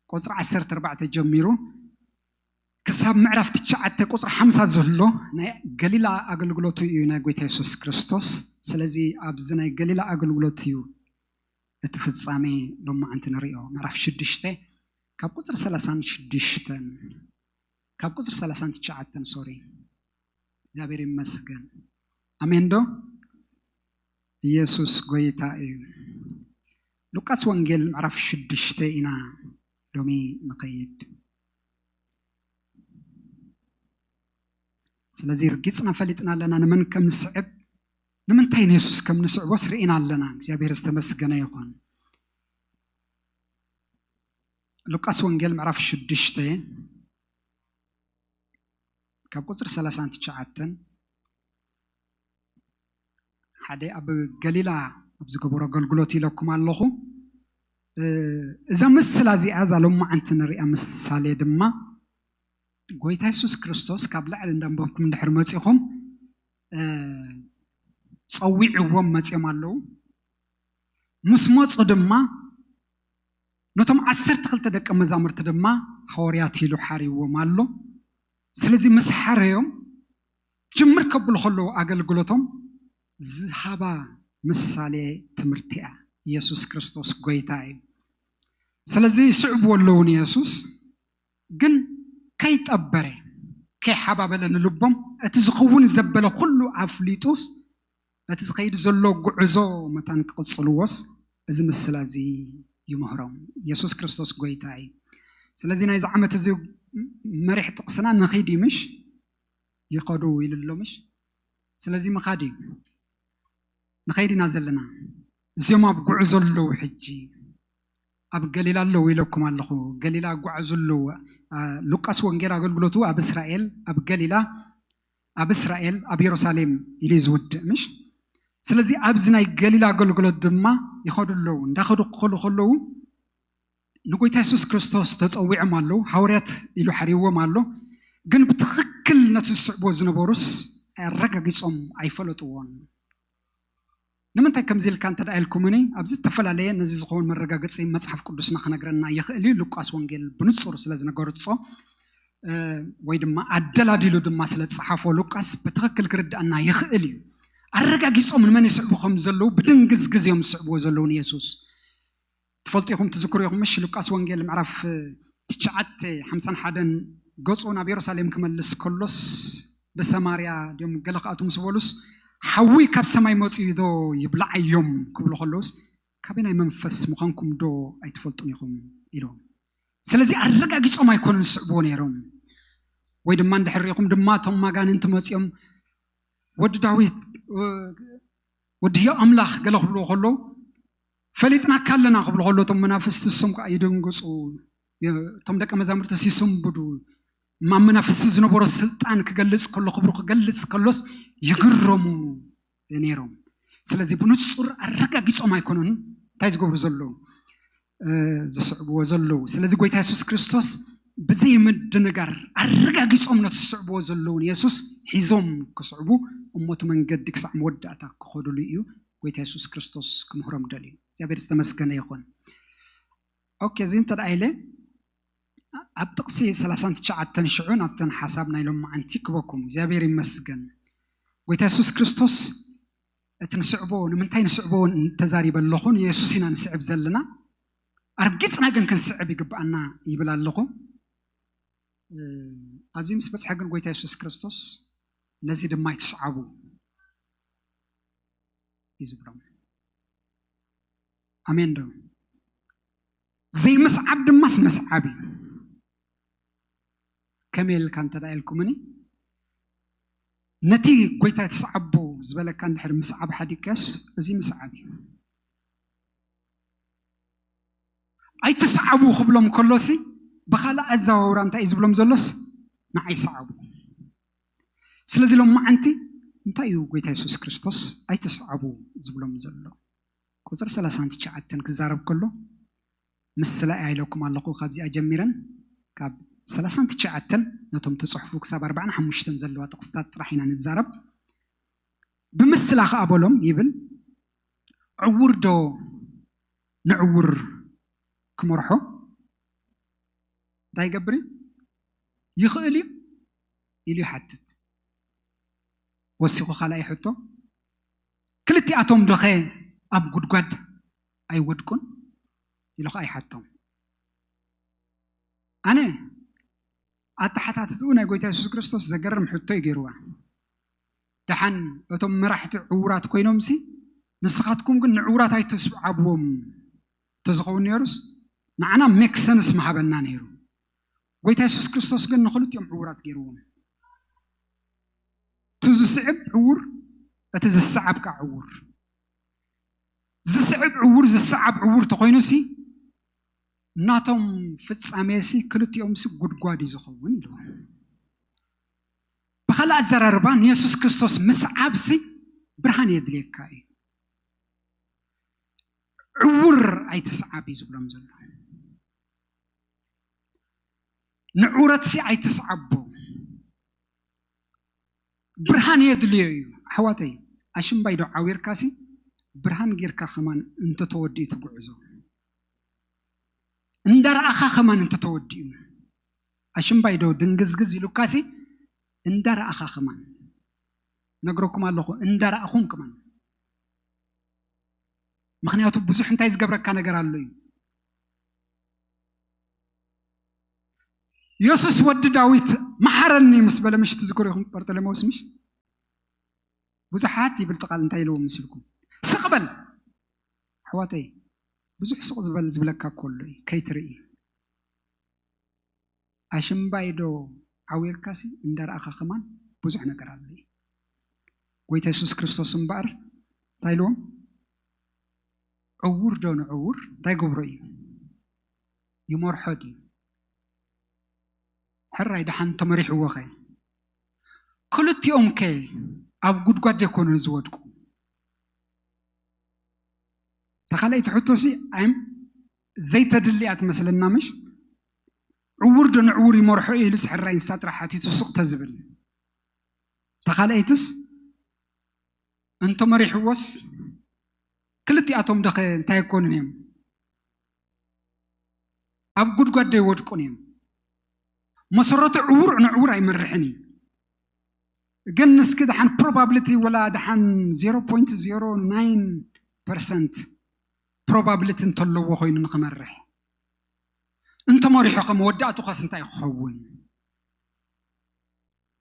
ቁፅሪ ዓሰርተ ኣርባዕተ ጀሚሩ ክሳብ ምዕራፍ ትሽዓተ ቁፅሪ ሓምሳ ዘሎ ናይ ገሊላ ኣገልግሎቱ እዩ ናይ ጎይታ የሱስ ክርስቶስ። ስለዚ ኣብዚ ናይ ገሊላ ኣገልግሎት እዩ እቲ ፍጻሜ ሎማዓንቲ ንሪኦ። ምዕራፍ ሽዱሽተ ካብ ቁፅሪ ሰላሳን ሽዱሽተን፣ ካብ ቁፅሪ ሰላሳን ትሽዓተን፣ ሶሪ። እግዚኣብሔር ይመስገን። ኣሜን ዶ? ኢየሱስ ጎይታ እዩ። ሉቃስ ወንጌል ምዕራፍ ሽዱሽተ ኢና ሎሚ ንኸይድ። ስለዚ ርጊጽና ፈሊጥና ኣለና ንመን ከም ንስዕብ፣ ንምንታይ ንየሱስ ከም ንስዕቦስ ርኢና ኣለና። እግዚኣብሔር ዝተመስገነ ይኹን። ሉቃስ ወንጌል ምዕራፍ ሽዱሽተ ካብ ቁፅሪ ሰላሳን ትሽዓተን፣ ሓደ ኣብ ገሊላ ኣብ ዝገበሮ ኣገልግሎት ኢለኩም ኣለኹ። እ፣ እዛ ምስላ እዚኣ፣ እዛ ሎማዓንቲ ንሪኣ ምሳሌ ድማ፣ ጎይታ የሱስ ክርስቶስ ካብ ላዕሊ እንዳንበብኩም እንድሕር መፂኹም፣ እ፣ ጸዊዕዎም መፂኦም ኣለዉ። ምስ መፁ ድማ፣ ነቶም ዓሰርተ ክልተ ደቀ መዛሙርቲ ድማ ሃዋርያት ኢሉ ሓርይዎም ኣሎ። ስለዚ ምስ ሓረዮም፣ ጅምር ከብሉ ከለዉ ኣገልግሎቶም ዝሃባ ምሳሌ ትምህርቲ እያ። ኢየሱስ ክርስቶስ ጎይታ እዩ። ስለዚ ይስዕብዎ ኣለዉ ንየሱስ፣ ግን ከይጠበረ፣ ከይሓባበለ ንልቦም፣ እቲ ዝኸውን ዘበለ ኩሉ ኣፍሊጡስ፣ እቲ ዝኸይድ ዘሎ ጉዕዞ መታን ክቕጽልዎስ፣ እዚ ምስላ እዚ ይምህሮም። ኢየሱስ ክርስቶስ ጎይታ እዩ። ስለዚ ናይዚ ዓመት እዚ መሪሕ ጥቕስና ንኺድ እዩ ምሽ? ይኸዱ ኢሉ ኣሎ ምሽ? ስለዚ ምኻድ እዩ። ንኸይድ ኢና ዘለና። እዚኦም ኣብ ጉዕዞ ኣለዉ ሕጂ። ኣብ ገሊላ ኣለዉ ኢለኩም ኣለኹ። ገሊላ ይጓዓዙ ኣለዉ። አ፣ ሉቃስ ወንጌል ኣገልግሎቱ ኣብ እስራኤል፣ ኣብ ገሊላ፣ ኣብ እስራኤል፣ ኣብ የሩሳሌም ኢሉ እዩ ዝውድእ ምሽ? ስለዚ ኣብዚ ናይ ገሊላ ኣገልግሎት ድማ ይኸዱ ኣለዉ። እንዳኸዱ ክኸዱ ከለዉ ንጎይታ የሱስ ክርስቶስ ተጸዊዖም ኣለዉ። ሃዋርያት ኢሉ ሓርይዎም ኣሎ። ግን ብትኽክል ነቲ ዝስዕብዎ ዝነበሩስ ኣረጋጊጾም ኣይፈለጥዎን። ንምንታይ ከምዚ ኢልካ እንተ ደኣ ኢልኩምኒ፣ ኣብ ዝተፈላለየ ነዚ ዝኸውን መረጋገጺ መጽሓፍ ቅዱስና ክነግረና ይኽእል እዩ። ሉቃስ ወንጌል ብንጹር ስለ ዝነገርጾ፣ እ፣ ወይ ድማ ኣደላዲሉ ድማ ስለ ዝጸሓፎ ሉቃስ ብትኽክል ክርድኣና ይኽእል እዩ። ኣረጋጊጾም ንመን ይስዕቡ ከም ዘለዉ ብድንግዝግዝ እዮም ዝስዕብዎ ዘለዉ ንየሱስ። ትፈልጡ ኢኹም፣ ትዝክሩ ኢኹም ምሽ? ሉቃስ ወንጌል ምዕራፍ ትሽዓተ ሓምሳን ሓደን ገጹ ናብ የሩሳሌም ክመልስ ከሎስ ብሰማርያ ድዮም ገለ ክኣትዉ ምስ በሉስ፣ ሓዊ ካብ ሰማይ መጺኡ ዶ ይብልዓዮም ክብሉ ከለውስ፣ ካበይ ናይ መንፈስ ምዃንኩም ዶ ኣይትፈልጡን ኢኹም ኢሎም። ስለዚ ኣረጋጊጾም ኣይኮኑን ዝስዕብዎ ነይሮም። ወይ ድማ እንድሕር ሪኢኹም ድማ እቶም ኣጋንንቲ መጺኦም ወዲ ዳዊት፣ ወዲ ህያው ኣምላኽ ገለ ክብልዎ ከለዉ፣ ፈሊጥናካ ኣለና ክብሉ ከለዉ፣ እቶም መናፍስቲ እሶም ከዓ ይድንግጹ። እቶም ደቀ መዛሙርትስ ይስንብዱ። እማ መናፍስቲ ዝነበሮ ስልጣን ክገልጽ ከሎ፣ ክብሩ ክገልጽ ከሎስ ይግረሙ ነይሮም። ስለዚ ብንጹር ኣረጋጊጾም ኣይኮኑን እንታይ ዝገብሩ ዘለዉ፣ እ፣ ዝስዕብዎ ዘለዉ። ስለዚ ጎይታ የሱስ ክርስቶስ ብዘይ ምድንጋር ኣረጋጊጾም ነቲ ዝስዕብዎ ዘለዉ ንየሱስ ሒዞም ክስዕቡ፣ እሞ እቲ መንገዲ ክሳዕ መወዳእታ ክኸዱሉ እዩ ጎይታ የሱስ ክርስቶስ ክምህሮም ደልዩ። እግዚኣብሔር ዝተመስገነ ይኹን። ኦኬ፣ እዚ እንተ ደኣ ኢለ ኣብ ጥቕሲ ሰላሳን ትሽዓተን ሽዑ ናብተን ሓሳብ ናይ ሎማዓንቲ ክበኩም። እግዚኣብሔር ይመስገን። ጎይታ የሱስ ክርስቶስ እቲ ንስዕቦ፣ ንምንታይ ንስዕቦ ተዛሪበ ኣለኹ? ንየሱስ ኢና ንስዕብ ዘለና። ኣርጊጽና ግን ክንስዕብ ይግብኣና ይብል ኣለኹ። እ፣ ኣብዚ ምስ በጽሐ ግን ጎይታ የሱስ ክርስቶስ ነዚ ድማ ኣይትስዓቡ እዩ ዝብሎም። ኣሜን ዶ? ዘይምስዓብ ድማስ ምስዓብ እዩ። ከመይ ኢልካ እንተ ደኣ ኢልኩምኒ፣ ነቲ ጎይታ ትስዓቦ ዝበለካ እንድሕር ምስዓብ ሓዲግካስ፣ እዚ ምስዓብ እዩ። ኣይትስዓቡ ክብሎም ከሎሲ፣ ብኻልእ ኣዘዋውራ እንታይ እዩ ዝብሎም ዘሎስ? ንዓይ ስዓቡ። ስለዚ ሎማዓንቲ እንታይ እዩ ጎይታ የሱስ ክርስቶስ ኣይትስዓቡ ዝብሎም ዘሎ? ቁጽሪ ሰላሳን ትሽዓተን ክዛረብ ከሎ፣ ምስላ እያ ኢለኩም ኣለኹ። ካብዚኣ ጀሚረን፣ ካብ ሰላሳን ትሽዓተን ነቶም ትጽሕፉ ክሳብ ኣርባዓን ሓሙሽተን ዘለዋ ጥቕስታት ጥራሕ ኢና ንዛረብ። ብምስላ ኸኣ በሎም ይብል፣ ዕዉር ዶ ንዕዉር ክመርሖ እንታይ ይገብር እዩ? ይኽእል እዩ ኢሉ ይሓትት። ወሲኹ ካልኣይ ሕቶ፣ ክልቲኣቶም ዶኸ ኣብ ጉድጓድ ኣይወድቁን? ኢሉ ኸኣ ይሓቶም። ኣነ ኣተሓታትትኡ ናይ ጎይታ የሱስ ክርስቶስ ዘገርም ሕቶ እዩ ገይርዋ። ደሓን እቶም መራሕቲ ዕዉራት ኮይኖምሲ፣ ንስኻትኩም ግን ንዕዉራት ኣይተስዓብዎም ተዝኸውን ነይሩስ፣ ንዓና ሜክ ሰንስ ምሃበና ነይሩ። ጎይታ የሱስ ክርስቶስ ግን ንኽልቲኦም ዕዉራት ገይርዎም። እቲ ዝስዕብ ዕዉር፣ እቲ ዝሰዓብ ከዓ ዕዉር። ዝስዕብ ዕዉር፣ ዝሰዓብ ዕዉር ተኾይኑሲ፣ ናቶም ፍጻሜሲ ክልቲኦምሲ ጉድጓድ እዩ ዝኸውን ኢሉ። ብኻልእ ኣዘራርባ፣ ንየሱስ ክርስቶስ ምስዓብሲ ብርሃን የድልየካ እዩ። ዕዉር ኣይትስዓብ እዩ ዝብሎም ዘሎ። ንዕውረትሲ ኣይትስዓቦ። ብርሃን የድልዮ እዩ። ኣሕዋተይ፣ ኣሽምባይ ዶ ዓዊርካሲ፣ ብርሃን ጌርካ ከማን እንተተወዲኡ ትጉዕዞ። እንዳረኣኻ ከማን እንተተወዲኡ። ኣሽምባይ ዶ ድንግዝግዝ ኢሉካሲ፣ እንዳረኣኻ ከማን። ነግረኩም ኣለኹ፣ እንዳረኣኹም ከማን። ምኽንያቱ ብዙሕ እንታይ ዝገብረካ ነገር ኣሎ እዩ። የሱስ ወዲ ዳዊት መሓረኒ ምስ በለ ምሽ ትዝክሩ ኢኹም በርጠለሜዎስ ምሽ? ብዙሓት ይብል እቲ ቃል እንታይ ኢልዎም ምስ ኢልኩም? ስቕ በል ኣሕዋተይ፣ ብዙሕ ስቕ ዝበል ዝብለካ እኮ ኣሎ እዩ፣ ከይትርኢ። ኣሽምባይ ዶ ዓዊርካሲ እንዳረኣኻ ከማን ብዙሕ ነገር ኣሎ እዩ። ጎይታ የሱስ ክርስቶስ እምበኣር እንታይ ኢልዎም? ዕዉር ዶ ንዕዉር እንታይ ገብሮ እዩ? ይመርሖ ድዩ? ሕራይ ደሓን ተመሪሕዎ ኸ? ክልቲኦም ከ ኣብ ጉድጓድ ዘይኮኑን ዝወድቁ? ተኻልኣይቲ ሕቶሲ ኣይም ዘይተድልያ ትመስለና ምሽ? ዕዉር ዶ ንዕዉር ይመርሖ ኢሉስ ሕራይ ንሳ ጥራሕ ሓቲቱ ስቕ ተዝብል። ተኻልኣይትስ እንተመሪሕዎስ ክልቲኣቶም ደኸ እንታይ ኣይኮኑን እዮም? ኣብ ጉድጓድ ዶ ይወድቁን እዮም? መሰረቱ ዕዉር ንዕዉር ኣይመርሕን እዩ። ግን ንስኪ ደሓን ፕሮባብሊቲ ወላ ደሓን ዜሮ ፖይንት ዜሮ ናይን ፐርሰንት ፕሮባብሊቲ እንተለዎ ኮይኑ ንኽመርሕ እንተመሪሑ ከ መወዳእቱ ኸስ እንታይ ክኸውን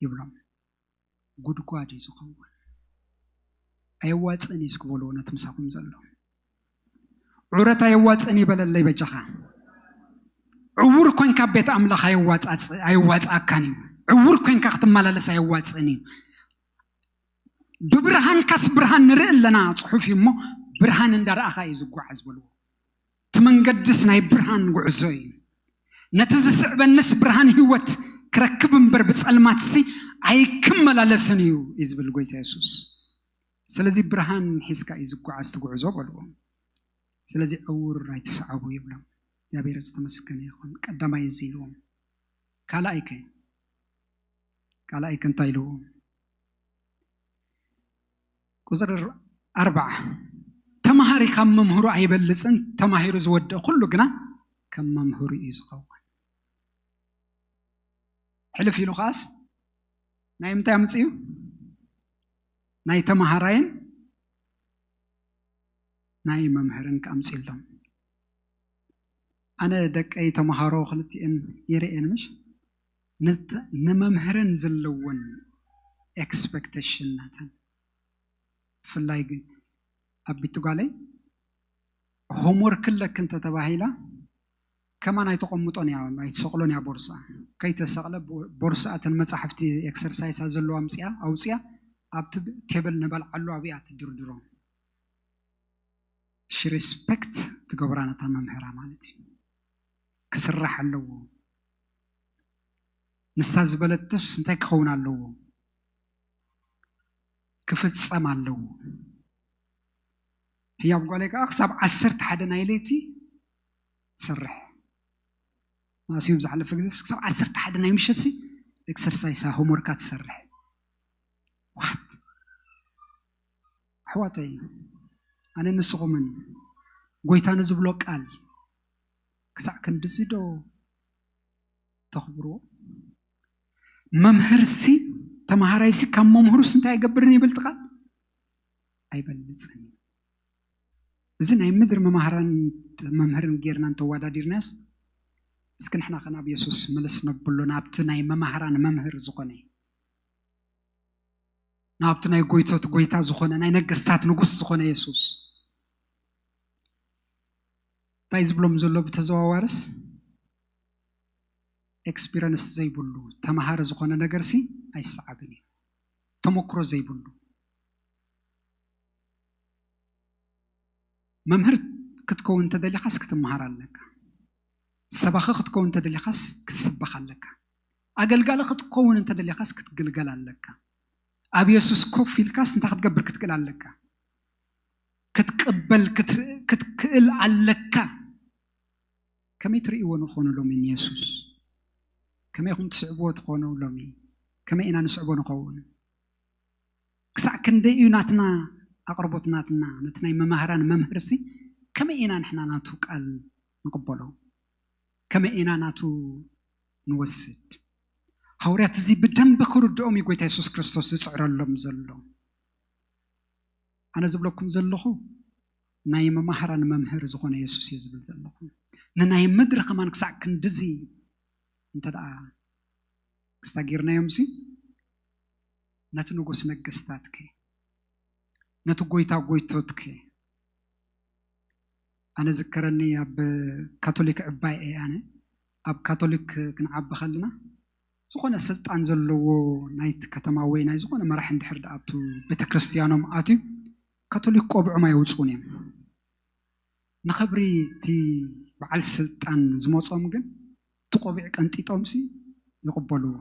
ይብሎም። ጉድጓድ እዩ ዝኸውን። ኣየዋፅእን እዩ እስኪ በልዎ ነቲ ምሳኹም ዘሎ። ዑረት ኣየዋፅእን እዩ በለለይ በጃኻ። ዕውር ኮንካ ቤት ኣምላኽ ኣየዋፃፅ-፣ ኣየዋፅኣካን እዩ። ዕውር ኮንካ ክትመላለስ ኣየዋፅእን እዩ። ብብርሃንካስ ብርሃን ንርኢ ኣለና ፅሑፍ እዩ እሞ ብርሃን እንዳረኣኻ እዩ ዝጓዓዝ በልዎ። እቲ መንገድስ ናይ ብርሃን ጉዕዞ እዩ። ነቲ ዝስዕበንስ ብርሃን ህይወት ክረክብ እምበር ብጸልማትሲ ኣይክመላለስን እዩ እዩ ዝብል ጎይታ የሱስ። ስለዚ ብርሃን ሒዝካ እዩ ዝጓዓዝ እቲ ጉዕዞ በልዎም። ስለዚ ዕውር ኣይትስዓቡ ይብሎም። እግዚኣብሔር ዝተመስገነ ይኹን። ቀዳማይ እዚ ኢልዎም። ካልኣይ ከ? ካልኣይ ከ እንታይ ኢልዎም? ቁጽሪ ኣርባዓ፣ ተማሃሪ ካብ መምህሩ ኣይበልጽን፣ ተማሂሩ ዝወድእ ኩሉ ግና ከም መምህሩ እዩ ዝኸውን። ሕልፍ ኢሉ ከኣስ ናይ ምንታይ ኣምጽኡ? ናይ ተማሃራይን ናይ መምህርን ከኣምጽእሎም። ኣነ ደቀይ ተማሃሮ ክልቲኤን ይርእየን ምሽ ንት-፣ ንመምህረን ዘለወን ኤክስፐክቴሽን ናተን። ብፍላይ ግን ኣብ ቤት ጓለይ ሆምወርክ ኣለኪ እንተተባሂላ ከማን ኣይተቐምጦን እያ ኣይትሰቕሎን እያ ቦርሳ። ከይተሰቕለ ቦርሳ እተን መፃሕፍቲ ኤክሰርሳይሳ ዘለዋ ኣምፅያ ኣውፅያ ኣብቲ ቴብል ንበልዓሉ ኣብያ ትድርድሮ። ሽሪስፔክት ትገብራ ነታ መምህራ ማለት እዩ። ክስራሕ ኣለዎ። ንሳ ዝበለትስ እንታይ ክኸውን ኣለዎ? ክፍጸም ኣለዎ። ህያብ ጓለይ ከዓ ክሳብ ዓሰርተ ሓደ ናይ ለይቲ ትሰርሕ። ማእስዮም ዝሓለፈ ግዜ ክሳብ ዓሰርተ ሓደ ናይ ምሸት ሲ ኤክሰርሳይሳ ሆምወርካ ትሰርሕ። ዋት ኣሕዋተይ፣ ኣነ ንስኹምን ጎይታ ንዝብሎ ቃል ክሳዕ ክንድዚ ዶ ተኽብርዎ? መምህርሲ ተምሃራይሲ ካብ መምህሩስ እንታይ ኣይገብርን ይብል ቃል? ኣይበልፅን እዩ። እዚ ናይ ምድሪ መማህራን መምህርን ጌርና እንተወዳዲርናስ እስኪ ንሕና ከ ናብ የሱስ ምልስ ነብሎ ናብቲ ናይ መማህራን መምህር ዝኾነ ናብቲ ናይ ጎይቶት ጎይታ ዝኾነ ናይ ነገስታት ንጉስ ዝኾነ የሱስ እንታይ ዝብሎም ዘሎ ብተዘዋዋርስ ኤክስፒረንስ ዘይብሉ ተምሃሪ ዝኾነ ነገር ሲ ኣይሰዓብን እዩ። ተመክሮ ዘይብሉ መምህር ክትከውን እንተደሊኻስ ክትመሃር ኣለካ። ሰባኺ ክትከውን እንተደሊኻስ ክትስበኽ ኣለካ። ኣገልጋሊ ክትከውን እንተደሊኻስ ክትግልገል ኣለካ። ኣብ የሱስ ኮፍ ኢልካስ እንታይ ክትገብር ክትክእል ኣለካ? ክትቅበል ክትክእል ኣለካ። ከመይ ትርእይዎ ንኾኑ ሎሚ ንየሱስ? ከመይ ኢኹም ትስዕብዎ ትኾኑ ሎሚ? ከመይ ኢና ንስዕቦ ንኸውን? ክሳዕ ክንደይ እዩ ናትና ኣቕርቦት ናትና ነቲ ናይ መማህራን መምህርሲ ከመይ ኢና ንሕና ናቱ ቃል ንቕበሎ? ከመይ ኢና ናቱ ንወስድ? ሃዋርያት እዚ ብደንቢ ክርድኦም እዩ ጎይታ የሱስ ክርስቶስ ዝፅዕረሎም ዘሎ። ኣነ ዝብለኩም ዘለኹ ናይ መማህራን መምህር ዝኾነ የሱስ እየ ዝብል ዘለኹ። ንናይ ምድሪ ከማን ክሳዕ ክንድዚ እንተ ደኣ ክስታ ጌርናዮም ሲ ነቲ ንጉስ ነገስታትከ ነቲ ጎይታ ጎይቶትከ ኣነ ዝከረኒ ኣብ ካቶሊክ ዕባይ እየ ኣነ ኣብ ካቶሊክ ክንዓቢ ከለና ዝኾነ ስልጣን ዘለዎ ናይቲ ከተማ ወይ ናይ ዝኾነ መራሕ እንድሕር ኣብቱ ቤተክርስትያኖም ኣትዩ ካቶሊክ ቆብዖም ኣየውፅኡን እዮም። ንኽብሪ እቲ በዓል ስልጣን ዝመፆም ግን እቲ ቆቢዕ ቀንጢጦምሲ ይቕበልዎ።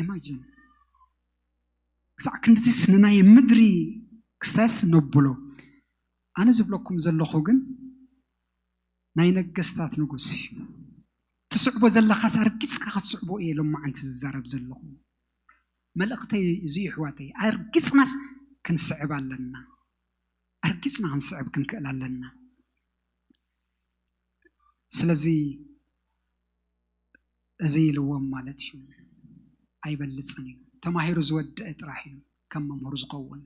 ኢማጂን ክሳዕ ክንድዚስ ንናይ ምድሪ ክስታስ ነብሎ። ኣነ ዝብለኩም ዘለኹ ግን ናይ ነገስታት ንጉስ እዩ። ትስዕቦ ዘለኻስ ኣርጊፅካ ክትስዕቦ እየ ሎም መዓንቲ ዝዛረብ ዘለኹ። መልእኽተይ እዚ ይሕዋተይ ኣርጊፅናስ ክንስዕብ ኣለና። ኣርጊፅና ክንስዕብ ክንክእል ኣለና። ስለዚ እዚ ኢልዎም ማለት እዩ። ኣይበልፅን እዩ። ተማሂሩ ዝወደአ ጥራሕ እዩ ከም መምህሩ ዝኸውን።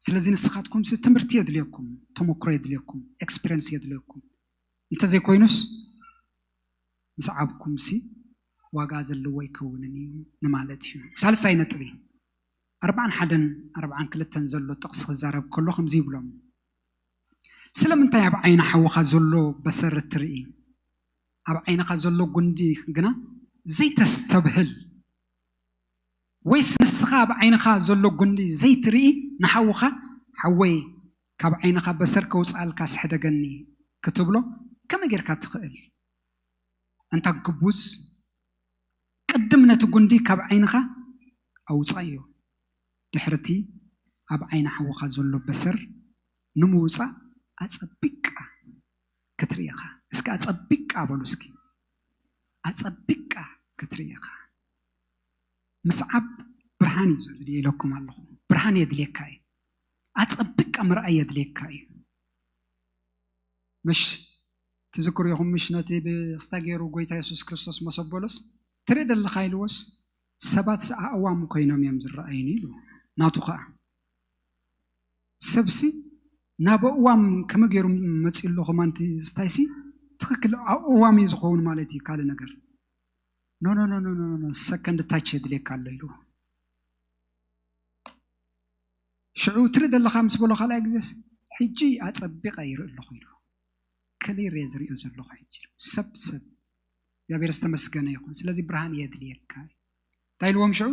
ስለዚ ንስኻትኩም ሲ ትምህርቲ የድልየኩም፣ ተመክሮ የድልየኩም፣ ኤክስፒሪንስ የድልየኩም። እንተዘይኮይኑስ ምስ ዓብኩም ሲ ዋጋ ዘለዎ ኣይከውንን እዩ ንማለት እዩ። ሳልሳይ ነጥቢ ኣርባዓን ሓደን ኣርባዓን ክልተን ዘሎ ጥቕሲ ክዛረብ ከሎ ከምዚ ይብሎም። ስለምንታይ ኣብ ዓይኒ ሓውኻ ዘሎ በሰር እትርኢ ኣብ ዓይንኻ ዘሎ ጉንዲ ግና ዘይተስተብህል? ወይስ ንስኻ ኣብ ዓይንኻ ዘሎ ጉንዲ ዘይትርኢ ንሓውኻ ሓወይ ካብ ዓይንኻ በሰር ከውፅኣልካ ስሕደገኒ ክትብሎ ከመይ ጌርካ ትኽእል? ኣንታ ግቡዝ ቅድም ነቲ ጉንዲ ካብ ዓይንኻ ኣውፃዮ። ድሕርቲ ኣብ ዓይኒ ሓውኻ ዘሎ በሰር ንምውፃእ ኣፀቢቅካ ክትርኢ ኢኻ። እስኪ ኣፀቢቅካ በሉ እስኪ። ኣፀቢቅካ ክትርኢ ኢኻ። ምስዓብ ብርሃን እዩ ዘድልየ ኢለኩም ኣለኹ። ብርሃን የድልየካ እዩ። ኣፀቢቅካ ምርኣይ የድልየካ እዩ። ምሽ ትዝክሩ ኢኹም ምሽ ነቲ ብክስታ ገይሩ ጎይታ የሱስ ክርስቶስ መሰበሎስ ትርኢ ደለኻ ኢልዎስ ሰባት ኣእዋም ኮይኖም እዮም ዝረኣዩኒ ኢሉ። ናቱ ከዓ ሰብሲ ናብ ኣእዋም ከመ ገይሩ መፂኡ ኣሎ ከማንቲ ስታይሲ ትኽክል ኣእዋም እዩ ዝኸውን ማለት እዩ ካልእ ነገር ኖ ኖ ኖ ኖ ኖ ሰከንድ ታች የድልየካ ኣሎ ኢሉ ሽዑ ትርኢ ደለኻ ምስ በሎ ካልኣይ ግዜስ ሕጂ ኣጸቢቐ ይርኢ ኣለኹ ኢሉ። ክሊር እየ ዝሪኦ ዘለኹ ሕጂ። ሰብ ሰብ እግዚኣብሔር ዝተመስገነ ይኹን። ስለዚ ብርሃን የድልየካ እዩ። እንታይ ኢልዎም ሽዑ?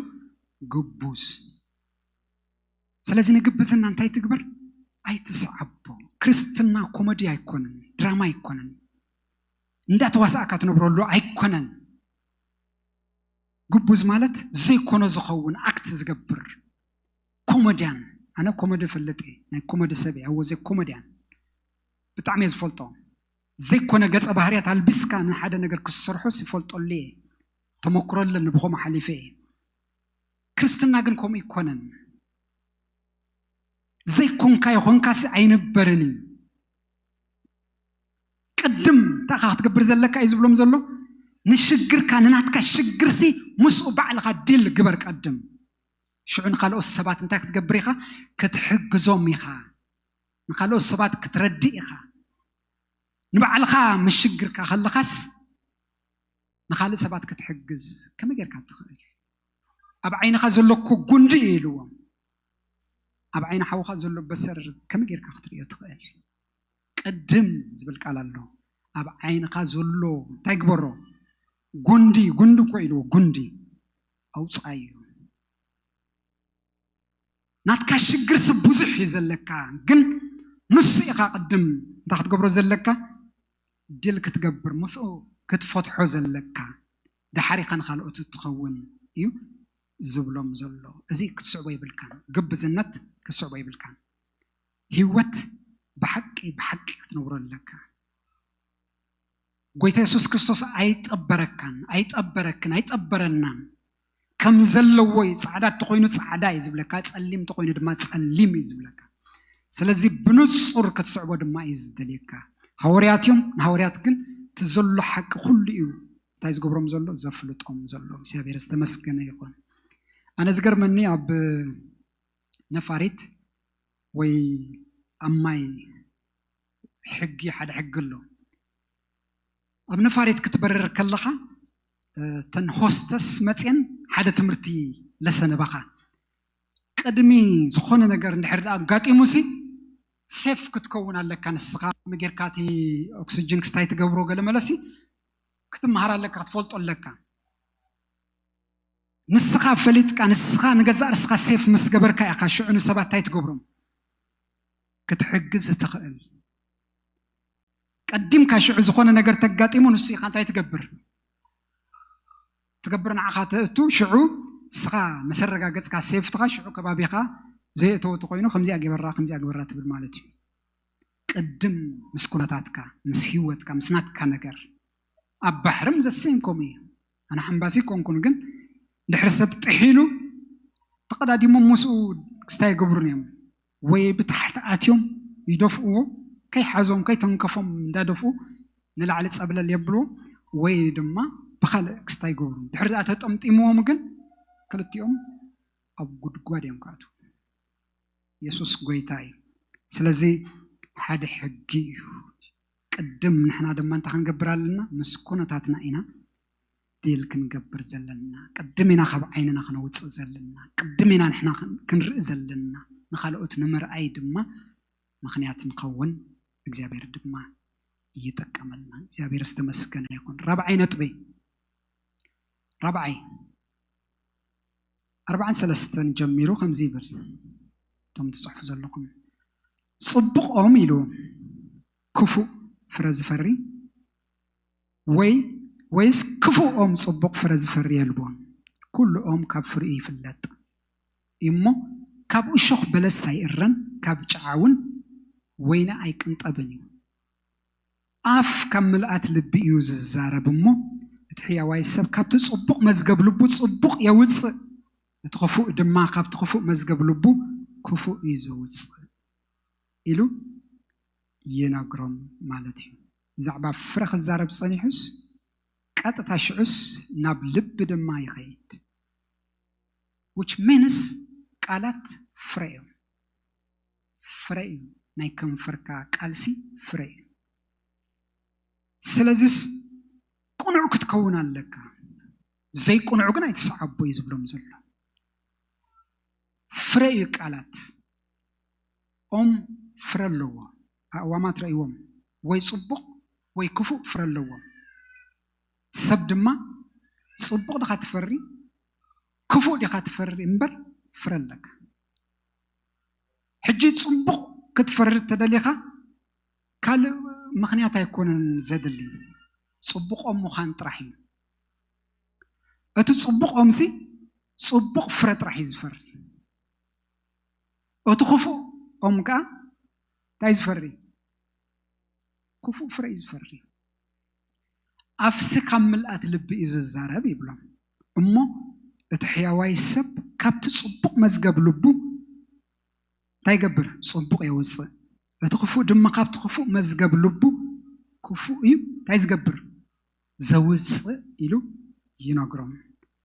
ግቡዝ። ስለዚ ንግብዝና እንታይ ትግበር? ኣይትስዓቦ። ክርስትና ኮመዲ ኣይኮነን፣ ድራማ ኣይኮነን፣ እንዳተዋሳእካ ትነብረሉ ኣይኮነን። ግቡዝ ማለት ዘይኮነ ዝኸውን ኣክት ዝገብር ኮመድያን። ኣነ ኮመዲ እፈልጥ እየ፣ ናይ ኮመዲ ሰብ እየ። ኣወ ዘይ ኮመድያን ብጣዕሚ እየ ዝፈልጦ። ዘይኮነ ገጸ ባህርያት ኣልቢስካ ንሓደ ነገር ክሰርሖስ ይፈልጠሉ እየ፣ ተመክሮ ኣለኒ፣ ብኸምኡ ሓሊፈ እየ። ክርስትና ግን ከምኡ ይኮነን። ዘይኮንካዮ ኮንካሲ ኣይንበርን እዩ። ቅድም እንታይ ኢኻ ክትገብር ዘለካ እዩ ዝብሎም ዘሎ። ንሽግርካ፣ ንናትካ ሽግርሲ ምስኡ ባዕልኻ ዲል ግበር ቀድም። ሽዑ ንኻልኦት ሰባት እንታይ ክትገብር ኢኻ? ክትሕግዞም ኢኻ። ንኻልኦት ሰባት ክትረድእ ኢኻ። ንባዕልኻ ምስ ሽግርካ ከለኻስ ንኻልእ ሰባት ክትሕግዝ ከመይ ጌርካ ትኽእል? ኣብ ዓይንኻ ዘሎ እኮ ጉንዲ እዩ ኢልዎም። ኣብ ዓይኒ ሓውኻ ዘሎ በሰር ከመይ ጌርካ ክትርእዮ ትኽእል? ቅድም ዝብል ቃል ኣሎ። ኣብ ዓይንኻ ዘሎ እንታይ ግበሮ? ጉንዲ፣ ጉንዲ እኮ ኢልዎ፣ ጉንዲ ኣውጻዮ። ናትካ ሽግርሲ ብዙሕ እዩ ዘለካ፣ ግን ንሱ ኢኻ ቅድም እንታይ ክትገብሮ ዘለካ? ድል ክትገብር፣ ምስኡ ክትፈትሖ ዘለካ፣ ድሓር ኢኻ ንኻልኦት እትኸውን እዩ ዝብሎም ዘሎ። እዚ ክትስዕቦ የብልካን፣ ግብዝነት ክትስዕቦ የብልካን። ህይወት ብሓቂ ብሓቂ ክትነብሮ ኣለካ። ጎይታ የሱስ ክርስቶስ ኣይጠበረካን፣ ኣይጠበረክን፣ ኣይጠበረናን። ከም ዘለዎ እዩ። ጻዕዳ እንተኾይኑ ጻዕዳ እዩ ዝብለካ፣ ጸሊም እንተኾይኑ ድማ ጸሊም እዩ ዝብለካ። ስለዚ ብንጹር ክትስዕቦ ድማ እዩ ዝደልየካ። ሃዋርያት እዮም፣ ንሃዋርያት ግን እቲ ዘሎ ሓቂ ኩሉ እዩ እንታይ ዝገብሮም ዘሎ? ዘፍልጦም ዘሎ። እግዚኣብሔር ዝተመስገነ ይኹን። ኣነ ዝገርመኒ ኣብ ነፋሪት ወይ ኣብ ማይ ሕጊ፣ ሓደ ሕጊ ኣሎ። ኣብ ነፋሪት ክትበርር ከለኻ፣ እ፣ እተን ሆስተስ መፅየን ሓደ ትምህርቲ ለሰን እባኻ። ቅድሚ ዝኾነ ነገር እንድሕር ደኣ ኣጋጢሙሲ ሴፍ ክትከውን ኣለካ። ንስኻ ከመይ ጌርካ እቲ ኦክስጅን ክስታይ ትገብሮ ገለ መለሲ ክትመሃር ኣለካ፣ ክትፈልጦ ኣለካ። ንስኻ ፈሊጥካ፣ ንስኻ ንገዛእ ርእስኻ ሴፍ ምስ ገበርካ ኢኻ ሽዑ ንሰባት እንታይ ትገብሮም? ክትሕግዝ ትኽእል። ቀዲምካ ሽዑ ዝኾነ ነገር ተጋጢሙ ንሱ ኢኻ እንታይ ትገብር? ትገብር ንዓኻ ተእቱ፣ ሽዑ ንስኻ ምስ ኣረጋገጽካ ሴፍትኻ፣ ሽዑ ከባቢኻ ዘየእተወ ተኾይኑ ከምዚኣ ገበራ፣ ከምዚኣ ገበራ ትብል ማለት እዩ። ቅድም ምስ ኩነታትካ፣ ምስ ህይወትካ፣ ምስ ናትካ ነገር። ኣብ ባሕርም ዘሴም ከምኡ እዩ። ኣነ ሓምባሲ ኮንኩን፣ ግን ድሕሪ ሰብ ጥሒሉ ተቐዳዲሞም ምስኡ ክስታይ ይገብሩን እዮም። ወይ ብታሕቲ ኣትዮም ይደፍእዎ፣ ከይሓዞም ከይተንከፎም እንዳደፍኡ ንላዕሊ ጸብለል የብልዎ፣ ወይ ድማ ብኻልእ ክስታይ ይገብሩ። ድሕሪ ደኣ ተጠምጢምዎም ግን ክልቲኦም ኣብ ጉድጓድ እዮም ክኣትዉ። የሱስ ጎይታ እዩ። ስለዚ ሓደ ሕጊ እዩ። ቅድም ንሕና ድማ እንታይ ክንገብር ኣለና? ምስ ኩነታትና ኢና ዲል ክንገብር ዘለና። ቅድም ኢና ካብ ዓይንና ክነውፅእ ዘለና። ቅድም ኢና ንሕና ክን-፣ ክንርኢ ዘለና። ንኻልኦት ንምርኣይ ድማ ምኽንያት ንኸውን። እግዚኣብሔር ድማ ይጥቀመልና። እግዚኣብሔር ዝተመስገነ ይኹን። ራብዓይ ነጥበይ፣ ራብዓይ፣ ኣርባዓን ሰለስተን ጀሚሩ ከምዚ ይብል፣ እቶም ትጽሕፉ ዘለኹም፣ ጽቡቕ ኦም ኢሉ ክፉእ ፍረ ዝፈሪ፣ ወይ፣ ወይስ ክፉእ ኦም ጽቡቕ ፍረ ዝፈሪ የልቦን። ኩሉ ኦም ካብ ፍሪኡ ይፍለጥ። እሞ ካብ እሾኽ በለስ ኣይእረን፣ ካብ ጨዓ እውን ወይኒ ኣይቅንጠብን እዩ። ኣፍ ካብ ምልኣት ልቢ እዩ ዝዛረብ እሞ፣ እቲ ሕያዋይ ሰብ ካብቲ ጽቡቕ መዝገብ ልቡ ጽቡቕ የውጽእ፣ እቲ ክፉእ ድማ ካብቲ ክፉእ መዝገብ ልቡ ክፉእ እዩ ዘውጽእ ኢሉ ይነግሮም ማለት እዩ። ብዛዕባ ፍረ ክዛረብ ጸኒሑስ፣ ቀጥታ ሽዑስ ናብ ልቢ ድማ ይኸይድ። Which means ቃላት ፍረ እዮም። ፍረ እዩ። ናይ ከንፈርካ ቃልሲ ፍረ እዩ። ስለዚስ ቅኑዕ ክትከውን ኣለካ። ዘይቅኑዕ ግን ኣይትስዓቦ እዩ ዝብሎም ዘሎ። ፍረ እዩ ቃላት። ኦም ፍረ ኣለዎ። ኣእዋማት ረእይዎም፣ ወይ ጽቡቕ ወይ ክፉእ ፍረ ኣለዎም። ሰብ ድማ ጽቡቕ ድኻ ትፈሪ፣ ክፉእ ዲኻ ትፈሪ እምበር ፍረ ኣለካ። ሕጂ ጽቡቕ ክትፈሪ ተደሊኻ ካልእ ምኽንያት ኣይኮነን ዘድሊ፣ ጽቡቕ ኦም ምዃን ጥራሕ እዩ። እቲ ጽቡቕ ኦምሲ ጽቡቕ ፍረ ጥራሕ እዩ ዝፈሪ። እቲ ክፉእ ኦም ከኣ እንታይ ዝፈሪ? ክፉእ ፍረ እዩ ዝፈሪ። ኣፍሲ ካብ ምልኣት ልቢ እዩ ዝዛረብ ይብሎም። እሞ እቲ ሕያዋይ ሰብ ካብቲ ጽቡቕ መዝገብ ልቡ እንታይ ይገብር? ጽቡቕ የውጽእ። እቲ ክፉእ ድማ ካብቲ ክፉእ መዝገብ ልቡ ክፉእ እዩ እንታይ ዝገብር? ዘውጽእ ኢሉ ይነግሮም።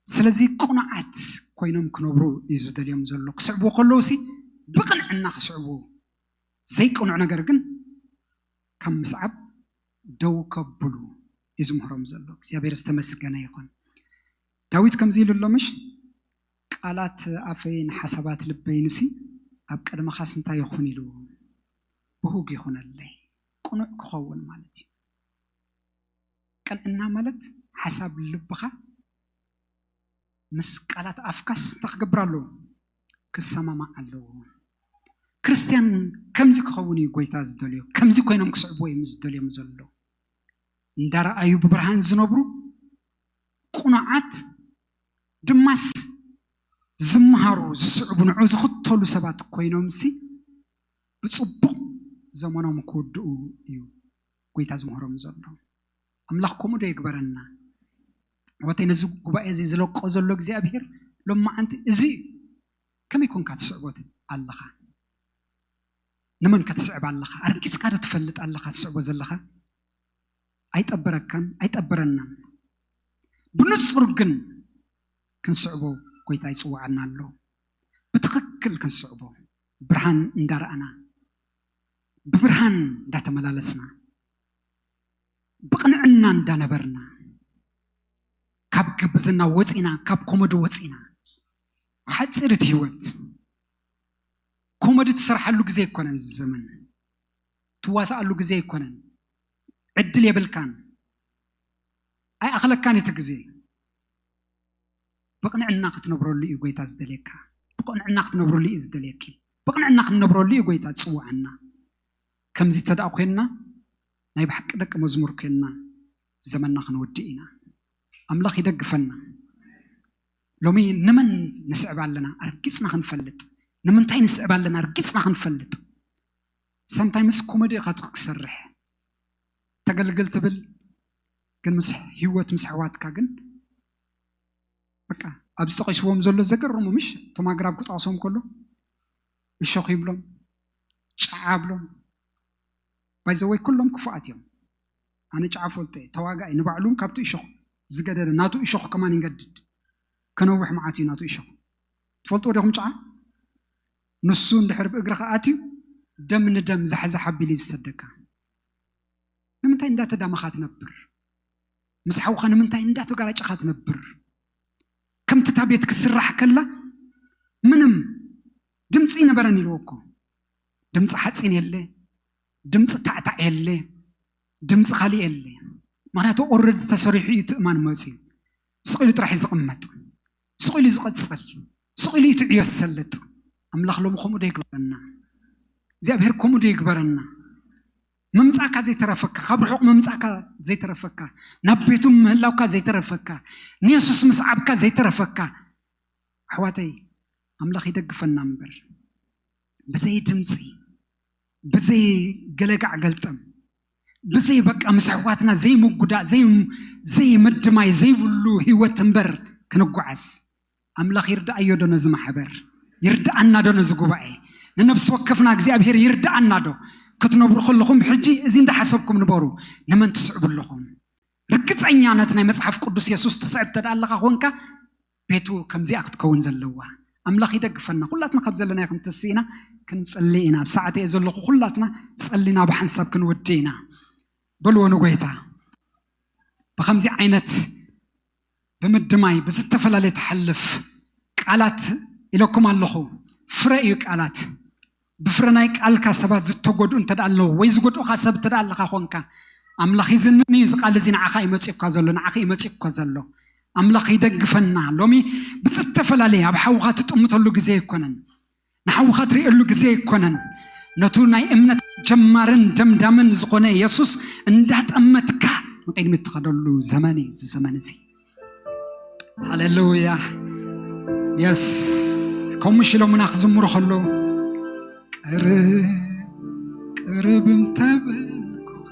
ስለዚ ቅኑዓት ኮይኖም ክነብሩ እዩ ዝደልዮም ዘሎ። ክስዕብዎ ከለውሲ ብቕንዕና ክስዕብዎ፣ ዘይቅኑዕ ነገር ግን ካብ ምስዓብ ደው ከብሉ እዩ ዝምህሮም ዘሎ። እግዚኣብሔር ዝተመስገነ ይኹን። ዳዊት ከምዚ ኢሉ ኣሎ ምሽ? ቃላት ኣፈይን ሓሳባት ልበይንሲ ኣብ ቅድመኻስ እንታይ ይኹን ኢሉ? ብሁግ ይኹነለይ፣ ቅኑዕ ክኸውን ማለት እዩ። ቅንዕና ማለት ሓሳብ ልብኻ ምስ ቃላት ኣፍካስ እንታይ ክገብር ኣለዎ? ክሰማማዕ ኣለዎ። ክርስትያን ከምዚ ክኸውን እዩ ጎይታ ዝደልዮ። ከምዚ ኮይኖም ክስዕብዎ እዮም ዝደልዮም ዘሎ። እንዳረኣዩ ብብርሃን ዝነብሩ ቅኑዓት ድማስ ዝመሃሩ፣ ዝስዕቡ፣ ንዑ ዝኽተሉ ሰባት ኮይኖምሲ ብጽቡቕ ዘመኖም ክውድኡ እዩ ጎይታ ዝምህሮም ዘሎ። ኣምላኽ ከምኡ ዶ ይግበረና? ወተይ ነዚ ጉባኤ እዚ ዝለቆ ዘሎ እግዚኣብሔር ሎማዓንቲ እዚ እዩ። ከመይ ኮንካ ትስዕቦ ኣለኻ? ንመን ከ ትስዕብ ኣለኻ? ኣርጊጽካ ዶ ትፈልጥ ኣለኻ ትስዕቦ ዘለኻ? ኣይጠበረካን ኣይጠበረናን። ብንጹር ግን ክንስዕቦ ጎይታ ይጽውዓና ኣሎ። ብትኽክል ክንስዕቦ፣ ብርሃን እንዳረኣና፣ ብብርሃን እንዳተመላለስና፣ ብቕንዕና እንዳነበርና፣ ካብ ግብዝና ወፂና፣ ካብ ኮመዲ ወፂና፣ ሓፂር እቲ ህይወት። ኮመዲ ትሰርሓሉ ግዜ ኣይኮነን እዚ ዘመን፣ ትዋሳኣሉ ግዜ ኣይኮነን። ዕድል የብልካን፣ ኣይኣኽለካን እቲ ግዜ። ብቕንዕና ክትነብረሉ እዩ ጎይታ ዝደልየካ። ብቕንዕና ክትነብረሉ እዩ ዝደልየኪ። ብቕንዕና ክንነብረሉ እዩ ጎይታ ዝፅውዓና። ከምዚ ተደኣ ኮይንና፣ ናይ ብሓቂ ደቂ መዝሙር ኮይንና፣ ዘመንና ክንወድእ ኢና። ኣምላኽ ይደግፈና። ሎሚ ንመን ንስዕብ ኣለና ኣርጊጽና ክንፈልጥ፣ ንምንታይ ንስዕብ ኣለና ኣርጊጽና ክንፈልጥ። ሰምታይምስ ኮመዲ ኢኻ ትኽሰርሕ፣ ተገልግል ትብል፣ ግን ምስ ህይወት ምስ ኣሕዋትካ ግን በቃ ኣብዚ ተቐይስዎም ዘሎ ዘገርሙ ምሽ፣ እቶም ኣግራብ ክጠቕሶም ከሎ እሾኽ ይብሎም፣ ጫዓ ብሎም። ባይዘወይ ኩሎም ክፉኣት እዮም። ኣነ ጫዓ ፈልጦ እየ፣ ተዋጋኢ፣ ንባዕሉ እውን ካብቲ እሾኽ ዝገደደ፣ ናቱ እሾኽ ከማን ይገድድ። ከነውሕ መዓት እዩ ናቱ እሾኽ። ትፈልጥዎ ዲኹም ጫዓ? ንሱ እንድሕር ብእግርኻ ኣትዩ ደም ንደም ዛሕዛሕ ኣቢሉ እዩ ዝሰደካ። ንምንታይ እንዳተዳመኻ ትነብር? ምስ ሓውኻ ንምንታይ እንዳተጋራጨኻ ትነብር? ከምቲ እታ ቤት ክስራሕ ከላ ምንም ድምፂ ይነበረን ኢልዎ እኮ። ድምፂ ሓፂን የለ፣ ድምፂ ታዕታዕ የለ፣ ድምፂ ካሊእ የለ። ምክንያቱ ኦረዲ ተሰሪሑ እዩ ትእማን መፅዩ። ስቕ ኢሉ ጥራሕ እዩ ዝቕመጥ፣ ስቕ ኢሉ ዝቐፅል፣ ስቕ ኢሉ እዩ ትዕዮ ዝሰልጥ። ኣምላኽ ሎሚ ከምኡ ዶ ይግበረና? እግዚኣብሔር ከምኡ ዶ ይግበረና? ምምጻእካ ዘይተረፈካ፣ ካብ ርሑቕ ምምጻእካ ዘይተረፈካ፣ ናብ ቤቱ ምህላውካ ዘይተረፈካ፣ ንየሱስ ምስዓብካ ዘይተረፈካ፣ ኣሕዋተይ፣ ኣምላኽ ይደግፈና እምበር፣ ብዘይ ድምጺ፣ ብዘይ ገለጋዕ ገልጠም፣ ብዘይ በቃ ምስ ኣሕዋትና ዘይምጉዳእ፣ ዘይ-፣ ዘይምድማይ ዘይብሉ ህይወት እምበር ክንጓዓዝ። ኣምላኽ ይርድኣዮ ዶ ነዚ ማሕበር? ይርድኣና ዶ ነዚ ጉባኤ? ንነፍሲ ወከፍና እግዚኣብሔር ይርድኣና ዶ? ክትነብሩ ከለኹም ሕጂ እዚ እንዳሓሰብኩም ንበሩ። ንመን ትስዕቡ ኣለኹም? ርግጸኛ ነቲ ናይ መጽሓፍ ቅዱስ የሱስ ትስዕብ እንተ ደኣ ኣለኻ ኮንካ፣ ቤቱ ከምዚኣ ክትከውን ዘለዋ። ኣምላኽ ይደግፈና። ኩላትና ካብ ዘለናዮ ክንትስእ ኢና፣ ክንጽሊ ኢና። ኣብ ሰዓት እየ ዘለኹ፣ ኩላትና ጸሊና ብሓንሳብ ክንውዲ ኢና። በልዎ ንጎይታ። ብኸምዚ ዓይነት ብምድማይ ብዝተፈላለየ ትሓልፍ ቃላት ኢለኩም ኣለኹ። ፍረ እዩ ቃላት። ብፍረ ናይ ቃልካ ሰባት ዝተጎድኡ እንተ ደኣ ኣለዉ፣ ወይ ዝጎድኡኻ ሰብ እንተ ደኣ ኣለኻ ኾንካ፣ ኣምላኽ ይዝንን እዩ። እዚ ቃል እዚ ንዓኻ እዩ መጺኡካ ዘሎ፣ ንዓኺ እዩ መጺኡካ ዘሎ። ኣምላኽ ይደግፈና። ሎሚ ብዝተፈላለየ ኣብ ሓውኻ ትጥምተሉ ግዜ ኣይኮነን፣ ንሓውኻ ትርእየሉ ግዜ ኣይኮነን። ነቱ ናይ እምነት ጀማርን ደምዳምን ዝኾነ የሱስ እንዳጠመትካ ንቕድሚት ትኸደሉ ዘመን እዩ እዚ ዘመን እዚ። ሃሌሉያ። የስ፣ ከምኡ ሽሎሙና ክዝምሩ ከለዉ፣ ቅርብ ቅርብ እንተበልኩኻ።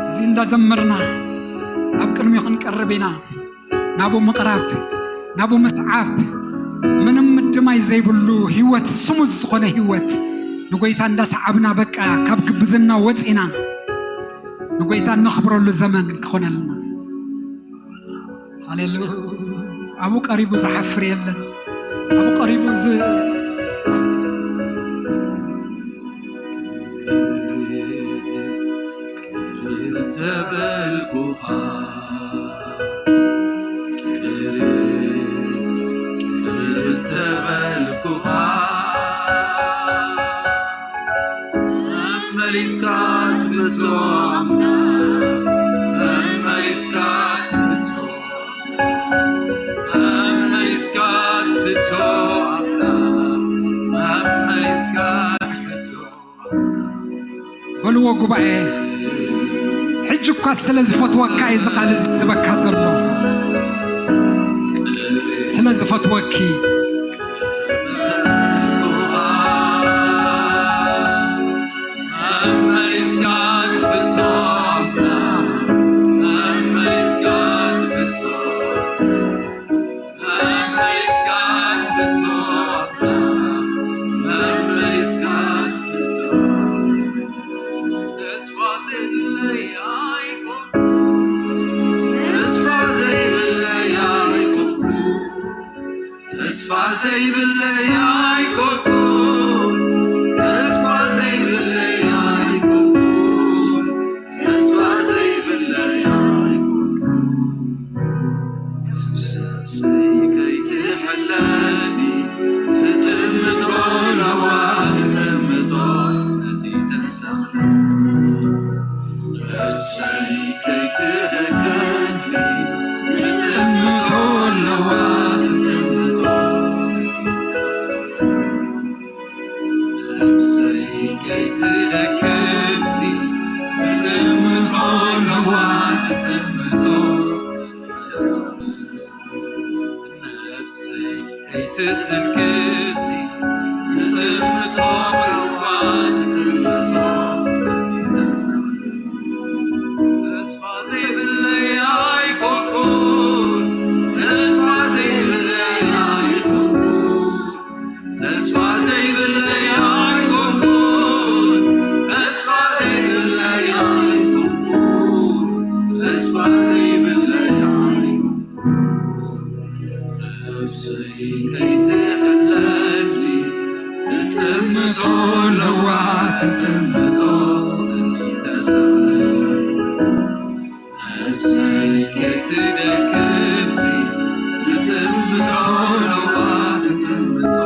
እዚ እንዳዘመርና ኣብ ቅድሚኡ ክንቀርብ ኢና። ናብኡ ምቕራብ፣ ናብኡ ምስዓብ፣ ምንም ምድማይ ዘይብሉ ህይወት፣ ስሙዝ ዝኾነ ህይወት ንጎይታ እንዳሰዓብና፣ በቃ ካብ ግብዝና ወፂና ንጎይታ እነኽብረሉ ዘመን ክኾነልና። ሃሌሉያ። ኣብኡ ቀሪቡ ዝሓፍር የለን። ኣብኡ ቀሪቡ ዝ-፣ ቅርብ ተበልኩኻ፣ ቅርብ፣ ቅርብ ተበልኩኻ። መመሊስካ ትፍቶ ኣምላኽ፣ መመሊስካ ትፍቶ፣ መመሊስካ ትፍቶ ኣምላኽ፣ መመሊስካ ትፍቶ ኣምላኽ። በልዎ ጉባኤ፣ ሕጂ እኳ ስለ ዝፈትወካ እዩ እዚ ቃል እዚ ዝበካ ዘሎ። ስለ ዝፈትወኪ። መመሊስካ ትፍቶ ኣምላኽ፣ መመሊስካ ትፍቶ፣ መመሊስካ ትፍቶ ኣምላኽ፣ መመሊስካ ትፍቶ። ተስፋ ዘይብለይ ኣይኮንኩ፣ ተስፋ ዘይብለይ ኣይኮንኩ፣ ተስፋ ዘይብለይ ኣይኮንኩን፣ ተስፋ ዘይብለይ ኣይኮንኩን፣ ተስፋ ዘይብለይ ኣይኮንኩን። ነፍሰይ ከይትሕለልሲ ትጥምቶ ኣለዋ፣ ትጥምቶ ነቲ ተሳለ። ነፍሰይ ከይትደክምሲ ትጥምቶ ኣለዋ፣ ትጥምቶ። ነፍሰይ ከይትደክምሲ ትጥምቶ ኣለዋ፣ ትጥምቶ። ነፍሰይ ከይትስንክሲ ትጥምቶ ኣለዋ፣ ትጥምቶ። ተስፋ ዘይብለይ ኣይኮንኩን፣ ተስፋ ዘይብለይ ኣይኮንኩን፣ ተስፋ ዘይብለይ ኣይኮንኩን፣ ተስፋ ዘይብለይ ኣይኮንኩን፣ ተስፋ ዘይብለይ ኣይኮንኩን። ነፍሰይ ከይትሕለልሲ ትጥምቶ ኣለዋ፣ ትጥምቶ ነቲ ተሳለ። ነፍሰይ ከይትደክምሲ ትጥምቶ ኣለዋ፣ ትጥምቶ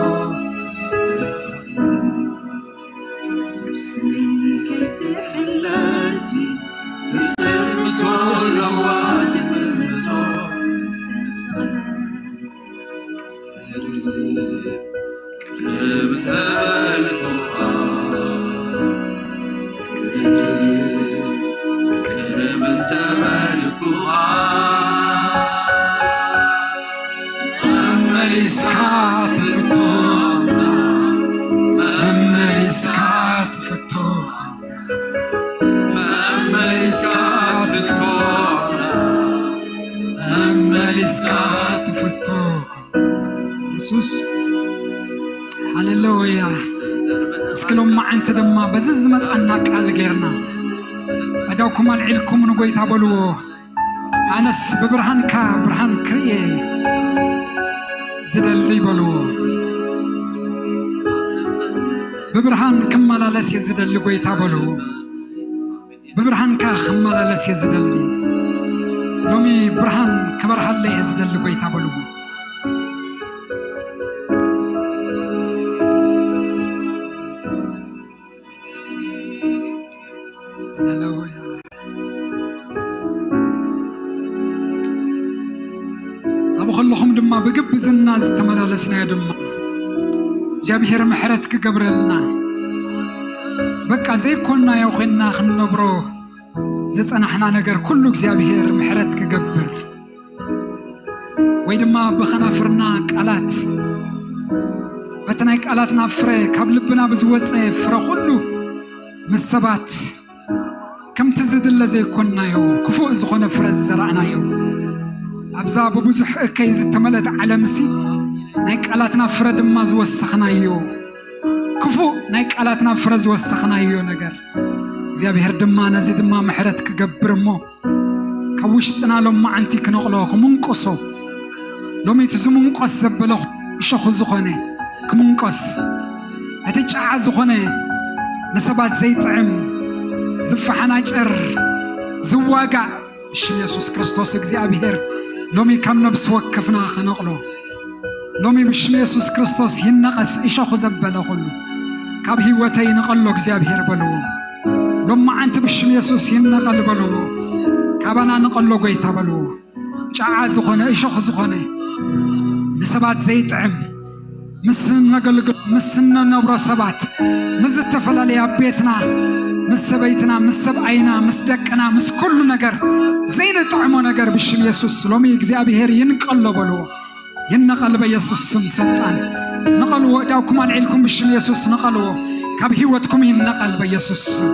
ነቲ ተሳለ። ነፍሰይ ከይትሕለልሲ ትጥምቶ ኣለዋ፣ ትጥምቶ ነቲ ተሳለ። ቅርብ ተበልኩኻ፣ ቅርብ፣ ቅርብ ተበልኩኻ። መመሊስካ ትፍቶ፣ መመሊስካ ትፍቶ፣ መመሊስካ ትፍቶ፣ መመሊስካ ትፍቶ። የሱስ፣ ሃሌሉያ። እስኪ ሎማዓንቲ ድማ በዚ ዝመጻና ቃል ጌርና፣ ኣእዳውኩም ኣልዒልኩም ንጎይታ በልዎ። ኣነስ ብብርሃንካ ብርሃን ክርእየ ዝደሊ በልዎ። ብብርሃን ክመላለስ እየ ዝደሊ ጎይታ በልዎ። ብብርሃንካ ክመላለስ እየ ዝደሊ። ሎሚ ብርሃን ክበርሃለይ እየ ዝደሊ ጎይታ በልዎ። ሃሌሉያ። ኣብ ከለኹም ድማ ብግብዝና ዝተመላለስናዮ ድማ እግዚኣብሔር ምሕረት ክገብረልና፣ በቃ ዘይኮንናዮ ኮይንና ክንነብሮ ዝጸናሕና ነገር ኩሉ እግዚኣብሔር ምሕረት ክገብር፣ ወይ ድማ ብኸናፍርና ቃላት፣ በቲ ናይ ቃላትና ፍረ፣ ካብ ልብና ብዝወጸ ፍረ ኩሉ ምስ ሰባት ከምቲ ዝድለ ዘይኮንናዮ፣ ክፉእ ዝኾነ ፍረ ዝዘራእናዮ፣ ኣብዛ ብብዙሕ እከይ ዝተመልአት ዓለምሲ ናይ ቃላትና ፍረ ድማ ዝወሰኽናዮ፣ ክፉእ ናይ ቃላትና ፍረ ዝወሰኽናዮ ነገር እግዚኣብሔር ድማ ነዚ ድማ ምሕረት ክገብር እሞ፣ ካብ ውሽጥና ሎማዓንቲ ክነቕሎ፣ ክምንቆሶ፣ ሎሚ እቲ ዝምንቆስ ዘበለ እሾኹ ዝኾነ ክምንቆስ፣ እቲ ጫዓ ዝኾነ ንሰባት ዘይጥዕም፣ ዝፈሓናጨር፣ ዝዋጋእ፣ ብሽም የሱስ ክርስቶስ እግዚኣብሔር ሎሚ ካብ ነብሲ ወከፍና ክነቕሎ። ሎሚ ብሽም የሱስ ክርስቶስ ይነቐስ እሾኹ ዘበለ ኩሉ። ካብ ህይወተይ ንቐሎ እግዚኣብሔር በልዎ። ሎማዓንቲ ብሽም የሱስ ይነቐል በልዎ። ካባና ንቐሎ ጎይታ በልዎ። ጫዓ ዝኾነ እሾኽ ዝኾነ ንሰባት ዘይጥዕም ምስ ነገልግሎ ምስ እንነብሮ ሰባት ምስ ዝተፈላለየ ኣብ ቤትና ምስ ሰበይትና ምስ ሰብኣይና ምስ ደቅና ምስ ኩሉ ነገር ዘይንጥዕሞ ነገር ብሽም የሱስ ሎሚ እግዚኣብሔር ይንቀሎ በልዎ። ይነቐል በየሱስ ስም ስልጣን። ንቐልዎ፣ እዳውኩም ኣልዒልኩም ብሽም የሱስ ንቐልዎ። ካብ ህይወትኩም ይነቐል በየሱስ ስም።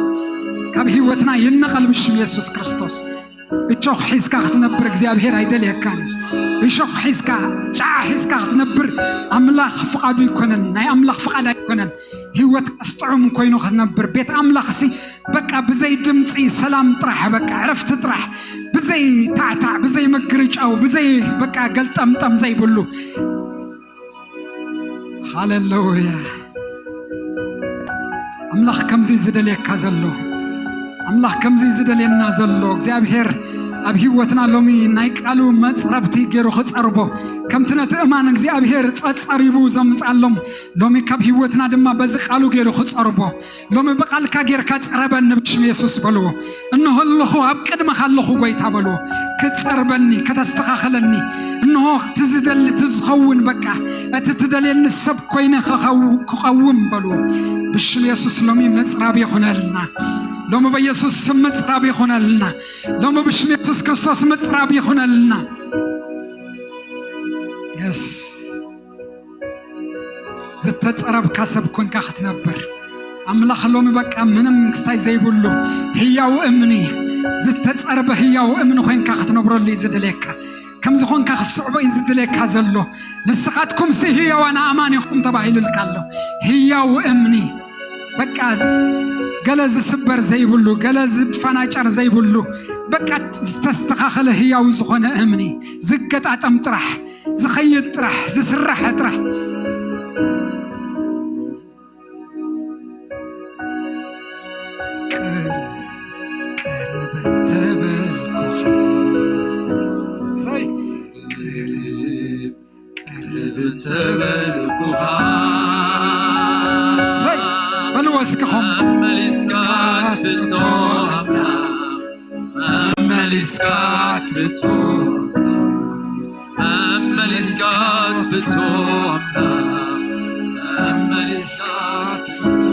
ካብ ህይወትና ይነቐል ብሽም የሱስ ክርስቶስ። እሾኽ ሒዝካ ክትነብር እግዚኣብሔር ኣይደልየካን። እሾኽ ሒዝካ፣ ጫዓ ሒዝካ ክትነብር ኣምላኽ ፍቓዱ ኣይኮነን። ናይ ኣምላኽ ፍቓድ ኣይኮነን። ህይወት ኣስጥዑም ኮይኑ ክትነብር ቤት ኣምላኽሲ በቃ ብዘይ ድምፂ ሰላም ጥራሕ፣ በቃ ዕረፍቲ ጥራሕ፣ ብዘይ ታዕታዕ፣ ብዘይ ምግርጫው፣ ብዘይ በቃ ገልጠምጠም ዘይብሉ። ሃሌሉያ። ኣምላኽ ከምዚ ዝደልየካ ዘሎ፣ ኣምላኽ ከምዚ ዝደልየና ዘሎ እግዚኣብሔር ኣብ ህይወትና ሎሚ ናይ ቃሉ መጽረብቲ ገይሩ ክጸርቦ፣ ከምቲ ነቲ እማን እግዚኣብሔር ጸጸሪቡ ዘምጻሎም ሎሚ ካብ ህይወትና ድማ በዚ ቃሉ ገይሩ ክጸርቦ፣ ሎሚ ብቓልካ ጌርካ ጸረበኒ ብሽም የሱስ በልዎ። እንሆ ኣለኹ፣ ኣብ ቅድመኻ ኣለኹ ጎይታ በልዎ። ክትጸርበኒ፣ ከተስተኻኽለኒ፣ እንሆ እቲ ዝደሊ፣ እቲ ዝኸውን በቃ፣ እቲ ትደልየኒ ሰብ ኮይነ ክኸው-፣ ክቐውም በልዎ። ብሽም የሱስ ሎሚ ምጽራብ ይኹነልና። ሎሚ በየሱስ ስም ምጽራብ ይኹነልና። ሎሚ ብሽም የሱስ ክርስቶስ ምጽራብ ይኹነልና። የስ። ዝተጸረብካ ሰብ ኮንካ ክትነብር ኣምላኽ ሎሚ በቃ ምንም ክስታይ ዘይብሉ ህያው እምኒ፣ ዝተጸርበ ህያው እምኒ ኮንካ ክትነብረሉ እዩ ዝደልየካ። ከምዚ ኮንካ ክትስዕቦ እዩ ዝደልየካ ዘሎ። ንስኻትኩምሲ ህያዋን ኣእማን ኢኹም ተባሂሉልካ ኣሎ። ህያው እምኒ በቃ ዝ-፣ ገለ ዝስበር ዘይብሉ፣ ገለ ዝፈናጨር ዘይብሉ፣ በቃ ዝተስተኻኸለ ህያው ዝኾነ እምኒ ዝገጣጠም ጥራሕ፣ ዝኸይድ ጥራሕ፣ ዝስራሕ ጥራሕ። ቅርብ፣ ቅርብ እንተበልኩኻ። እሰይ። ቅርብ፣ ቅርብ እንተበልኩኻ። እሰይ። በልዎ እስኪ ኹም። መመሊስካ ትፍቶ ኣምላኽ፣ መመሊስካ ትፍቶ፣ መመሊስካ ትፍቶ ኣምላኽ፣ መመሊስካ ትፍቶ።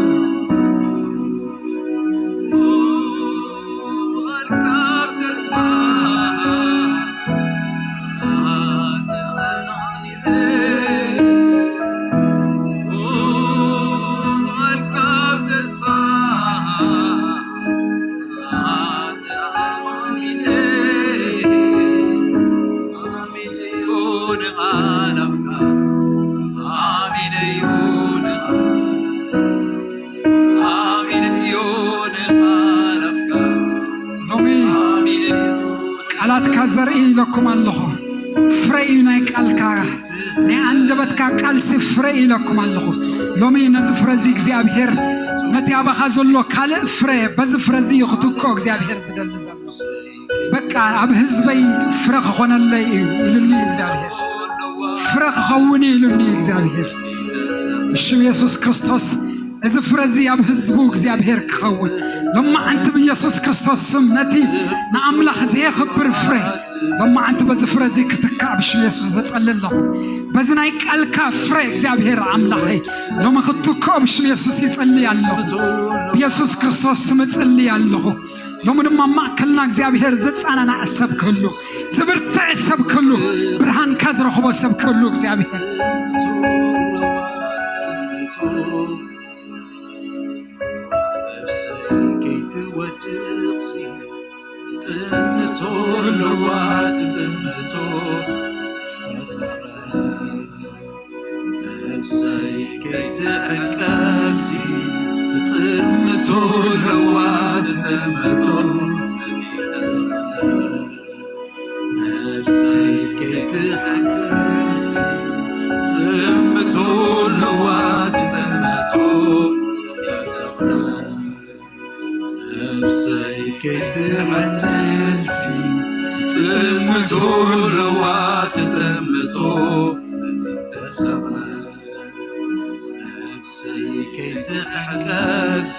ምዃንካ ተስፋ ተጸናኒዐ፣ ምዃንካ ተስፋ ሎሚ ቃላትካ ዘርኢ ኢለኩም ኣለኹ። ፍረ እዩ ናይ ቃልካ፣ ናይ ኣንደበትካ ቃልሲ ፍረ እዩ ኢለኩም ኣለኹ። ሎሚ ነዚ ፍረ እዚ እግዚኣብሔር፣ ነቲ ኣባኻ ዘሎ ካልእ ፍረ፣ በዚ ፍረ እዚ እዩ ክትክኦ እግዚኣብሔር ዝደሊ ዘሎ። በቃ ኣብ ህዝበይ ፍረ ክኾነለይ እዩ ኢሉኒ እግዚኣብሔር። ፍረ ክኸውን እዩ ኢሉኒ እግዚኣብሔር። ብሽም የሱስ ክርስቶስ እዚ ፍረ እዚ ኣብ ህዝቡ እግዚኣብሔር ክኸውን ሎማዓንቲ ብየሱስ ክርስቶስ ስም ነቲ ንኣምላኽ ዘየኽብር ፍረ ሎማዓንቲ በዚ ፍረ እዚ ክትካእ ብሽም የሱስ ዘጸሊ ኣለኹ። በዚ ናይ ቃልካ ፍረ እግዚኣብሔር ኣምላኸይ ሎሚ ክትክኦ ብሽም የሱስ ይጽሊ ኣለኹ። ብየሱስ ክርስቶስ ስም እጽሊ ኣለኹ። ሎሚ ድማ ኣብ ማእከልና እግዚኣብሔር ዝጸናናዕ ሰብ ክህሉ፣ ዝብርትዕ ሰብ ክህሉ፣ ብርሃንካ ዝረኽቦ ሰብ ክህሉ እግዚኣብሔር። ነብሰይ ከይትወድቕሲ ትጥምቶ ኣለዋ ትጥምቶ ዝተሰራ ነብሰይ ከይትዕቀብሲ ትጥምቶ ኣለዋ ትጥምቶ ነብሰይ ከይትዕቀብሲ ትጥምቶ ኣለዋ ትጥምቶ ነብሰይ ከይትዕለልሲ ትጥምቶ ኣለዋ ትጥምቶ ተሰቕለ ነብሰይ ከይትዕለልሲ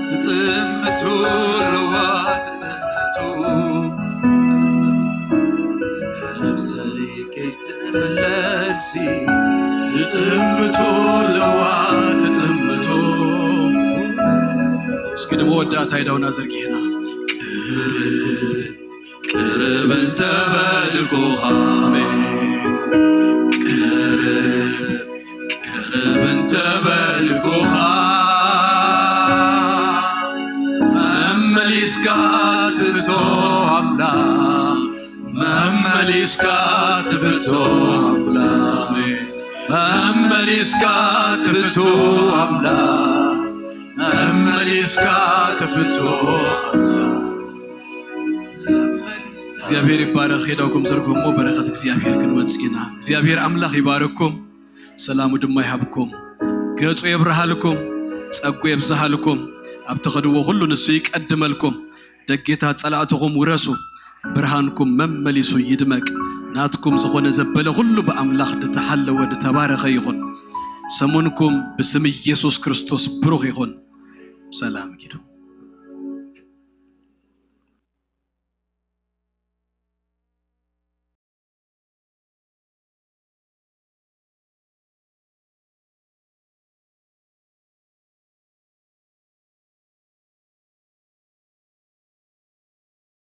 ትጥምቶ ኣለዋ ትጥምቶ ነብሰይ ከይትዕለልሲ ትጥምቶ ኣለዋ ትጥምቶ እስኪ ንመወዳእታ ኢዳውና ዘርጊሕና ቅርብ ቅርብ እንተበልኩኻ ኣሜን ቅርብ ቅርብ እንተበልኩኻ መመሊስካ ትፍቶ ኣምላኽ መመሊስካ ትፍቶ ኣምላኽ መመሊስካ ትፍቶ ኣምላኽ መመሊስካ ትፍቶ እግዚኣብሔር ይባረኽ። ሄዳኩም ዘርግሞ በረኸት እግዚኣብሔር ክንወፅእ ኢና። እግዚኣብሔር ኣምላኽ ይባርኩም፣ ሰላሙ ድማ ይሃብኩም፣ ገፁ የብርሃልኩም፣ ጸጉ የብዝሃልኩም፣ ኣብ ትኸድዎ ኩሉ ንሱ ይቀድመልኩም። ደጌታት ጸላእትኹም ውረሱ፣ ብርሃንኩም መመሊሱ ይድመቅ። ናትኩም ዝኾነ ዘበለ ኩሉ ብኣምላኽ ድተሓለወ ድተባረኸ ይኹን። ሰሙንኩም ብስም ኢየሱስ ክርስቶስ ብሩኽ ይኹን። ሰላም ኪዱ።